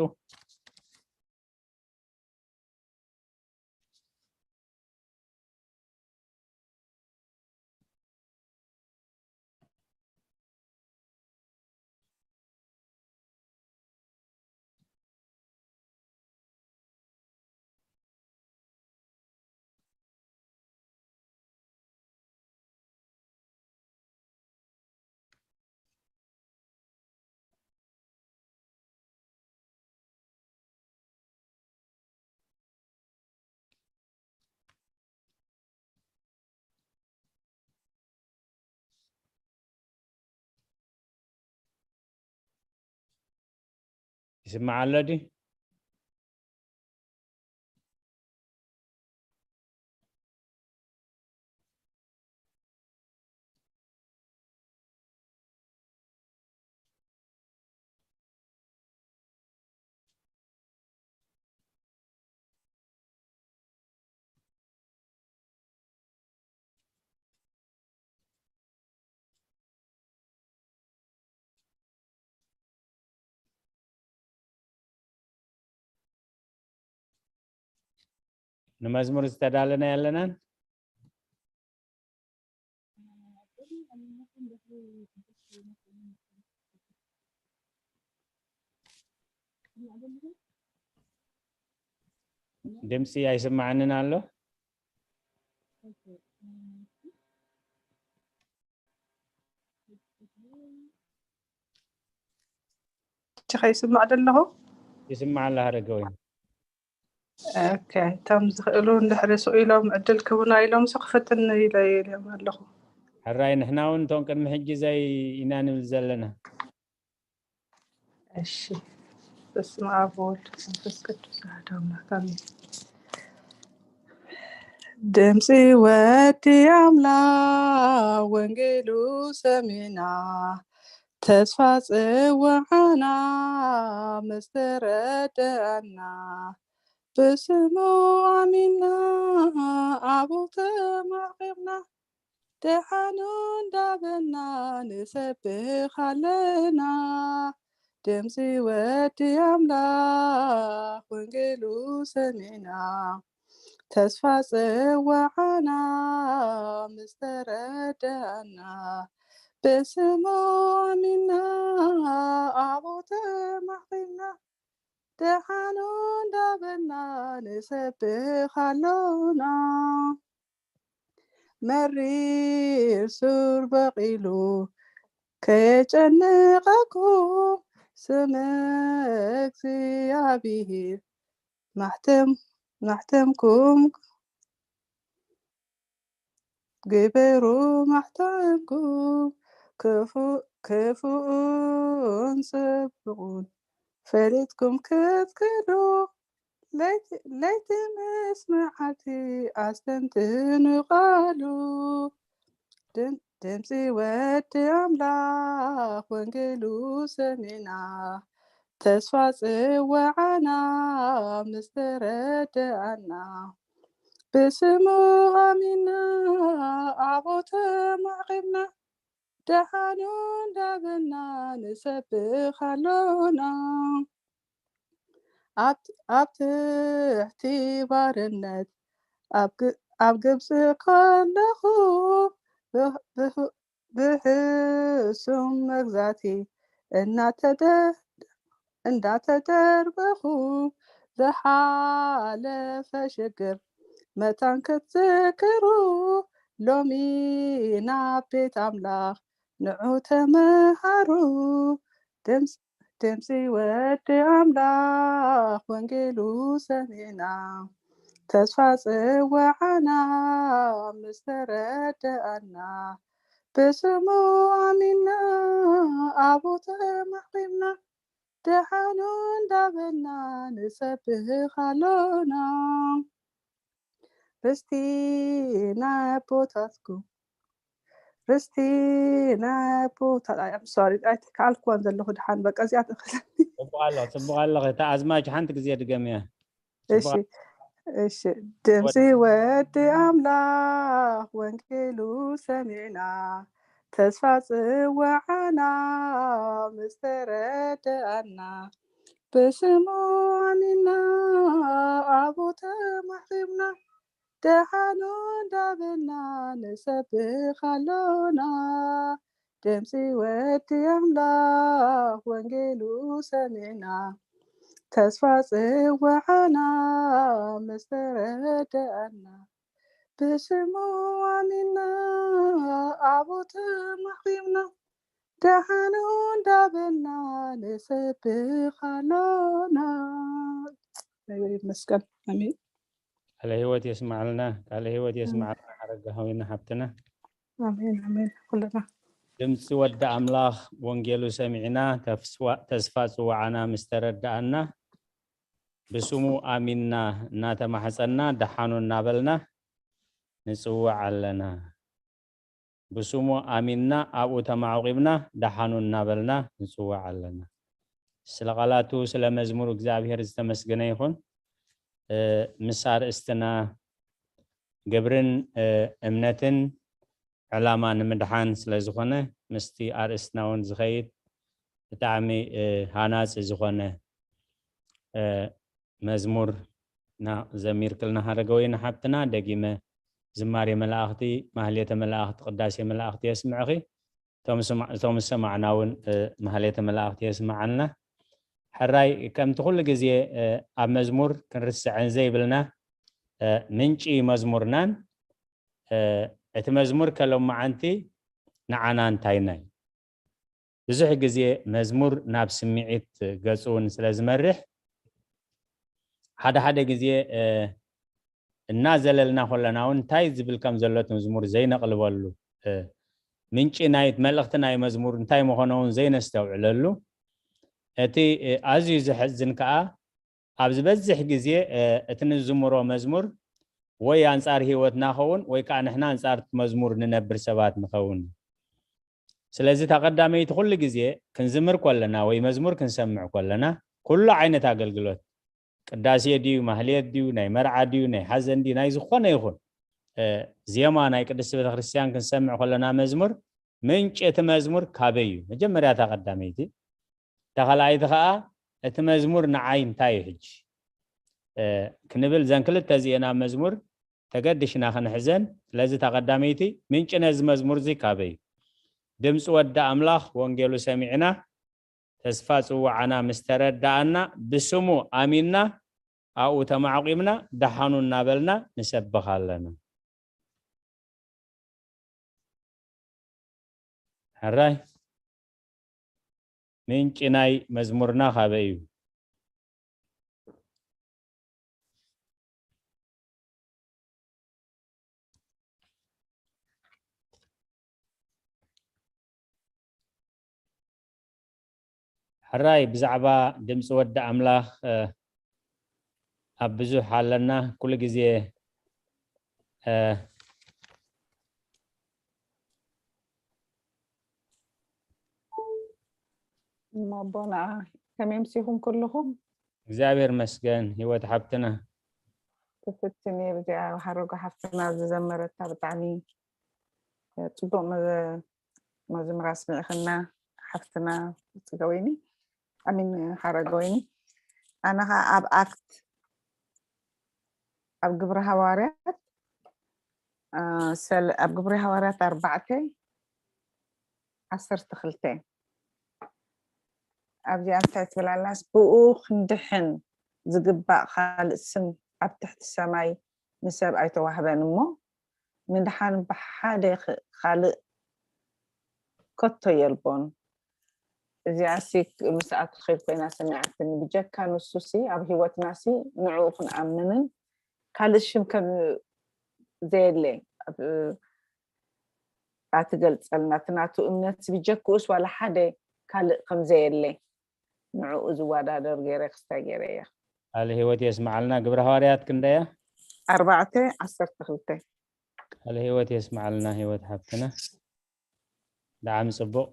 ይስማዕ ኣሎ ድዩ? ንመዝሙር ዝተዳለና የለናን። ድምፂ ኣይስማዓንን ኣሎ። ችኸ ይስማዕ ደለኹ። ይስማዕ ኣሎ ሃረገወይ። ኦኬ፣ እቶም ዝኽእሉ እንድሕሪ ስቕ ኢሎም ዕድል ክቡና ኢሎም ሲ ክፍትን ኢለ ኢሎም ኣለኹ። ሕራይ ንሕና እውን እቶም ቅድሚ ሕጂ ዘይ ኢና ንብል ዘለና። እሺ፣ በስመ ኣብ ወወልድ መንፈስ ቅዱስ ኣሐዱ ኣምላክ ኣሜን። ድምፂ ወዲ ኣምላኽ ወንጌሉ ሰሚዕና፣ ተስፋ ጽውዓና ምስ ተረድኣና፣ ብስሙ ኣሚንና ኣብኡ ተማቒርና፣ ደሓኑ እንዳበልና ንሰብኽ ኣለና። ድምፂ ወዲ ኣምላኽ ወንጌሉ ሰሚዕና፣ ተስፋ ጽውዓና ምስ ተረድኣና፣ ብስሙ ኣሚንና ኣብኡ ተማቒርና፣ ደሓኑ እንዳበልና ንሰብኽ ኣሎና። መሪር ሱር በቒሉ ከየጨንቐኩም፣ ስም እግዚኣብሔር ማሕተም ማሕተምኩም ግበሩ፣ ማሕተምኩም ክፉ- ክፉኡን ጽቡቑን ፈሊጥኩም ክትክዱ፣ ለይቲ ለይቲ ምስ መዓልቲ ኣስተንትኑ ቃሉ። ድም- ድምፂ ወዲ ኣምላኽ ወንጌሉ ሰሚዕና፣ ተስፋ ጽውዓና ምስ ተረድኣና፣ ብስሙ ኣሚንና ኣብኡ ተማቒርና፣ ደሓኑ እንዳበልና ንሰብኽ ኣሎና። ኣብ ኣብ ትሕቲ ባርነት ኣብ ግ- ኣብ ግብፂ ከለኹ፣ ብ- ብ- ብሕሱም መግዛእቲ እናተደ- እንዳተደርበኹ፣ ዝሓለፈ ሽግር መታን ክትዝክሩ፣ ሎሚ ናብ ቤት ኣምላኽ ንዑ ተመሃሩ። ድምፂ ድምፂ ወዲ ኣምላኽ ወንጌሉ ሰሚዕና፣ ተስፋ ጽውዓና ምስ ተረድኣና፣ ብስሙ ኣሚንና ኣብኡ ተማቒርና፣ ደሓኑ እንዳበልና ንሰብኽ ኣሎና። ርስቲ ናይ ኣቦታትኩም፣ ርስቲ ናይ ኣቦታት፣ ኣይ ኣም ሶሪ ኣይተካኣልኩዋን ዘለኹ። ደሓን በቃ እዚኣ ትኽእለኒ። ጽቡቕ ኣለኺ፣ ጽቡቕ ኣለኺ። እታ ኣዝማች ሓንቲ ግዜ ድገምያ። እሺ እሺ። ድምፂ ወዲ ኣምላኽ ወንጌሉ ሰሚዕና፣ ተስፋ ጽውዓና ምስ ተረድኣና፣ ብስሙ ኣሚንና ኣብኡ ተማኺርና፣ ደሓኑ እንዳበልና ንሰብኽ ኣሎና። ድምፂ ወዲ ኣምላኽ ወንጌሉ ሰሚዕና፣ ተስፋ ጽውዓና ምስ ተረድኣና፣ ብስሙ ኣሚንና ኣብኡ ተማኺርና፣ ደሓኑ እንዳበልና ንሰብኽ ኣሎና። እግዚኣብሔር ይመስገን። ኣሜን። ቃለ ህይወት የስማዕልና፣ ቃለ ህይወት የስማዕልና ሓረጋዊና ሓብትና። ኣሜን ኣሜን። ኩልና ድምፂ ወዲ ኣምላኽ ወንጌሉ ሰሚዕና ተስፋ ጽዋዓና ምስ ተረድኣና ብስሙ ኣሚንና እናተማሕፀና ደሓኑ እናበልና ንፅውዕ ኣለና። ብስሙ ኣሚንና ኣብኡ ተማዕቂብና ደሓኑ እናበልና ንፅውዕ ኣለና። ስለ ቃላቱ ስለ መዝሙር እግዚኣብሔር ዝተመስገነ ይኹን። ምስ ኣርእስትና ግብርን እምነትን ዕላማ ንምድሓን ስለ ዝኾነ ምስቲ ኣርእስትና እውን ዝኸይድ ብጣዕሚ ሃናፂ ዝኾነ መዝሙር ዘሚርክልና ሃረገወይኒ ሓብትና፣ ደጊመ ዝማሬ መላእኽቲ፣ ማህሌተ መላእኽቲ፣ ቅዳሴ መላእኽቲ የስምዕኺ። እቶም ዝሰማዕና እውን ማህሌተ መላእኽቲ የስምዓልና። ሕራይ ከምቲ ኩሉ ግዜ ኣብ መዝሙር ክንርስዐን ዘይብልና ምንጪ መዝሙርናን እቲ መዝሙር ከሎማዓንቲ ንዓና እንታይና እዩ። ብዙሕ ግዜ መዝሙር ናብ ስምዒት ገጹ እውን ስለ ዝመርሕ ሓደ ሓደ ግዜ እናዘለልና ከለና እውን እንታይ ዝብል ከም ዘሎ እቲ መዝሙር ዘይነቕልበሉ ምንጪ ናይ መልእኽቲ ናይ መዝሙር እንታይ ምዃኑ እውን ዘይነስተውዕለሉ እቲ ኣዝዩ ዘሕዝን ከዓ ኣብ ዝበዝሕ ግዜ እቲ ንዝምሮ መዝሙር ወይ ኣንጻር ህይወትና ኸውን ወይ ከዓ ንሕና ኣንጻር መዝሙር ንነብር ሰባት ንኸውን። ስለዚ እታ ቀዳመይቲ ኩሉ ግዜ ክንዝምር ከለና ወይ መዝሙር ክንሰምዕ ከለና ኩሉ ዓይነት ኣገልግሎት ቅዳሴ ድዩ ማህሌት ድዩ ናይ መርዓ ድዩ ናይ ሓዘን ድዩ ናይ ዝኾነ ይኹን ዜማ ናይ ቅድስቲ ቤተክርስትያን ክንሰምዕ ከለና መዝሙር ምንጭ እቲ መዝሙር ካበይ እዩ? መጀመርያ እታ ቀዳመይቲ። እታ ካልኣይቲ ከዓ እቲ መዝሙር ንዓይ እንታይ እዩ ሕጂ ክንብል ዘን ክልተ እዚኤን ኣብ መዝሙር ተገድሽና ክንሕዘን። ስለዚ እታ ቀዳመይቲ ምንጭ ነዚ መዝሙር እዚ ካበይ እዩ? ድምፂ ወዲ ኣምላኽ ወንጌሉ ሰሚዕና ተስፋ ጽዋዓና ምስ ተረዳኣና ብስሙ ኣሚንና ኣብኡ ተማዕቂብና ደሓኑ እናበልና ንሰብኽ ኣለና። ሕራይ ምንጪ ናይ መዝሙርና ካበይ እዩ? ሕራይ ብዛዕባ ድምፂ ወዲ ኣምላኽ ኣብ ብዙሕ ኣለና ኩሉ ግዜ እሞ ኣቦና ከመይ ምሲኹም ኩልኹም እግዚኣብሔር መስገን ህይወት ሓብትና ክፍትን እየ ብዚኣ ሃረጎ ሓፍትና ዝዘመረታ ብጣዕሚ ፅቡቅ መዝምራ ስሚዕኽና ሓፍትና ፅገወይኒ ኣሚን ሓረገወይኒ ኣነ ከዓ ኣብ ኣክት ኣብ ግብረ ሃዋርያት ኣብ ግብረ ሃዋርያት ኣርባዕተ ዓሰርተ ክልተ ኣብዚኣ እንታይ ትብል ኣላስ ብኡ ክንድሕን ዝግባእ ካልእ ስም ኣብ ትሕቲ ሰማይ ንሰብ ኣይተዋህበን እሞ ምድሓን ብሓደ ካልእ ከቶ የልቦን። እዚኣሲ ምስኣ ትኸይድ ኮይና ሰሚዓትኒ። ብጀካ ንሱሲ ኣብ ህይወትናሲ ንዕኡ ክንኣምንን ካልእ ሽም ከም ዘየለ ኣትገልጸልና። እቲ ናቱ እምነትሲ ብጀክኡስ ዋላ ሓደ ካልእ ከም ዘየለ ንዕኡ ዝወዳደር ገይረ ክስታይ ገይረ እየ። ቃለ ህይወት የስምዓልና። ግብረ ሃዋርያት ክንደያ? ኣርባዕተ ዓሰርተ ክልተ። ቃለ ህይወት የስምዓልና ህይወት ሓፍትና። ብጣዕሚ ጽቡቕ።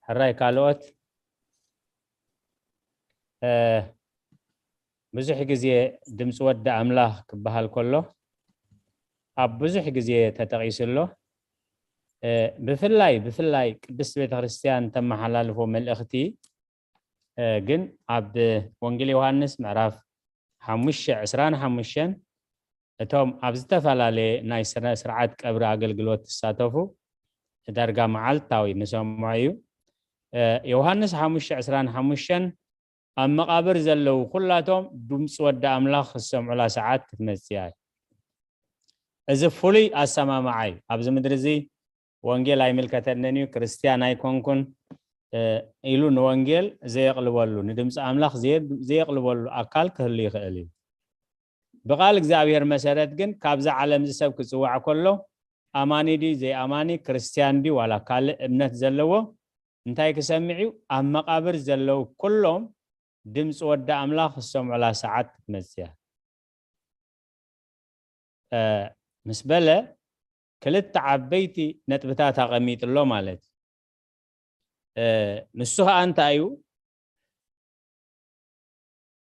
ሕራይ ካልኦት ብዙሕ ግዜ ድምፂ ወዲ ኣምላኽ ክበሃል ከሎ ኣብ ብዙሕ ግዜ ተጠቒሱ ኣሎ። ብፍላይ ብፍላይ ቅድስቲ ቤተክርስትያን ተመሓላልፎ መልእኽቲ ግን ኣብ ወንጌል ዮሃንስ ምዕራፍ ሓሙሽተ ዕስራን ሓሙሽተን እቶም ኣብ ዝተፈላለየ ናይ ስነ ስርዓት ቀብሪ ኣገልግሎት ዝሳተፉ ዳርጋ መዓልታዊ ንሰምዖ እዩ። ዮሃንስ ሓሙሽተ ዕስራን ሓሙሽተን ኣብ መቓብር ዘለዉ ኩላቶም ድምፂ ወዲ ኣምላኽ ዝሰምዑላ ሰዓት ክትመፅእ እያ። እዚ ፍሉይ ኣሰማምዓ እዩ። ኣብዚ ምድሪ እዚ ወንጌል ኣይምልከተንን እዩ፣ ክርስትያን ኣይኮንኩን ኢሉ ንወንጌል ዘየቕልበሉ፣ ንድምፂ ኣምላኽ ዘየቕልበሉ ኣካል ክህሉ ይኽእል እዩ። ብቓል እግዚኣብሔር መሰረት ግን ካብዛ ዓለም እዚ ሰብ ክፅዋዕ ከሎ ኣማኒ ድዩ ዘይኣማኒ፣ ክርስትያን ድዩ ዋላ ካልእ እምነት ዘለዎ፣ እንታይ ክሰምዕ እዩ? ኣብ መቓብር ዘለዉ ኩሎም ድምፂ ወዲ ኣምላኽ ዝሰምዑላ ሰዓት ክትመፅእ እያ። እ፣ ምስ በለ ክልተ ዓበይቲ ነጥብታት ኣቐሚጥሎ ማለት እዩ። እ፣ ንሱ ኸኣ እንታይ እዩ?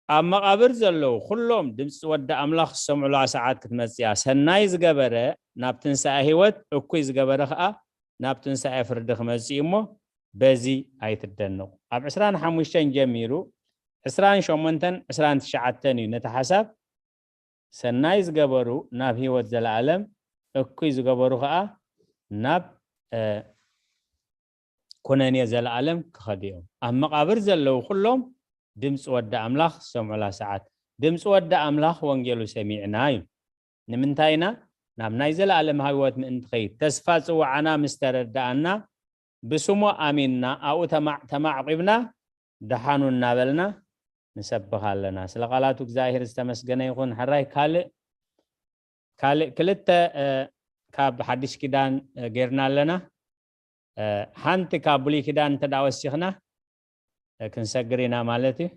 ኣብ መቓብር ዘለዉ ኩሎም ድምፂ ወዲ ኣምላኽ ዝሰምዑላ ሰዓት ክትመፅእ እያ። ሰናይ ዝገበረ ናብ ትንሳኤ ህይወት፣ እኩይ ዝገበረ ኸኣ ናብ ትንሳኤ ፍርዲ ክመፅእ እዩ እሞ በዚ ኣይትደነቑ። ኣብ ዕስራን ሓሙሽተን ጀሚሩ ዕስራን ሸሞንተን ዕስራን ትሽዓተን እዩ ነቲ ሓሳብ። ሰናይ ዝገበሩ ናብ ህይወት ዘለኣለም፣ እኩይ ዝገበሩ ኸኣ ናብ፣ እ፣ ኩነኔ ዘለኣለም ክኸዱ እዮም። ኣብ መቓብር ዘለዉ ኩሎም ድምፂ ወዲ ኣምላኽ ዝሰምዑላ ሰዓት። ድምፂ ወዲ ኣምላኽ ወንጌሉ ሰሚዕና እዩ። ንምንታይ ኢና? ናብ ናይ ዘለኣለም ህይወት ምእንቲ ኸይድ። ተስፋ ጽውዓና ምስ ተረድኣና፣ ብስሙ ኣሚንና፣ ኣብኡ ተማ-፣ ተማዕቂብና፣ ደሓኑ እናበልና ንሰብኽ ኣለና። ስለ ቃላቱ እግዚኣብሔር ዝተመስገነ ይኹን። ሕራይ ካልእ፣ ካልእ ክልተ፣ እ፣ ካብ ሓድሽ ኪዳን፣ እ፣ ጌርና ኣለና። እ፣ ሓንቲ ካብ ብሉይ ኪዳን እንተ ደኣ ወሲኽና፣ እ፣ ክንሰግር ኢና ማለት እዩ።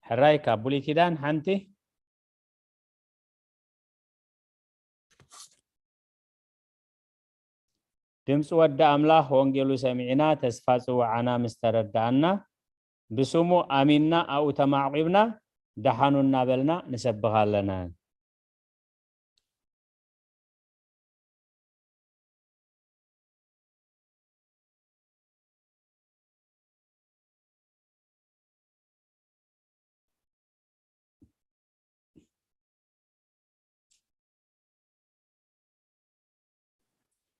ሕራይ ካብ ብሉይ ኪዳን ሓንቲ። ድምፂ ወዲ ኣምላኽ ወንጌሉ ሰሚዕና፣ ተስፋ ጽውዓና ምስ ተረድኣና፣ ብስሙ ኣሚንና፣ ኣብኡ ተማዕቂብና፣ ደሓኑ እናበልና ንሰብኽ ኣለና።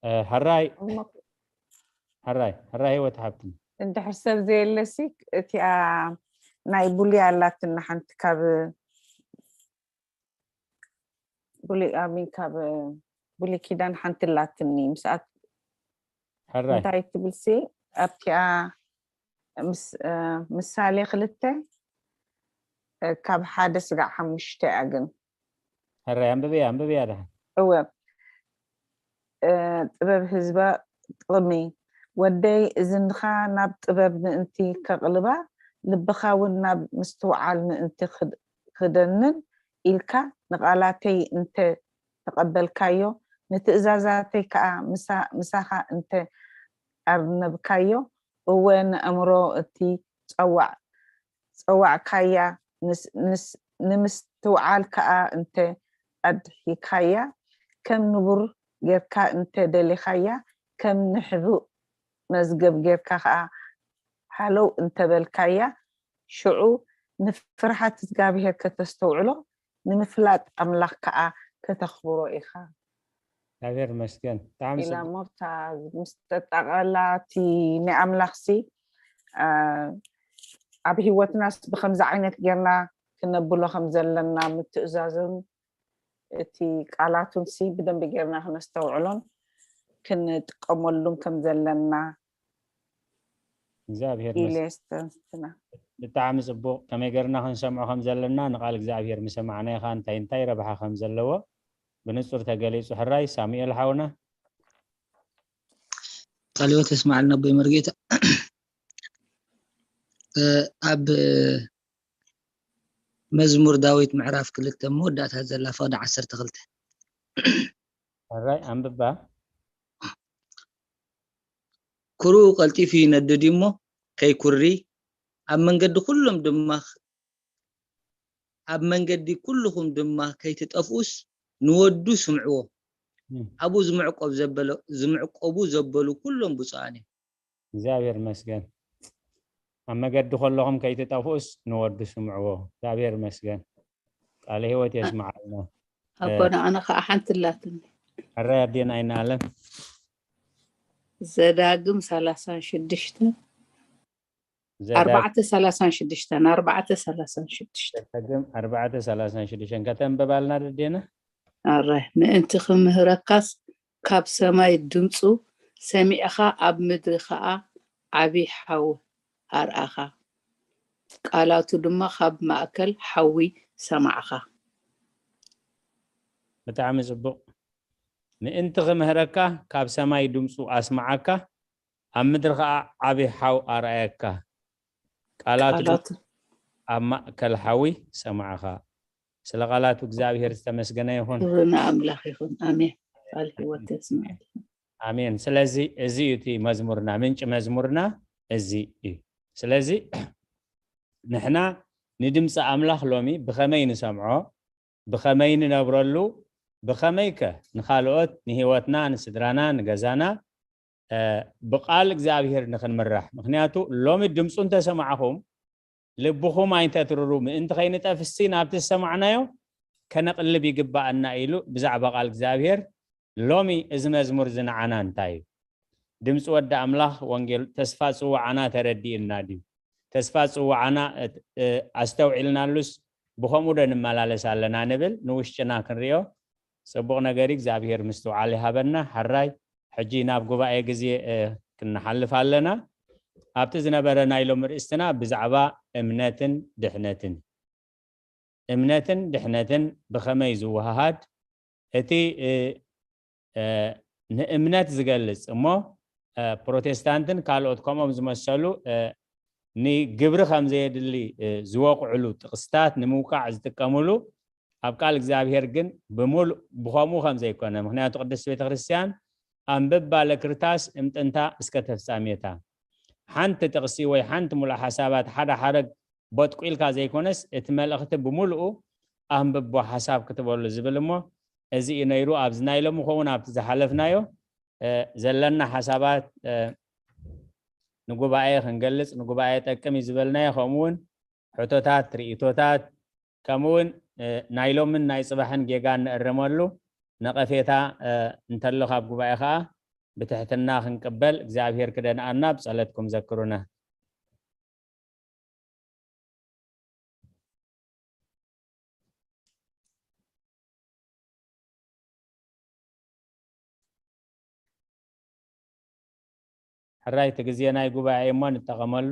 እ፣ ሕራይ፣ እሞ ሕራይ፣ ሕራይ ህይወት ሓብትና። እንድሕር ሰብ ዘየለሲ፣ እቲኣ ናይ ብሉይ ኣላትና ሓንቲ ካብ ብሉይ፣ ኣሚን፣ ካብ ብሉይ ኪዳን ሓንቲ ኣላትኒ። ምስኣት ሕራይ። እንታይ ትብልሲ? ኣብቲኣ ምስ-፣ እ፣ ምሳሌ ክልተ፣ እ፣ ካብ ሓደ ስጋዕ ሓሙሽተ እያ ግን። ሕራይ፣ ኣንብብያ፣ ኣንብብያ ደሓን። እወ። እ፣ ጥበብ ህዝባ ጥቕሚ። ወደይ፣ እዝንኻ ናብ ጥበብ ምእንቲ ከቕልባ፣ ልብኻ እውን ናብ ምስትውዓል ምእንቲ ክድ-፣ ክደንን ኢልካ ንቓላተይ እንተ ተቐበልካዮ፣ ንትእዛዛተይ ከኣ ምሳ-፣ ምሳኻ እንተ ኣርነብካዮ፣ እወ፣ ንኣእምሮ እቲ ጸዋዕ-፣ ጸዋዕካያ፣ ንስ-፣ ንስ-፣ ንምስትውዓል ከኣ እንተ ኣድሂካያ፣ ከም ንቡር ጌርካ እንተ ደሊኻያ፣ ከም ንሕቡእ መዝገብ ጌርካ ከኣ ሃለው እንተ በልካያ፣ ሽዑ ንፍርሃት እግዚኣብሄር ከተስተውዕሎ፣ ንምፍላጥ ኣምላኽ ከኣ ከተኽብሮ ኢኻ። እግዚኣብሔር ይመስገን። ብጣዕሚ ኢላ ጽቡቅ። እሞ፣ እታ ምስ ተጠቐላ፣ እቲ ናይ ኣምላኽሲ፣ አ፣ ኣብ ህይወትናስ ብኸምዚ ዓይነት ጌርና ክነብሎ ከም ዘለና፣ ምትእዛዙን እቲ ቃላቱንሲ ብደንቢ ጌርና ክነስተውዕሎን ክንጥቀመሉን ከም ዘለና እግዚኣብሔር ኢለ ይመስገን። የስተንትና። ብጣዕሚ ጽቡቕ። ከመይ ጌርና ክንሰምዖ ከም ዘለና፣ ንቓል እግዚኣብሔር ምሰማዕናዮ ኸኣ እንታይ እንታይ ረብሓ ከም ዘለዎ ብንጹር ተገሊጹ። ሕራይ ሳሙኤል ሓውና። ቃለ ሕይወት የስምዓልና ኣቦይ መርጌታ። እ፣ ኣብ መዝሙር ዳዊት ምዕራፍ ክልተ መወዳእታ ዘላ ፈቕዲ ዓሰርተ ክልተ። ሕራይ ኣንብባ። ኩርኡ ቀልጢፉ ይነድድ እዩ እሞ ከይኩሪ፣ ኣብ መንገዲ ኩሎም ድማ፣ ኣብ መንገዲ ኩልኹም ድማ ከይትጠፍኡስ ንወዱ ስምዕዎ። እም። ኣብኡ ዝምዕቆብ ዘበለ-፣ ዝምዕቆቡ ዘበሉ ኩሎም ብፁዓን እዮም። እግዚኣብሔር ይመስገን። ኣብ መገዲ ከለኹም ከይትጠፍኡስ ንወዱ ስምዕዎ። እግዚኣብሔር ይመስገን። ቃለ ሕይወት የስምዓልና። ኣቦና፣ ኣነ ኸዓ ሓንቲ ኣላትኒ። ሕራይ ኣዴና ኣይነኣለም። ዘዳግም ሰላሳን ሽዱሽተን፣ ዘዳ-፣ ኣርባዕተ ሰላሳን ሽዱሽተን፣ ኣርባዕተ ሰላሳን ሽዱሽተን። ዘዳግም ኣርባዕተ ሰላሳን ሽዱሽተን ከተንብባልና ደዴና? ኣረ፣ ምእንቲ ክምህረካስ ካብ ሰማይ ድምፁ ሰሚዕኻ፣ ኣብ ምድሪ ኸዓ ዓብዪ ሓዊ ኣርኣኻ። ቃላቱ ድማ ካብ ማእከል ሓዊ ሰማዕኻ። ብጣዕሚ ጽቡቕ። ምእንቲ ክምህረካ ካብ ሰማይ ድምፁ ኣስመዓካ፣ ኣብ ምድሪ ኸዓ ዓቢ ሓው ኣርኣየካ። ቃላቱ ቃላቱ ኣብ ማእከል ሓዊ ሰማዕኻ። ስለ ቃላቱ እግዚኣብሔር ዝተመስገነ ይኹን። ክብሪ ንኣምላኽ ይኹን። ኣሜን። ቃል ህይወት የስምዐልና። ኣሜን። ስለዚ እዚ እዩ እቲ መዝሙርና፣ ምንጪ መዝሙርና እዚ እዩ። ስለዚ ንሕና ንድምፂ ኣምላኽ ሎሚ ብኸመይ ንሰምዖ፣ ብኸመይ ንነብረሉ፣ ብኸመይከ ንኻልኦት፣ ንህይወትና፣ ንስድራና፣ ንገዛና ብቃል እግዚኣብሔር ንክንምራሕ። ምክንያቱ ሎሚ ድምፁ እንተሰማዕኹም ልብኹም ኣይንተትርሩ፣ ምእንቲ ከይንጠፍሲ ናብቲ ዝሰማዕናዮ ከነቕልብ ይግባኣና ኢሉ ብዛዕባ ቃል እግዚኣብሔር። ሎሚ እዚ መዝሙር እዚ ንዓና እንታይ እዩ? ድምፂ ወዲ ኣምላኽ ወንጌል ተስፋ ጽዋዓና ተረዲእና ድዩ? ተስፋ ጽዋዓና ኣስተውዒልናሉስ ብኸምኡ ዶ ንመላለስ ኣለና ንብል ንውሽጥና ክንሪኦ። ጽቡቕ ነገር እዩ። እግዚኣብሔር ምስትውዓል ይሃበና። ሕራይ ሕጂ ናብ ጉባኤ ግዜ ክንሓልፍ ኣለና። ኣብቲ ዝነበረ ናይ ሎም ርእስትና ብዛዕባ እምነትን ድሕነትን፣ እምነትን ድሕነትን ብኸመይ ዝወሃሃድ፣ እቲ ንእምነት ዝገልጽ እሞ ፕሮቴስታንትን ካልኦት ከምኦም ዝመሰሉ ንግብሪ ከም ዘየድሊ ዝወቕዕሉ ጥቕስታት ንምውቃዕ ዝጥቀምሉ፣ ኣብ ቃል እግዚኣብሔር ግን ብምሉእ ብኸምኡ ከም ዘይኮነ። ምክንያቱ ቅድስት ቤተክርስትያን ኣንብባ ለክርታስ እምጥንታ እስከ ተፍጻሜታ፣ ሓንቲ ጥቕሲ ወይ ሓንቲ ሙሉእ ሓሳባት ሓደ ሓረግ ቦጥቁ ኢልካ ዘይኮነስ እቲ መልእኽቲ ብምሉኡ ኣንብቦ ሓሳብ ክትበሉ ዝብል እሞ እዚ እዩ ነይሩ። ኣብዚ ናይ ሎሚ ኸውን ኣብቲ ዝሓለፍናዮ ዘለና ሓሳባት ንጉባኤ ክንገልጽ፣ ንጉባኤ ጠቅም እዩ ዝበልናዮ፣ ከምኡ እውን ሕቶታት፣ ርእይቶታት፣ ከምኡ እውን ናይ ሎምን ናይ ጽባሕን ጌጋ እንእረመሉ ነቐፌታ እንተሎ ካብ ጉባኤ ከዓ ብትሕትና ክንቅበል እግዚኣብሔር ክደንኣና ብጸለትኩም ዘክሩና። ሕራይ እቲ ግዜ ናይ ጉባኤ እሞ ንጠቐመሉ።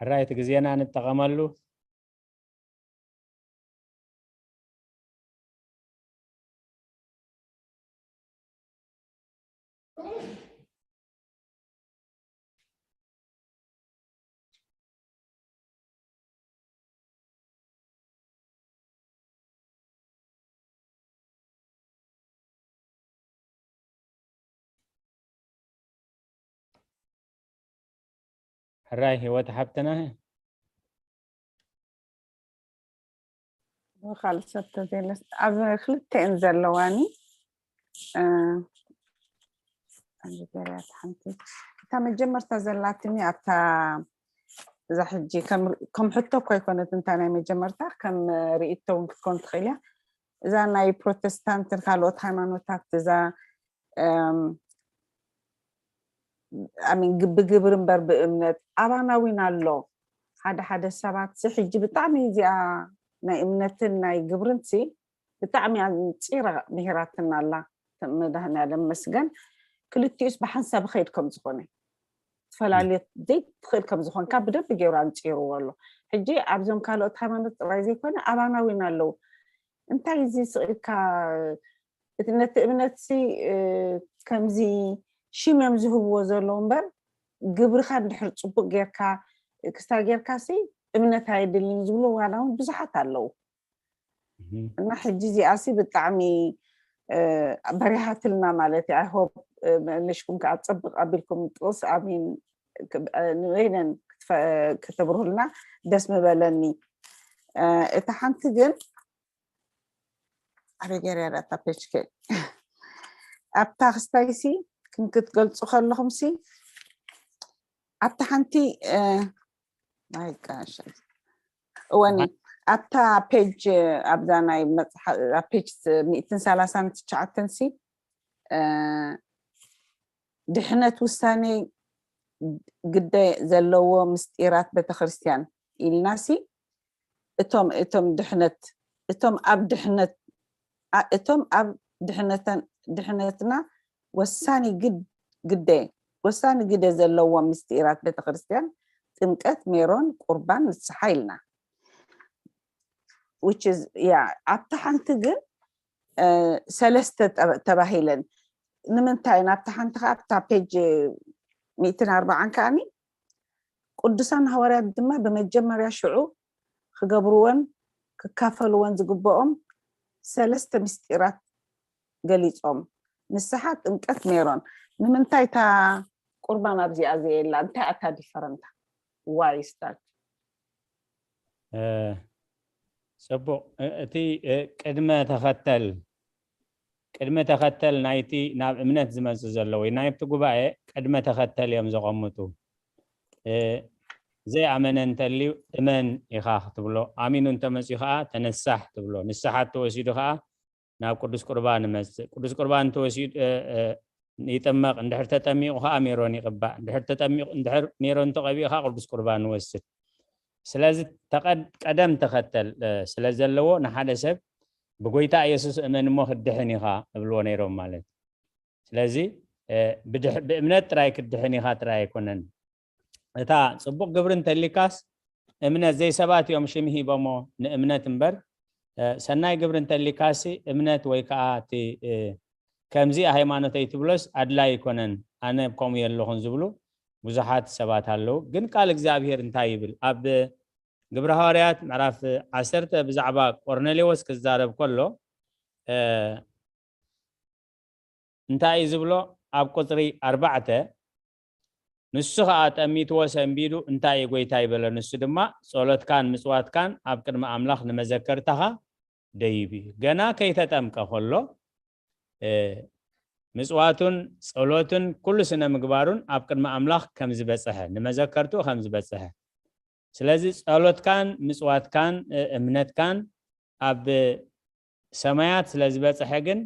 ሕራይ እቲ ግዜና ንጠቐመሉ። ሕራይ ህይወት ሓብትና። ካልእ ሰብ ተዘይለስ ኣብ ክልተ እየን ዘለዋኒ። ኣብዚ ገርያት ሓንቲ እታ መጀመርታ ዘላትኒ ኣብታ እዛ ሕጂ ከም ሕቶ እኮ ኣይኮነት እንታ ናይ መጀመርታ ከም ርእይቶ እውን ክትኮን ትኽእል እያ። እዛ ናይ ፕሮቴስታንትን ካልኦት ሃይማኖታት እዛ ብግብሪ እምበር ብእምነት ኣባና እውን ኣሎ። ሓደ ሓደ ሰባት ሕጂ ብጣዕሚ እዚኣ ናይ እምነትን ናይ ግብርን ብጣዕሚ ኣንፂራ ምሂራትና ኣላ። መድሃኒኣለም መስገን። ክልቲኡስ ብሓንሳብ ኸይድ ከም ዝኾነ ትፈላለየ ዘይትኽእል ከም ዝኾንካ ብደንብ ገይሩ ኣንፂርዎ ኣሎ። ሕጂ ኣብዞም ካልኦት ሃይማኖት ጥራይ ዘይኮነ ኣባና እውን ኣለዉ። እንታይ እዚ ስቕ ኢልካ እቲ ነቲ እምነት ሲ ከምዚ ሽም እዮም ዝህብዎ ዘለዉ እምበር ግብርኻ እንድሕር ፅቡቅ ጌርካ ክስታይ ጌርካ ሲ እምነት ኣየድልን ዝብሉ ዋላ እውን ብዙሓት ኣለዉ። እና ሕጂ እዚኣ ሲ ብጣዕሚ በሪሃትልና ማለት እዩ። I hope መለሽኩም ከዓ ፅብቅ ኣቢልኩም ጥቅስ ኣሚን ንበይነን ከተብርሁልና ደስ ምበለኒ። እታ ሓንቲ ግን ኣበይ ገይረያ ዳታ ፔጅ ከ ኣብታ ክስታይሲ ክንክትገልፁ ከለኹምሲ ኣብታ ሓንቲ ናይ ጋሽ እወኒ ኣብታ ፔጅ ኣብዛ ናይ መፅሓ ፔጅ ሚእትን ሰላሳን ትሽዓተን ሲ ድሕነት ውሳኔ ግደ ዘለዎ ምስጢራት ቤተክርስትያን ኢልና ሲ እቶም እቶም ድሕነት እቶም ኣብ ድሕነት እቶም ኣብ ድሕነተን ድሕነትና ወሳኒ ግድ ግደ ወሳኒ ግደ ዘለዎም ምስጢራት ቤተክርስትያን ጥምቀት፣ ሜሮን፣ ቁርባን፣ ንስሓ ኢልና which is yeah ኣብታ ሓንቲ ግን ሰለስተ ተባሂለን ንምንታይ ናብታ ሓንቲ ከዓ ኣብታ ፔጅ ሚእትን ኣርባዓን ከዓኒ ቅዱሳን ሃዋርያት ድማ ብመጀመርያ ሽዑ ክገብርወን ክካፈልወን ዝግብኦም ሰለስተ ምስጢራት ገሊጾም ንስሓ ጥምቀት ሜሮን ንምንታይ እታ ቁርባን ኣብዚኣ ዘየላ እንታይ ኣታ ዲፈረንታ why is that ፅቡቅ እቲ ቅድመ ተኸተል ቅድመ ተኸተል ናይቲ ናብ እምነት ዝመፁ ዘሎ ወይ ናይቲ ጉባኤ ቅድመ ተኸተል እዮም ዘቐምጡ ዘይኣመነ እንተልዩ እመን ኢኻ ክትብሎ ኣሚኑ እንተመፅኡ ከዓ ተነሳሕ ትብሎ ንስሓ ተወሲዱ ከዓ ናብ ቅዱስ ቁርባን ይመፅእ ቅዱስ ቁርባን ተወሲዱ ይጥመቕ እንድሕር ተጠሚቑ ከዓ ሜሮን ይቕባእ እንድሕር ተጠሚቑ እንድሕር ሜሮን ተቐቢኡ ከዓ ቅዱስ ቁርባን ይወስድ ስለዚ ቀደም ተኸተል ስለ ዘለዎ ንሓደ ሰብ ብጎይታ ኢየሱስ እመን እሞ ክድሕን ኢኻ እብልዎ ነይሮም ማለት ስለዚ ብእምነት ጥራይ ክድሕን ኢኻ ጥራይ ኣይኮነን እታ ፅቡቅ ግብሪ እንተሊካስ እምነት ዘይሰባት እዮም ሽም ሂቦሞ ንእምነት እምበር ሰናይ ግብሪ እንተሊካሲ እምነት ወይ ከዓ እቲ ከምዚ ሃይማኖተይ ትብሎስ ኣድላይ ኣይኮነን ኣነ ከምኡ የለኹን ዝብሉ ብዙሓት ሰባት ኣለዉ ግን ቃል እግዚኣብሄር እንታይ ይብል ኣብ ግብረ ሃዋርያት ምዕራፍ ዓሰርተ ብዛዕባ ቆርኔሌዎስ ክዛረብ ከሎ እንታይ እዩ ዝብሎ ኣብ ቁፅሪ ኣርባዕተ ንሱ ከዓ ጠሚትዎ ሰንቢዱ እንታይ እዩ ጎይታ ይበለ ንሱ ድማ ጸሎትካን ምጽዋትካን ኣብ ቅድሚ ኣምላኽ ንመዘከርታኻ ደይብ እዩ ገና ከይተጠምቀ ከሎ ምጽዋቱን ጸሎትን ኩሉ ስነ ምግባሩን ኣብ ቅድሚ ኣምላኽ ከም ዝበጽሐ ንመዘከርትኡ ከም ዝበጽሐ ስለዚ ጸሎትካን ምጽዋትካን እምነትካን ኣብ ሰማያት ስለ ዝበጽሐ ግን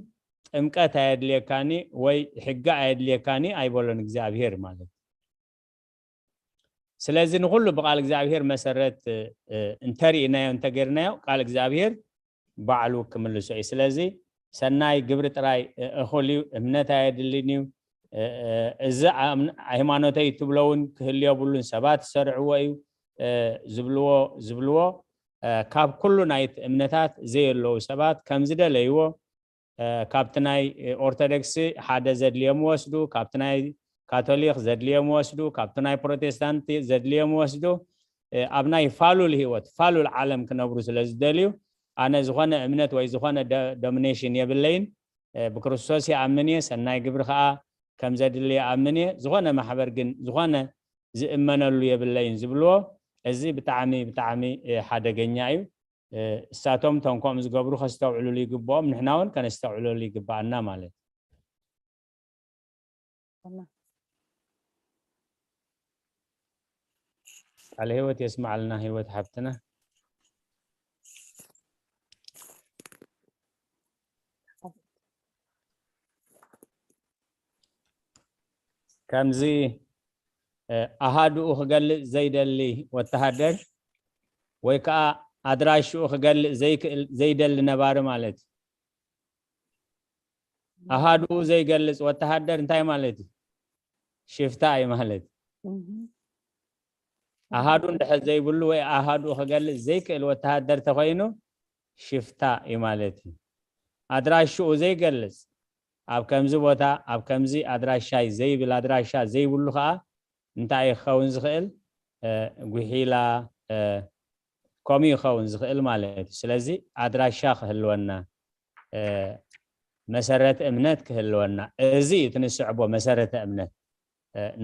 ጥምቀት ኣየድልየካኒ ወይ ሕጊ ኣየድልየካኒ ኣይበሎን እግዚኣብሄር ማለት ስለዚ ንኩሉ ብቃል እግዚኣብሄር መሰረት እንተሪእናዮ እንተገርናዮ ቃል እግዚኣብሄር ባዕሉ ክምልሶ እዩ ስለዚ ሰናይ ግብሪ ጥራይ እኹል እዩ እምነት ኣየድልን እዩ እዚ ሃይማኖተይ ትብሎ እውን ክህል የብሉን ሰባት ዝሰርዕዎ እዩ ዝብልዎ ዝብልዎ ካብ ኩሉ ናይቲ እምነታት ዘየለዉ ሰባት ከም ዝደለይዎ ካብቲ ናይ ኦርቶዶክስ ሓደ ዘድልዮም ወስዱ ካብቲ ናይ ካቶሊክ ዘድልዮም ወስዱ ካብቲ ናይ ፕሮቴስታንት ዘድልዮም ወስዱ ኣብ ናይ ፋሉል ህይወት ፋሉል ዓለም ክነብሩ ስለ ዝደልዩ ኣነ ዝኾነ እምነት ወይ ዝኾነ ዶሚኔሽን የብለይን ብክርስቶስ ይኣምን እየ ሰናይ ግብሪ ከዓ ከም ዘድሊ ይኣምን እየ ዝኾነ ማሕበር ግን ዝኾነ ዝእመነሉ የብለይን ዝብልዎ እዚ ብጣዕሚ ብጣዕሚ ሓደገኛ እዩ እሳቶም ቶም ከምኡ ዝገብሩ ከስተውዕሉሉ ይግብኦም ንሕና እውን ከነስተውዕለሉ ይግባኣና ማለት ቃለ ህይወት የስማዓልና ህይወት ሓብትና ከምዚ ኣሃዱኡ ክገልጽ ዘይደሊ ወተሃደር ወይ ከዓ ኣድራሽኡ ክገልጽ ዘይክእል ዘይደሊ ነባሪ ማለት እዩ ኣሃዱኡ ዘይገልጽ ወተሃደር እንታይ ማለት እዩ ሽፍታ እዩ ማለት ኣሃዱ እንድሕር ዘይብሉ ወይ ኣሃዱኡ ክገልጽ ዘይክእል ወተሃደር ተኮይኑ ሽፍታ እዩ ማለት እዩ ኣድራሽኡ ዘይገልጽ ኣብ ከምዚ ቦታ ኣብ ከምዚ ኣድራሻይ ዘይብል ኣድራሻ ዘይብሉ ከዓ እንታይ ክኸውን ዝኽእል ጉሒላ ከምኡ ይኸውን ዝኽእል ማለት እዩ ስለዚ ኣድራሻ ክህልወና መሰረተ እምነት ክህልወና እዚ እዩ ትንስዕቦ መሰረተ እምነት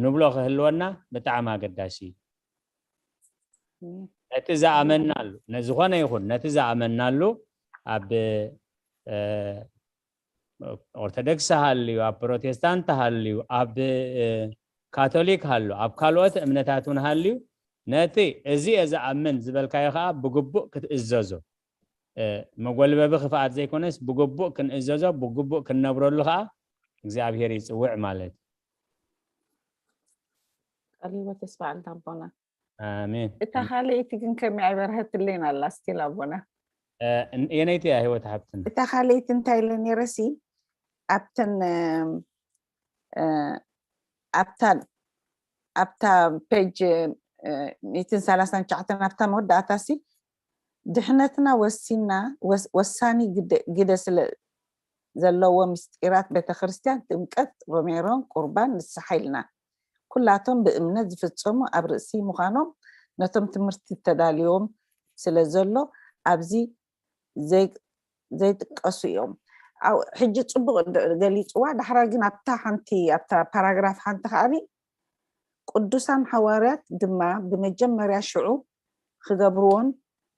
ንብሎ ክህልወና ብጣዕሚ ኣገዳሲ እዩ ነቲ ዝኣመናሉ ነዝኾነ ይኹን ነቲ ዝኣመናሉ ኣብ ኦርቶዶክስ ሃልዩ፣ ኣብ ፕሮቴስታንት ሃልዩ፣ ኣብ ካቶሊክ ሃሉ፣ ኣብ ካልኦት እምነታት እውን ሃልዩ፣ ነቲ እዚ እየ ዝኣምን ዝበልካዮ ከዓ ብግቡእ ክትእዘዞ፣ መጎልበቢ ክፍኣት ዘይኮነስ ብግቡእ ክንእዘዞ፣ ብግቡእ ክንነብረሉ ከዓ እግዚኣብሔር ይፅውዕ ማለት እዩ። ቃል ህይወት የስማዕልና ኣቦና። ኣሜን። እታ ካልኣይቲ ግን ከመይ ኣይበርሀትለይን ኣላ ስቲል ኣቦና። የነይቲ እያ ህይወት ሓብትና። እታ ካልኣይቲ እንታይ ኢለ ነይረሲ ኣብተን ኣብታ ኣብታ ፔጅ ሚእትን ሰላሳን ትሽዓተን ኣብታ መወዳእታ ሲ ድሕነትና ወሲና ወሳኒ ግደ ስለ ዘለዎ ምስጢራት ቤተክርስትያን ጥምቀት፣ ሮሜሮን፣ ቁርባን፣ ንስሓ ኢልና ኩላቶም ብእምነት ዝፍጸሙ ኣብ ርእሲ ምዃኖም ነቶም ትምህርቲ ተዳልዮም ስለ ዘሎ ኣብዚ ዘይጥቀሱ እዮም። ሕጂ ጽቡቕ ገሊጽዋ። ዳሕራይ ግን ኣብታ ሓንቲ ኣብታ ፓራግራፍ ሓንቲ ከዓኒ ቅዱሳን ሓዋርያት ድማ ብመጀመርያ ሽዑ ክገብርዎን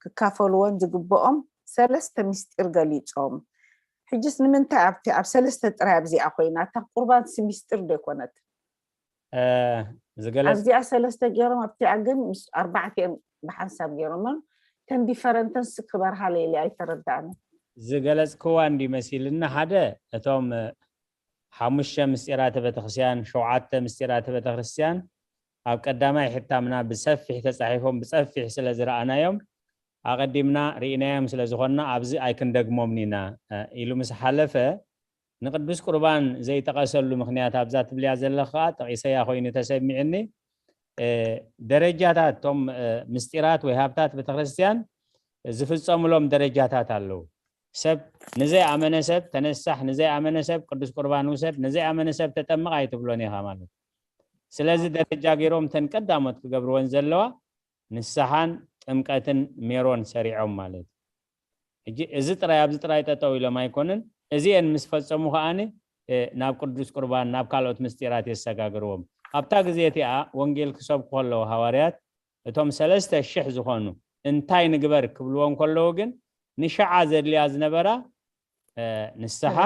ክካፈልዎን ዝግብኦም ሰለስተ ምስጢር ገሊጾም። ሕጅስ ንምንታይ ኣብቲ ኣብ ሰለስተ ጥራይ ኣብዚኣ ኮይና? እታ ቁርባንሲ ምስጢር ዶ ይኮነት? ኣብዚኣ ሰለስተ ገይሮም ኣብቲኣ ግን ምስ ኣርባዕቲኦም ብሓንሳብ ገይሮሞን ተን ዲፈረንተንስ ክበርሃለይ ኢለ ኣይተረዳእኒ። ዝገለጽክዋ እንዲ መሲልና ሓደ እቶም ሓሙሽተ ምስጢራተ ቤተክርስትያን ሸውዓተ ምስጢራተ ቤተክርስትያን ኣብ ቀዳማይ ሕታምና ብሰፊሕ ተጻሒፎም ብጸፊሕ ስለ ዝረኣናዮም ኣቐዲምና ርኢናዮም ስለ ዝኾንና ኣብዚ ኣይክንደግሞምን ኢና ኢሉ ምስ ሓለፈ ንቅዱስ ቁርባን ዘይጠቐሰሉ ምኽንያት ኣብዛ ትብልያ ዘለኻ ጠቒሰያ ኮይኑ ተሰሚዕኒ። ደረጃታት እቶም ምስጢራት ወይ ሃብታት ቤተክርስትያን ዝፍጸሙሎም ደረጃታት ኣለዉ። ሰብ ንዘይ ኣመነ ሰብ ተነሳሕ፣ ንዘይ ኣመነ ሰብ ቅዱስ ቁርባን ውሰድ፣ ንዘይ ኣመነ ሰብ ተጠመቕ ኣይትብሎን ኢኻ ማለት እዩ። ስለዚ ደረጃ ገይሮም ተን ቀዳሞት ክገብርወን ዘለዋ ንስሓን ጥምቀትን ሜሮን ሰሪዖም ማለት እዩ። ሕጂ እዚ ጥራይ ኣብዚ ጥራይ ጠጠው ኢሎም ኣይኮንን። እዚኤን ምስ ፈጸሙ ከዓኒ ናብ ቅዱስ ቁርባን ናብ ካልኦት ምስጢራት የሰጋግርዎም። ኣብታ ግዜ እቲኣ ወንጌል ክሰብኩ ከለዉ ሃዋርያት እቶም ሰለስተ ሽሕ ዝኾኑ እንታይ ንግበር ክብልዎ እንከለዉ ግን ንሽዓ ዘድልያ ዝነበራ ንስሓ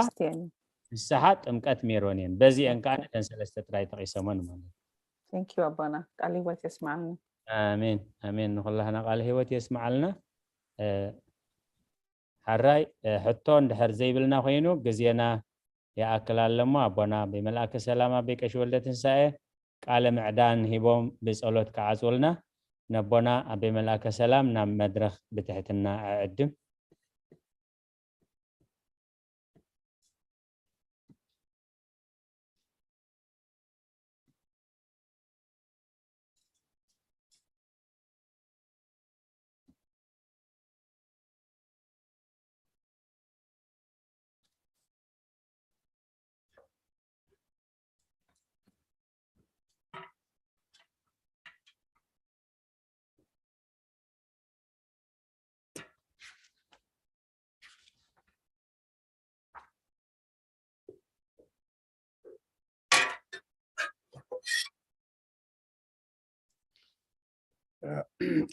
ንስሓ ጥምቀት ሜሮን እየን። በዚአን ከዓ ነተን ሰለስተ ጥራይ ጠቂሰሞን ማለት እዩ። Thank you ኣቦና ቃል ህይወት የስማዕልና። ኣሜን ኣሜን። ንኩላህና ቃል ህይወት የስማዓልና። ሓራይ ሕቶ እንድሕር ዘይብልና ኮይኑ ግዜና ይኣክል ኣለሞ ኣቦና ብመልኣከ ሰላም ኣበይ ቀሺ ወልደ ትንሳኤ ቃለ ምዕዳን ሂቦም ብጸሎት ክዓጽውልና ነቦና ኣበይ መልኣከ ሰላም ናብ መድረኽ ብትሕትና ኣዕድም።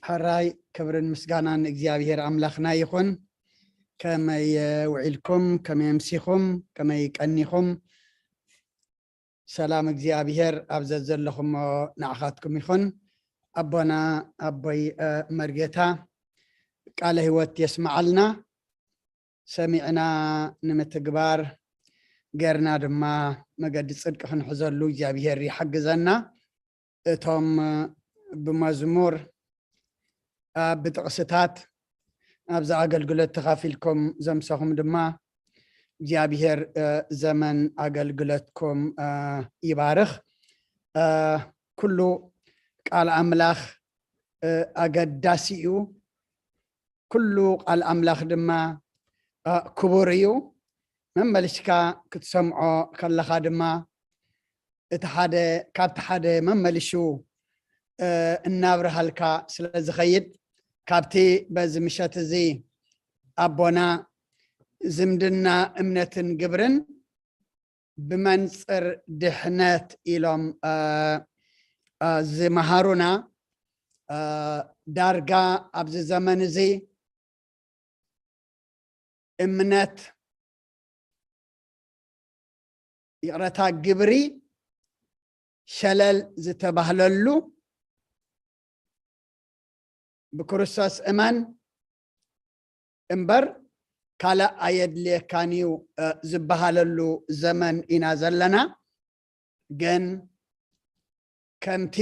ሕራይ ክብርን ምስጋናን ንእግዚኣብሔር ኣምላኽና ይኹን። ከመይ ውዒልኩም? ከመይ ኣምሲኹም? ከመይ ቀኒኹም? ሰላም እግዚኣብሔር ኣብ ዘዘለኹሞ ንዓኻትኩም ይኹን። ኣቦና ኣቦይ መርጌታ ቃለ ህይወት የስምዓልና። ሰሚዕና ንምትግባር ገርና ድማ መገዲ ጽድቂ ክንሕዘሉ እግዚኣብሔር ይሓግዘና። እቶም ብመዝሙር ብጥቕስታት ኣብዚ ኣገልግሎት ተኻፊልኩም ዘምሰኹም ድማ እግዚኣብሔር ዘመን ኣገልግሎትኩም ይባርኽ። ኩሉ ቃል ኣምላኽ ኣገዳሲ እዩ። ኩሉ ቃል ኣምላኽ ድማ ክቡር እዩ። መመልሽካ ክትሰምዖ ከለኻ ድማ እቲ ሓደ ካብቲ ሓደ መመልሹ እናብርሃልካ ስለ ዝኸይድ ካብቲ በዚ ምሸት እዚ ኣቦና ዝምድና እምነትን ግብርን ብመንፅር ድሕነት ኢሎም ዝመሃሩና ዳርጋ ኣብዚ ዘመን እዚ እምነት ይቕረታ፣ ግብሪ ሸለል ዝተባህለሉ፣ ብክርስቶስ እመን እምበር ካልእ ኣየድልየካን እዩ፣ እ፣ ዝበሃለሉ ዘመን ኢና ዘለና። ግን ከምቲ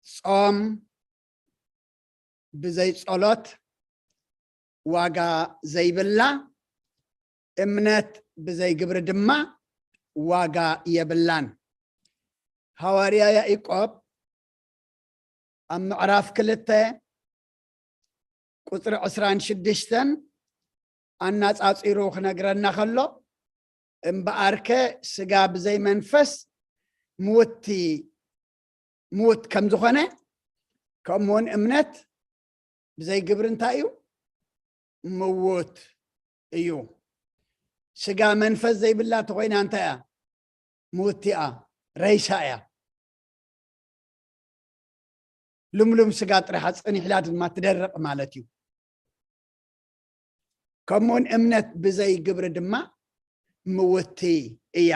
ጾም ብዘይ ጸሎት ዋጋ ዘይብላ፣ እምነት ብዘይ ግብሪ ድማ ዋጋ የብላን። ሃዋርያ ያዕቆብ ኣብ ምዕራፍ ክልተ ቁጽሪ ዕስራን ሽዱሽተን ኣናጻጺሩ ክነግረና ከሎ፣ እምበኣርከ ስጋ ብዘይ መንፈስ ምውቲ፣ ምውት ከም ዝኾነ፣ ከምኡውን እምነት ብዘይ ግብሪ እንታይ እዩ? ምውት እዩ። ስጋ መንፈስ ዘይብላ ተኾይና እንታይ እያ? ምውት እያ፣ ረይሳ እያ። ልምሉም ስጋ ጥራሕ ጸኒሕላ ድማ ትደርቕ ማለት እዩ። ከምኡውን እምነት ብዘይ ግብሪ ድማ ምውቲ እያ።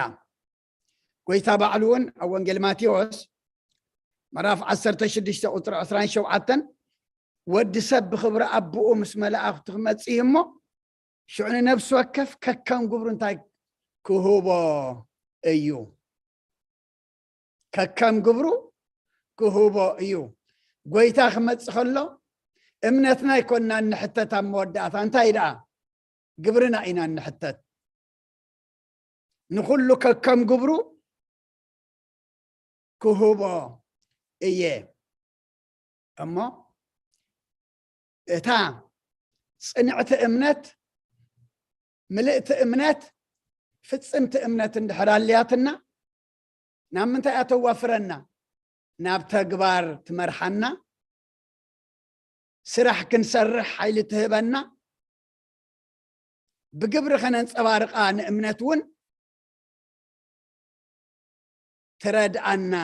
ጎይታ ባዕሉ እውን ኣብ ወንጌል ማቴዎስ ምዕራፍ ዓሰርተ ሽዱሽተ ቁጽሪ ዕስራን ሸውዓተን፣ "ወዲ ሰብ ብኽብሪ ኣቦኡ ምስ መላእኽቱ ክመጽእ እዩ እሞ፣ ሽዑ ንነፍሲ ወከፍ ከከም ግብሩ እንታይ ክህቦ እዩ?" ከከም ግብሩ ክህቦ እዩ። ጎይታ ክመጽእ ከሎ እምነትና ኣይኮንና እንሕተት፣ ኣብ መወዳእታ እንታይ ደኣ? ግብርና ኢና እንሕተት። ንኹሉ ከከም ግብሩ ክህቦ እየ። እሞ እታ ጽንዕቲ እምነት፣ ምልእቲ እምነት፣ ፍጽምቲ እምነት እንድሕር ኣልያትና፣ ናብ ምንታይ እያ ተዋፍረና? ናብ ተግባር ትመርሓና፣ ስራሕ ክንሰርሕ ሓይሊ ትህበና፣ ብግብሪ ከነንጸባርቓ ንእምነት እውን ትረድኣና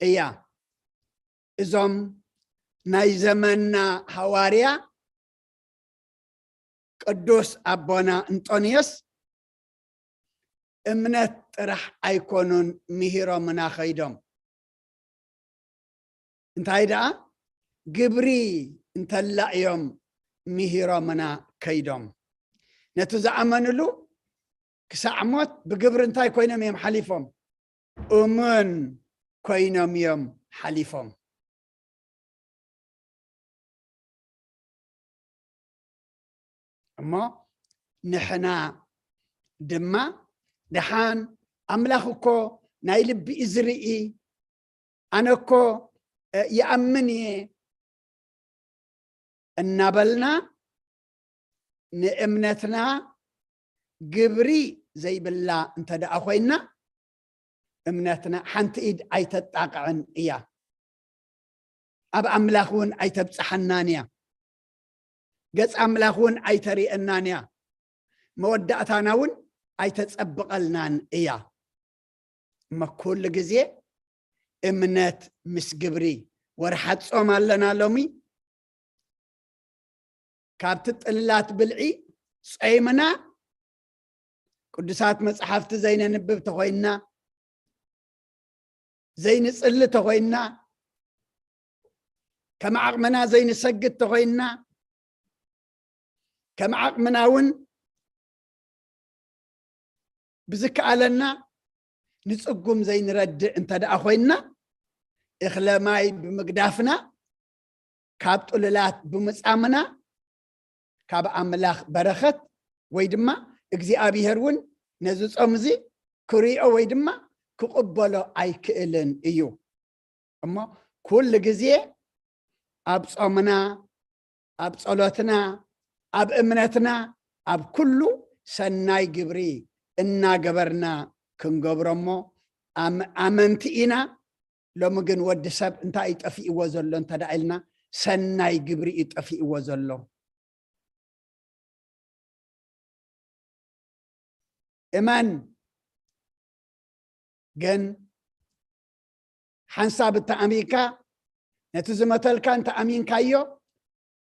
እያ። እዞም ናይ ዘመንና ሃዋርያ ቅዱስ ኣቦና እንጦንዮስ እምነት ጥራሕ ኣይኮኑን ምሂሮምና ኸይዶም። እንታይ ደኣ ግብሪ እንተላ እዮም ምሂሮምና ከይዶም። ነቲ ዝኣመንሉ ክሳዕ ሞት ብግብሪ እንታይ ኮይኖም እዮም ሓሊፎም? እሙን ኮይኖም እዮም ሓሊፎም። እሞ ንሕና ድማ ደሓን ኣምላኽ እኮ ናይ ልቢ እዩ ዝርኢ፣ ኣነ እኮ፣ እ፣ ይኣምን እየ እናበልና ንእምነትና ግብሪ ዘይብላ እንተ ደኣ ኮይና፣ እምነትና ሓንቲ ኢድ ኣይተጣቕዕን እያ። ኣብ ኣምላኽ እውን ኣይተብጽሓናን እያ። ገጽ ኣምላኽ እውን ኣይተርእየናን እያ። መወዳእታና እውን ኣይተጸብቐልናን እያ። እሞ ኩሉ ግዜ እምነት ምስ ግብሪ፣ ወርሓ ጾም ኣለና ሎሚ። ካብቲ ጥልላት ብልዒ ጾይምና፣ ቅዱሳት መጽሓፍቲ ዘይነንብብ ተኾይንና፣ ዘይንጽሊ ተኾይንና፣ ከም ዓቕምና ዘይንሰግድ ተኾይንና፣ ከም ዓቕምና እውን ብዝከኣለና ንጽጉም ዘይንረድእ እንተ ደኣ ኮይንና፣ እኽለ ማይ ብምግዳፍና፣ ካብ ጥሉላት ብምጻምና፣ ካብ ኣምላኽ በረኸት ወይ ድማ እግዚኣብሄር እውን ነዚ ጾም እዚ ክሪኦ ወይ ድማ ክቕበሎ ኣይክእልን እዩ። እሞ ኩሉ ግዜ ኣብ ጾምና፣ ኣብ ጸሎትና፣ ኣብ እምነትና፣ ኣብ ኩሉ ሰናይ ግብሪ እናገበርና ክንገብሮ እሞ ኣም-፣ ኣመንቲ ኢና። ሎሚ ግን ወዲ ሰብ እንታይ እዩ ጠፊእዎ ዘሎ እንተ ደኣ ኢልና፣ ሰናይ ግብሪ እዩ ጠፊእዎ ዘሎ። እመን ግን ሓንሳብ እተኣሚንካ፣ ነቲ ዝመተልካ እንተ ኣሚንካዮ፣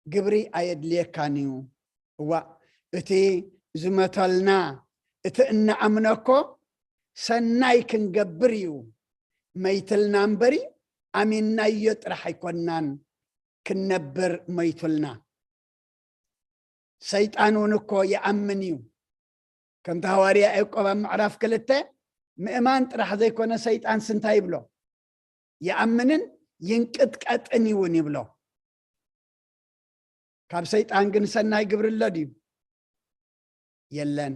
ግብሪ ኣየድልየካን እዩ። እዋእ፣ እቲ ዝመተልና እቲ እንኣምኖ እኮ ሰናይ ክንገብር እዩ መይትልና እምበሪ፣ ኣሚንናዮ ጥራሕ ኣይኮንናን ክንነብር መይቱልና። ሰይጣን እውን እኮ ይኣምን እዩ። ከምቲ ሃዋርያ ያዕቆብ ኣብ ምዕራፍ ክልተ፣ ምእማን ጥራሕ ዘይኮነ ሰይጣንስ እንታይ ይብሎ? ይኣምንን ይንቅጥቀጥን እውን ይብሎ። ካብ ሰይጣን ግን ሰናይ ግብሪ ኣሎ ድዩ? የለን።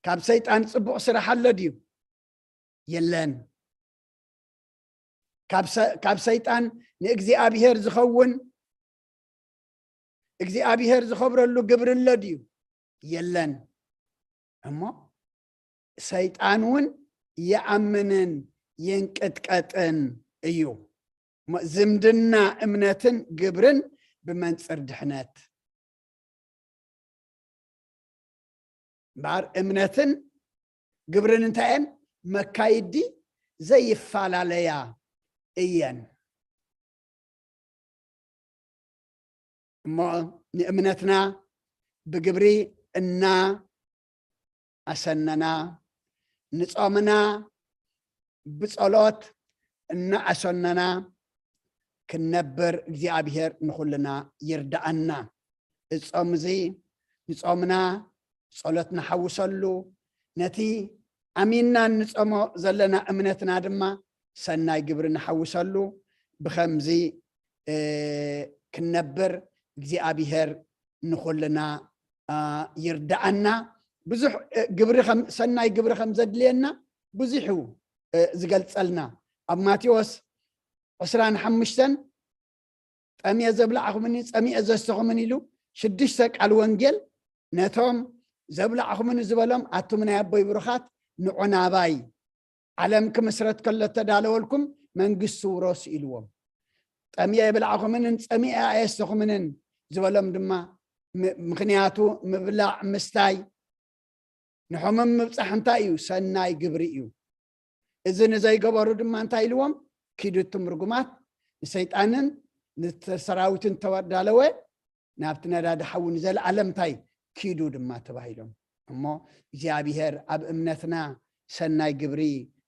ካብ ሰይጣን ጽቡቕ ስራሕ ኣሎ ድዩ? የለን። ካብ ሰ-፣ ካብ ሰይጣን ንእግዚኣብሔር ዝኸውን፣ እግዚኣብሔር ዝኸብረሉ ግብሪ ኣሎ ድዩ? የለን። እሞ ሰይጣን እውን ይኣምንን ይንቅጥቀጥን እዩ። እሞ ዝምድና እምነትን ግብርን ብመንጽር ድሕነት። እምበኣር እምነትን ግብርን እንታይ እየን? መካይዲ ዘይፈላለያ እየን። እሞ ንእምነትና ብግብሪ እና ኣሰነና፣ ንጾምና ብጸሎት እናኣሰነና ክንነብር እግዚኣብሔር ንኹልና ይርድኣና። እዚ ጾም እዚ ንጾምና ጸሎት ንሓውሰሉ፣ ነቲ ኣሚንና እንጾሞ ዘለና እምነትና ድማ ሰናይ ግብሪ ንሓውሰሉ። ብኸምዚ፣ እ፣ ክንነብር እግዚኣብሔር ንኹልና፣ አ፣ ይርድኣና። ብዙሕ፣ እ፣ ግብሪ ከም፣ ሰናይ ግብሪ ከም ዘድልየና ብዙሕ እዩ፣ እ፣ ዝገልጸልና። ኣብ ማቴዎስ ዕስራን ሓሙሽተን፣ "ጠምየ ዘብላዕኹምኒ፣ ጸሚኤ ዘስተኹምን" ኢሉ ሽዱሽተ ቃል ወንጌል ነቶም ዘብላዕኹምኒ ዝበሎም፣ "ኣቱም ናይ ኣቦይ ብሩኻት፣ ንዑ ናባይ፣ ዓለም ክምስረት ከሎ እተዳለወልኩም መንግስቲ ውረሱ" ኢልዎም። "ጠምየ የብላዕኹምንን ጸሚኤ ኣየስተኹምንን" ዝበሎም ድማ፣ ም-፣ ምኽንያቱ ምብላዕ ምስታይ፣ ንሕሙም ምብጻሕ እንታይ እዩ? ሰናይ ግብሪ እዩ። እዚ ንዘይገበሩ ድማ እንታይ ኢልዎም? "ኪዱ እቱም ርጉማት፣ ንሰይጣንን ንሰራዊቱን ተዳለወ፣ ናብቲ ነዳዲ ሓዊ ንዘለኣለም እንታይ ኪዱ ድማ" ተባሂሎም። እሞ እግዚኣብሔር ኣብ እምነትና ሰናይ ግብሪ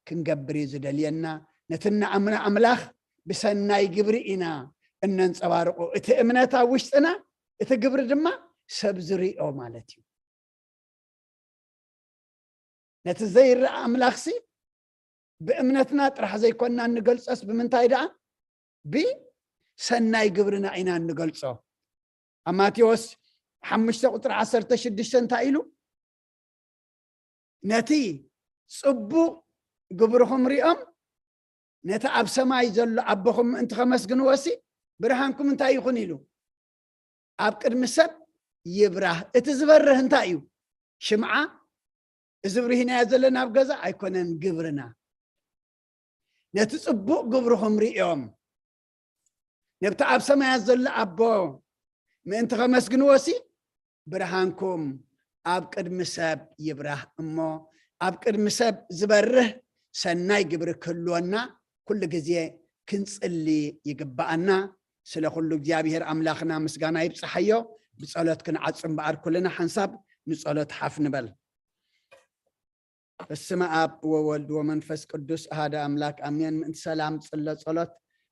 ክንገብር እዩ ዝደልየና። ነቲ እንኣምኖ ኣምላኽ ብሰናይ ግብሪ ኢና እነንጸባርቆ። እቲ እምነት ኣብ ውሽጥና፣ እቲ ግብሪ ድማ ሰብ ዝሪኦ ማለት እዩ። ነቲ ዘይረኣ ኣምላኽሲ ብእምነትና ጥራሕ ዘይኮንና እንገልጾስ ብምንታይ ደኣ? ብሰናይ ግብርና ኢና እንገልጾ። ኣብ ማቴዎስ ሓሙሽተ ቁጽሪ ዓሰርተ ሽዱሽተ እንታይ ኢሉ? "ነቲ ጽቡቕ ግብርኹም ሪኦም፣ ነቲ ኣብ ሰማይ ዘሎ ኣቦኹም ምእንቲ ከመስግንዎሲ፣ ብርሃንኩም እንታይ ይኹን?" ኢሉ። "ኣብ ቅድሚ ሰብ ይብራህ።" እቲ ዝበርህ እንታይ እዩ? ሽምዓ፣ እዚ ብርሂናዮ ዘለና ኣብ ገዛ ኣይኮነን፣ ግብርና። "ነቲ ጽቡቕ ግብርኹም ሪኦም፣ ነብቲ ኣብ ሰማያት ዘሎ ኣቦ ምእንቲ ከመስግንዎሲ፣ ብርሃንኩም ኣብ ቅድሚ ሰብ ይብራህ" እሞ፣ ኣብ ቅድሚ ሰብ ዝበርህ ሰናይ ግብሪ ክህልወና ኩሉ ግዜ ክንጽሊ ይግብኣና። ስለ ኩሉ እግዚኣብሔር ኣምላኽና ምስጋና ይብጽሓዮ። ብጸሎት ክንዓጹ እምበኣር ኩልና ሓንሳብ ንጸሎት ሓፍ ንበል። በስመ ኣብ ወወልድ ወመንፈስ ቅዱስ ኣሃደ ኣምላክ ኣሜን። ምእንቲ ሰላም ጽሎ ጸሎት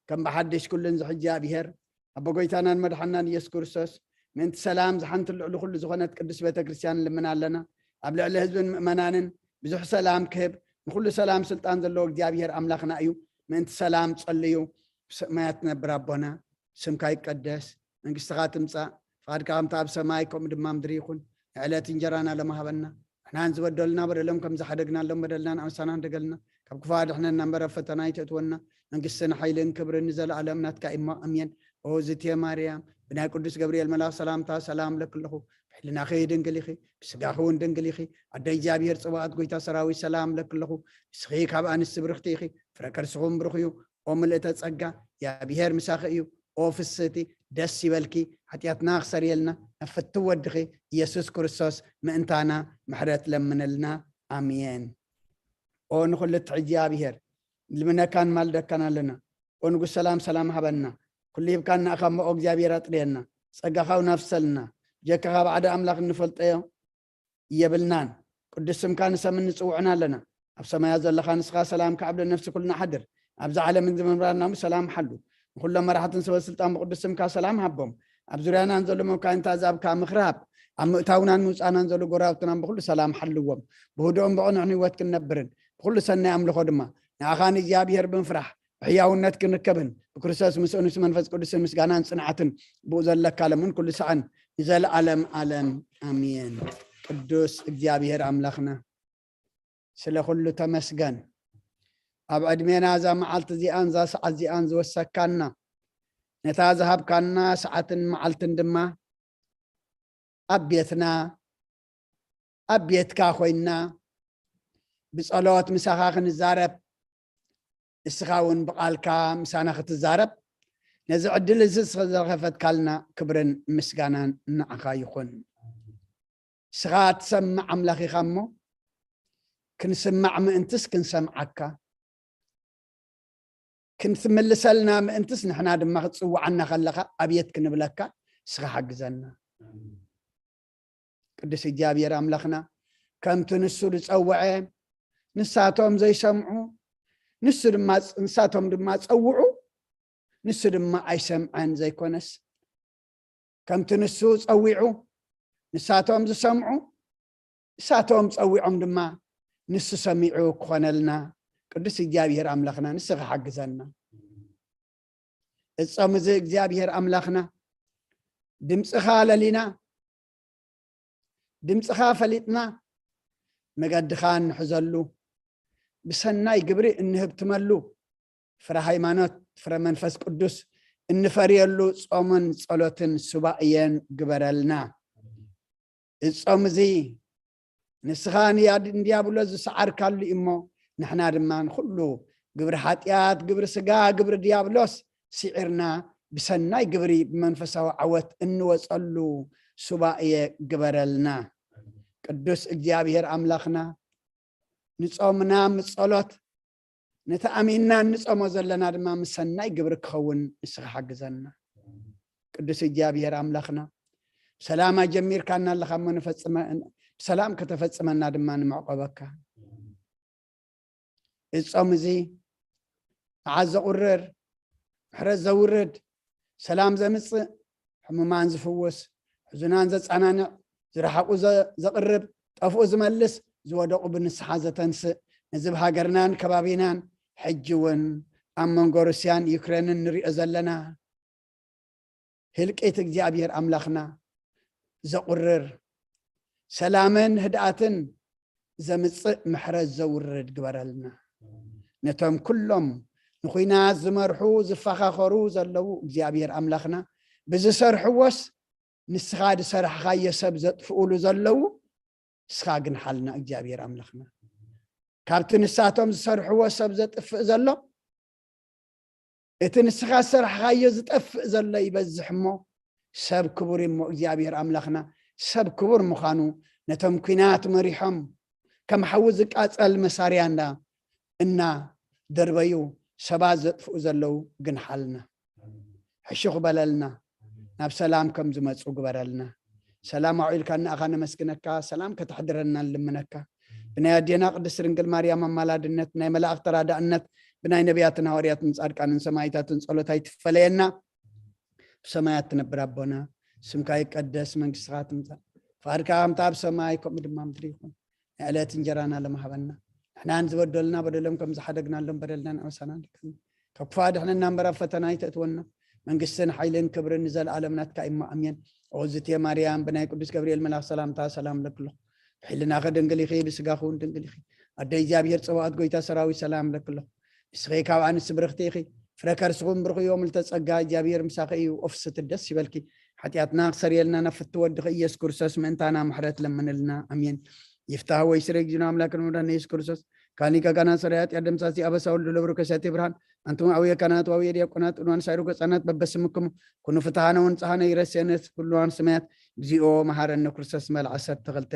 ከም ብሓድሽ ኩሉን ዝሕጂ ኣብሄር ኣቦ ጎይታናን መድሓናን ኢየሱስ ክርስቶስ፣ ምእንቲ ሰላም ዝሓንቲ ልዕሊ ኩሉ ዝኾነት ቅዱስ ቤተ ክርስቲያን ንልምን ኣለና። ኣብ ልዕሊ ህዝብን ምእመናንን ብዙሕ ሰላም ክህብ፣ ንኩሉ ሰላም ስልጣን ዘለዎ እግዚኣብሔር ኣምላኽና እዩ። ምእንቲ ሰላም ጸልዩ። ብሰማያት ትነብር ኣቦና፣ ስምካ ይቀደስ፣ መንግስትኻ ትምጻእ፣ ፍቓድካ ከምቲ ኣብ ሰማይ ከምኡ ድማ ምድሪ ይኹን። ንዕለት እንጀራና ሎም ሃበና፣ ንሕናን ዝበደሉና በደሎም ከም ዝሓደግናሎም በደልናን ኣመሳናን ደገልና፣ ካብ ክፉ ኣድሕነና እምበር ኣብ ፈተና ኣይተእትወና። መንግስትን ሓይልን ክብርን ንዘለኣለም ናትካ እሞ፣ ኣሜን። ኦ ዝቴ ማርያም፣ ብናይ ቅዱስ ገብርኤል መልኣኽ ሰላምታ ሰላም እብለኪ ኣለኹ። ብሕልናኺ ድንግል ኢኺ፣ ብስጋኺ እውን ድንግል ኢኺ። ኣደ እግዚኣብሔር ጽባኦት፣ ጎይታ ሰራዊት፣ ሰላም እብለኪ ኣለኹ። ንስኺ ካብ ኣንስቲ ብርኽቲ ኢኺ፣ ፍረ ከርስኹም ብሩኽ እዩ። ኦ ምልእተ ጸጋ፣ እግዚኣብሔር ምሳኺ እዩ። ኦ ፍስህቲ፣ ደስ ይበልኪ፣ ሓጢኣትና ክሰርየልና፣ ናብ ፍትው ወድኺ ኢየሱስ ክርስቶስ ምእንታና ምሕረት ለምነልና። ኣሜን። ኦ ንኹሉ እትሕጂ እግዚኣብሔር፣ ልምነካን ማልደካን ኣለና። ኦ ንጉስ ሰላም፣ ሰላም ሃበና። ኩሉ ሂብካና ኢኻ እሞ፣ ኦ እግዚኣብሔር ኣጥርየና። ጸጋኻ እውን ኣፍሰልና። ብጀካኻ ብዓደ ኣምላኽ እንፈልጠዮ የብልናን። ቅዱስ ስምካ ንሰምን ንጽውዕን ኣለና። ኣብ ሰማያት ዘለኻ ንስኻ ሰላምካ ኣብ ነፍሲ ኩልና ሓድር። ኣብዛ ዓለምን ዝምንባርና ሰላም ሓሉ። ንኹሎም መራሕትን ሰበ ስልጣን ብቅዱስ ስምካ ሰላም ሃቦም። ኣብ ዙርያናን ዘሎ መካይንታ ዛብካ ምኽራብ፣ ኣብ ምእታውናን ምውፃእናን ዘሎ ጎራብትናን ብኩሉ ሰላም ሓልዎም። ብህድኦም ብቕኑዕን ህይወት ክንነብርን ብኩሉ ሰናይ ኣምልኾ ድማ ንኣኻ ንእግዚኣብሔር ብምፍራሕ ብሕያውነት ክንርከብን ብክርስቶስ ምስኡ ንሱ መንፈስ ቅዱስን ምስጋናን ጽንዓትን ብኡ ዘለካ ለምን ኩሉ ሰዓን ንዘለዓለም ዓለም ኣሜን። ቅዱስ እግዚኣብሔር ኣምላኽና ስለ ኩሉ ተመስገን። ኣብ ዕድሜና እዛ መዓልቲ እዚኣን እዛ ሰዓት እዚኣን ዝወሰካና ነታ ዝሃብካና ሰዓትን መዓልትን ድማ ኣብ ቤትና ኣብ ቤትካ ኮይንና ብጸሎት ምሳኻ ክንዛረብ እስኻ እውን ብቓልካ ምሳና ክትዛረብ ነዚ ዕድል እዚ ዝኸፈትካልና ክብርን ምስጋናን ንዓኻ ይኹን። እስኻ ትሰምዕ ኣምላኽ ኢኻ እሞ ክንስማዕ ምእንትስ ክንሰምዓካ፣ ክንትምልሰልና ምእንትስ ንሕና ድማ ክትጽውዓና ከለኻ ኣብየት ክንብለካ እስኻ ሓግዘና። ቅዱስ እግዚኣብሔር ኣምላኽና ከምቲ ንሱ ዝጸውዐ ንሳቶም ዘይሰምዑ ንሱ ድማ ንሳቶም ድማ ጸውዑ ንሱ ድማ ኣይሰምዐን ዘይኮነስ ከምቲ ንሱ ጸዊዑ ንሳቶም ዝሰምዑ ንሳቶም ጸዊዖም ድማ ንሱ ሰሚዑ ክኾነልና ቅዱስ እግዚኣብሔር ኣምላኽና ንስኻ ሓግዘና። እጾም እዚ እግዚኣብሔር ኣምላኽና ድምፅኻ ለሊና ድምፅኻ ፈሊጥና መገድኻ እንሕዘሉ ብሰናይ ግብሪ እንህብትመሉ ፍረ ሃይማኖት ፍረ መንፈስ ቅዱስ እንፈርየሉ ጾምን ጸሎትን ሱባእየን ግበረልና። እጾም እዚ ንስኻ ንያድ እንዲያብሎስ ዝሰዓርካሉ እሞ ንሕና ድማ ንኹሉ ግብሪ ሓጢኣት ግብሪ ስጋ ግብሪ ዲያብሎስ ስዒርና ብሰናይ ግብሪ ብመንፈሳዊ ዓወት እንወፀሉ ሱባኤ ግበረልና። ቅዱስ እግዚኣብሔር ኣምላኽና ንጾምና ምጸሎት ነቲ ኣሚንና እንጸሞ ዘለና ድማ ምስ ሰናይ ግብሪ ክኸውን ንስኻ ሓግዘና። ቅዱስ እግዚኣብሔር ኣምላኽና ብሰላም ኣጀሚርካና ኣለኻ እሞ ንፈጽመ ብሰላም ከተፈጽመና ድማ ንምዕቆበካ። እጾም እዚ መዓት ዘቑርር ምሕረት ዘውርድ ሰላም ዘምጽእ ሕሙማን ዝፍውስ ሕዙናን ዘጸናንዕ ዝረሓቑ ዘቕርብ ጠፍኡ ዝመልስ ዝወደቑ ብንስሓ ዘተንስእ ነዚ ብሃገርናን ከባቢናን ሕጂ እውን ኣብ መንጎ ሩስያን ዩክሬንን ንሪኦ ዘለና ህልቂት እግዚኣብሔር ኣምላኽና ዘቑርር ሰላምን ህድኣትን ዘምፅእ ምሕረት ዘውርድ ግበረልና። ነቶም ኩሎም ንኹናት ዝመርሑ ዝፈኻኸሩ ዘለዉ እግዚኣብሔር ኣምላኽና ብዝሰርሕዎስ ንስኻ ዝሰርሕኻዮ ሰብ ዘጥፍኡሉ ዘለዉ ንስኻ ግንሓልና እግዚኣብሔር ኣምላኽና ካብቲ ንሳቶም ዝሰርሕዎ ሰብ ዘጥፍእ ዘሎ እቲ ንስኻ ዝሰርሕኻዮ ዝጠፍእ ዘሎ ይበዝሕ እሞ ሰብ ክቡር እሞ እግዚኣብሔር ኣምላኽና ሰብ ክቡር ምዃኑ ነቶም ኲናት መሪሖም ከም ሓዊ ዝቃጸል መሳርያ እንዳ እና ደርበዩ ሰባት ዘጥፍኡ ዘለዉ ግንሓልና ሕሹኽ በለልና ናብ ሰላም ከም ዝመፁ ግበረልና። ሰላም ኣውዒልካ ንኣኻ ነመስግነካ ሰላም ከተሕድረና ንልምነካ። ብናይ ኣዴና ቅድስት ድንግል ማርያም ኣማላድነት ናይ መላእኽቲ ተራዳእነት ብናይ ነቢያትን ሃዋርያትን ጻድቃንን ሰማይታትን ጸሎት ኣይትፈለየና። ብሰማያት ትነብር ኣቦና ስምካ ይቀደስ መንግስትኻ ትምጻእ ፍቃድካ ከምታ ኣብ ሰማይ ከምኡ ድማ ምድሪ ይኹን። ናይ ዕለት እንጀራና ለማሃበና ንሕናን ዝበደሉና በደሎም ከም ዝሓደግናሎም በደልና ንዕወሳና ንከኒ ካብ ክፉ ኣድሕነና እምበር ኣብ ፈተና ኣይተእትወና መንግስትን ሓይልን ክብርን ንዘለኣለም ናትካ እሞ ኣሜን። ኦዝቴ ማርያም ብናይ ቅዱስ ገብርኤል መልኣኽ ሰላምታ ሰላም ለክሎ ብሕልናኸ ድንግል ኢኺ ብስጋኹ እውን ድንግል ኢኺ ኣደ እግዚኣብሔር ጸባኦት ጎይታ ሰራዊት ሰላም ለክሎ ንስኺ ካብ ኣንስቲ ብርኽቲ ኢኺ ፍረ ከርስኹም ብርኽ እዮም ልተጸጋ እግዚኣብሔር ምሳኺ እዩ ኦፍስቲ ደስ ይበልኪ ሓጢኣትና ክሰርየልና ናብ ፍቲ ወድኺ ኢየሱስ ክርስቶስ ምእንታና ምሕረት ለምንልና ኣሜን። ይፍታህ ወይ ስረ እግዚእነ ኣምላክን መድኃኒነ ኢየሱስ ክርስቶስ ካሊቀ ካህናት ሰራይ ኃጢአት ደምሳሲ አበሳ ወልድ ለብሩ ከሳቴ ብርሃን አንትሙ አብየ ካህናት ወአብየ ዲያቆናት ቅዱሳን ሳይሩ ገጻናት በበስምክሙ ኩኑ ፍትሐነ ወንጽሐነ ይረሴነ ኩሉዋን ስማያት እግዚኦ መሐረነ ክርስቶስ መልዓ ዓሰርተ ክልተ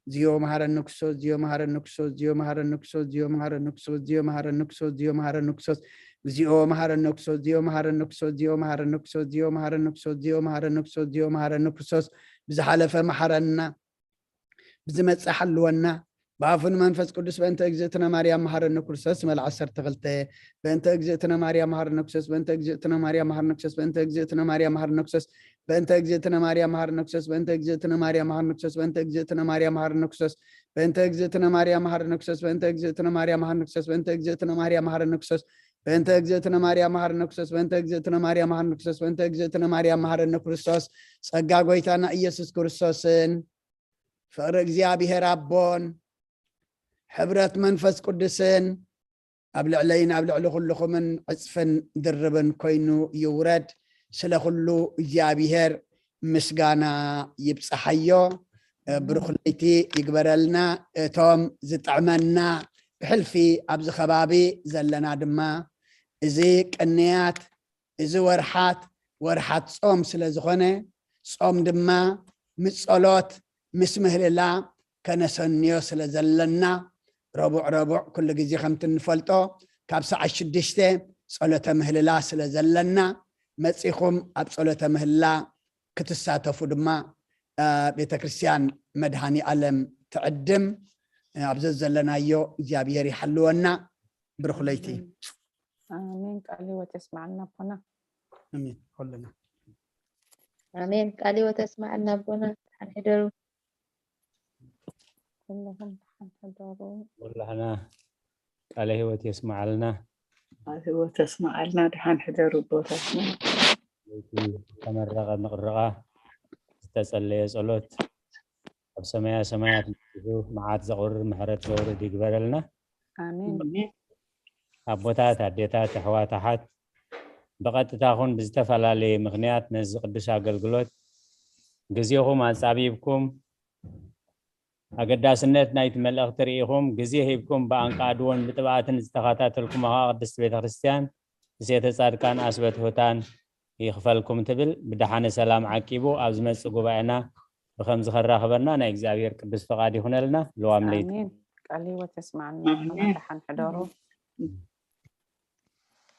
እግዚኦ መሐረነ ክርስቶስ እግዚኦ መሐረነ ክርስቶስ እግዚኦ መሐረነ ክርስቶስ እግዚኦ መሐረነ ክርስቶስ እግዚኦ መሐረነ ክርስቶስ እግዚኦ መሐረነ ክርስቶስ እግዚኦ መሐረነ ክርስቶስ እግዚኦ መሐረነ ክርስቶስ እግዚኦ መሐረነ ክርስቶስ እግዚኦ መሐረነ ክርስቶስ እግዚኦ መሐረነ ክርስቶስ እግዚኦ መሐረነ ክርስቶስ ብዝሓለፈ መሐረና ብዝመጽእ ሓልወና። ብኣፉን መንፈስ ቅዱስ በእንተ እግዝእትነ ማርያም መሃረነ ክርስቶስ። መል ዓሰርተ ክልተ በእንተ እግዝእትነ ማርያም መሃረነ ክርስቶስ። በእንተ እግዝእትነ ማርያም መሃረነ ክርስቶስ። በእንተ እግዝእትነ ማርያም መሃረነ ክርስቶስ። በእንተ እግዝእትነ ማርያም መሃረነ ክርስቶስ። በእንተ እግዝእትነ ማርያም መሃረነ ክርስቶስ። በእንተ እግዝእትነ ማርያም መሃረነ ክርስቶስ። በእንተ እግዝእትነ ማርያም መሃረነ ክርስቶስ። በእንተ እግዝእትነ ማርያም መሃረነ ክርስቶስ። በእንተ እግዝእትነ ማርያም መሃረነ ክርስቶስ። በእንተ እግዝእትነ ማርያም መሃረነ ክርስቶስ። በእንተ እግዝእትነ ማርያም መሃረነ ክርስቶስ። በእንተ እግዝእትነ ማርያም መሃረነ ክርስቶስ። ጸጋ ጎይታና ኢየሱስ ክርስቶስን ፍቕሪ እግዚኣብሔር ኣቦን ሕብረት መንፈስ ቅዱስን ኣብ ልዕለይን ኣብ ልዕሊ ኩልኹምን ዕጽፍን ድርብን ኮይኑ ይውረድ። ስለ ኩሉ እግዚኣብሔር ምስጋና ይብጽሓዮ። ብሩኽ ለይቲ ይግበረልና። እቶም ዝጥዕመና ብሕልፊ ኣብዚ ከባቢ ዘለና ድማ እዚ ቅንያት እዚ ወርሓት ወርሓት ጾም ስለ ዝኾነ ጾም ድማ ምስ ጸሎት ምስ ምህልላ ከነሰንዮ ስለ ዘለና ረቡዕ ረቡዕ ኩሉ ግዜ ከምቲ እንፈልጦ ካብ ሰዓት ሽዱሽተ ጸሎተ ምህልላ ስለ ዘለና መጺኹም ኣብ ጸሎተ ምህልላ ክትሳተፉ ድማ ቤተ ክርስቲያን መድሃኒ ኣለም ትዕድም። ኣብ ዘዘለናዮ እግዚኣብሔር ይሓልወና። ብሩኽ ለይቲ። ኣሜን። ቃል ህይወት የስማዕልና ኣቦና። ኣሜን። ኩልና ኣሜን። ቃል ህይወት የስማዕልና ኣቦና። ደሓን ሕደሩ። ኩልኹም ደሓን ሕደሩ። ኩላህና ቃለ ህይወት የስማዓልና። ቃል ህይወት የስማዓልና። ደሓን ሕደሩ ኣቦታትና። ለይቲ ዝተመረቐ ምቕርቓ ዝተጸለየ ጸሎት ኣብ ሰማያ ሰማያት መጺሑ መዓት ዘቑርር ምሕረት ዘውርድ ይግበረልና። ኣሜን። ኣቦታት፣ ኣዴታት፣ ኣሕዋት፣ ኣሓት ብቐጥታ ኹን ብዝተፈላለየ ምኽንያት ነዚ ቅዱስ ኣገልግሎት ግዜኹም ኣጻቢብኩም ኣገዳስነት ናይቲ መልእኽቲ ርኢኹም ግዜ ሂብኩም ብኣንቃድዎን ብጥብኣትን ዝተኸታተልኩም ኣኻ ቅድስቲ ቤተ ክርስቲያን እሴተ ጻድቃን ኣስበትሁታን ይኽፈልኩም ትብል። ብደሓነ ሰላም ዓቂቡ ኣብ ዝመጽእ ጉባኤና ብኸምዚ ከራኽበና ናይ እግዚኣብሔር ቅዱስ ፈቓድ ይኹነልና። ልዋም ለይቲ። ኣሜን። ቃል ህይወት የስማዕልና። ኣሜን። ደሓን ሕደሩ።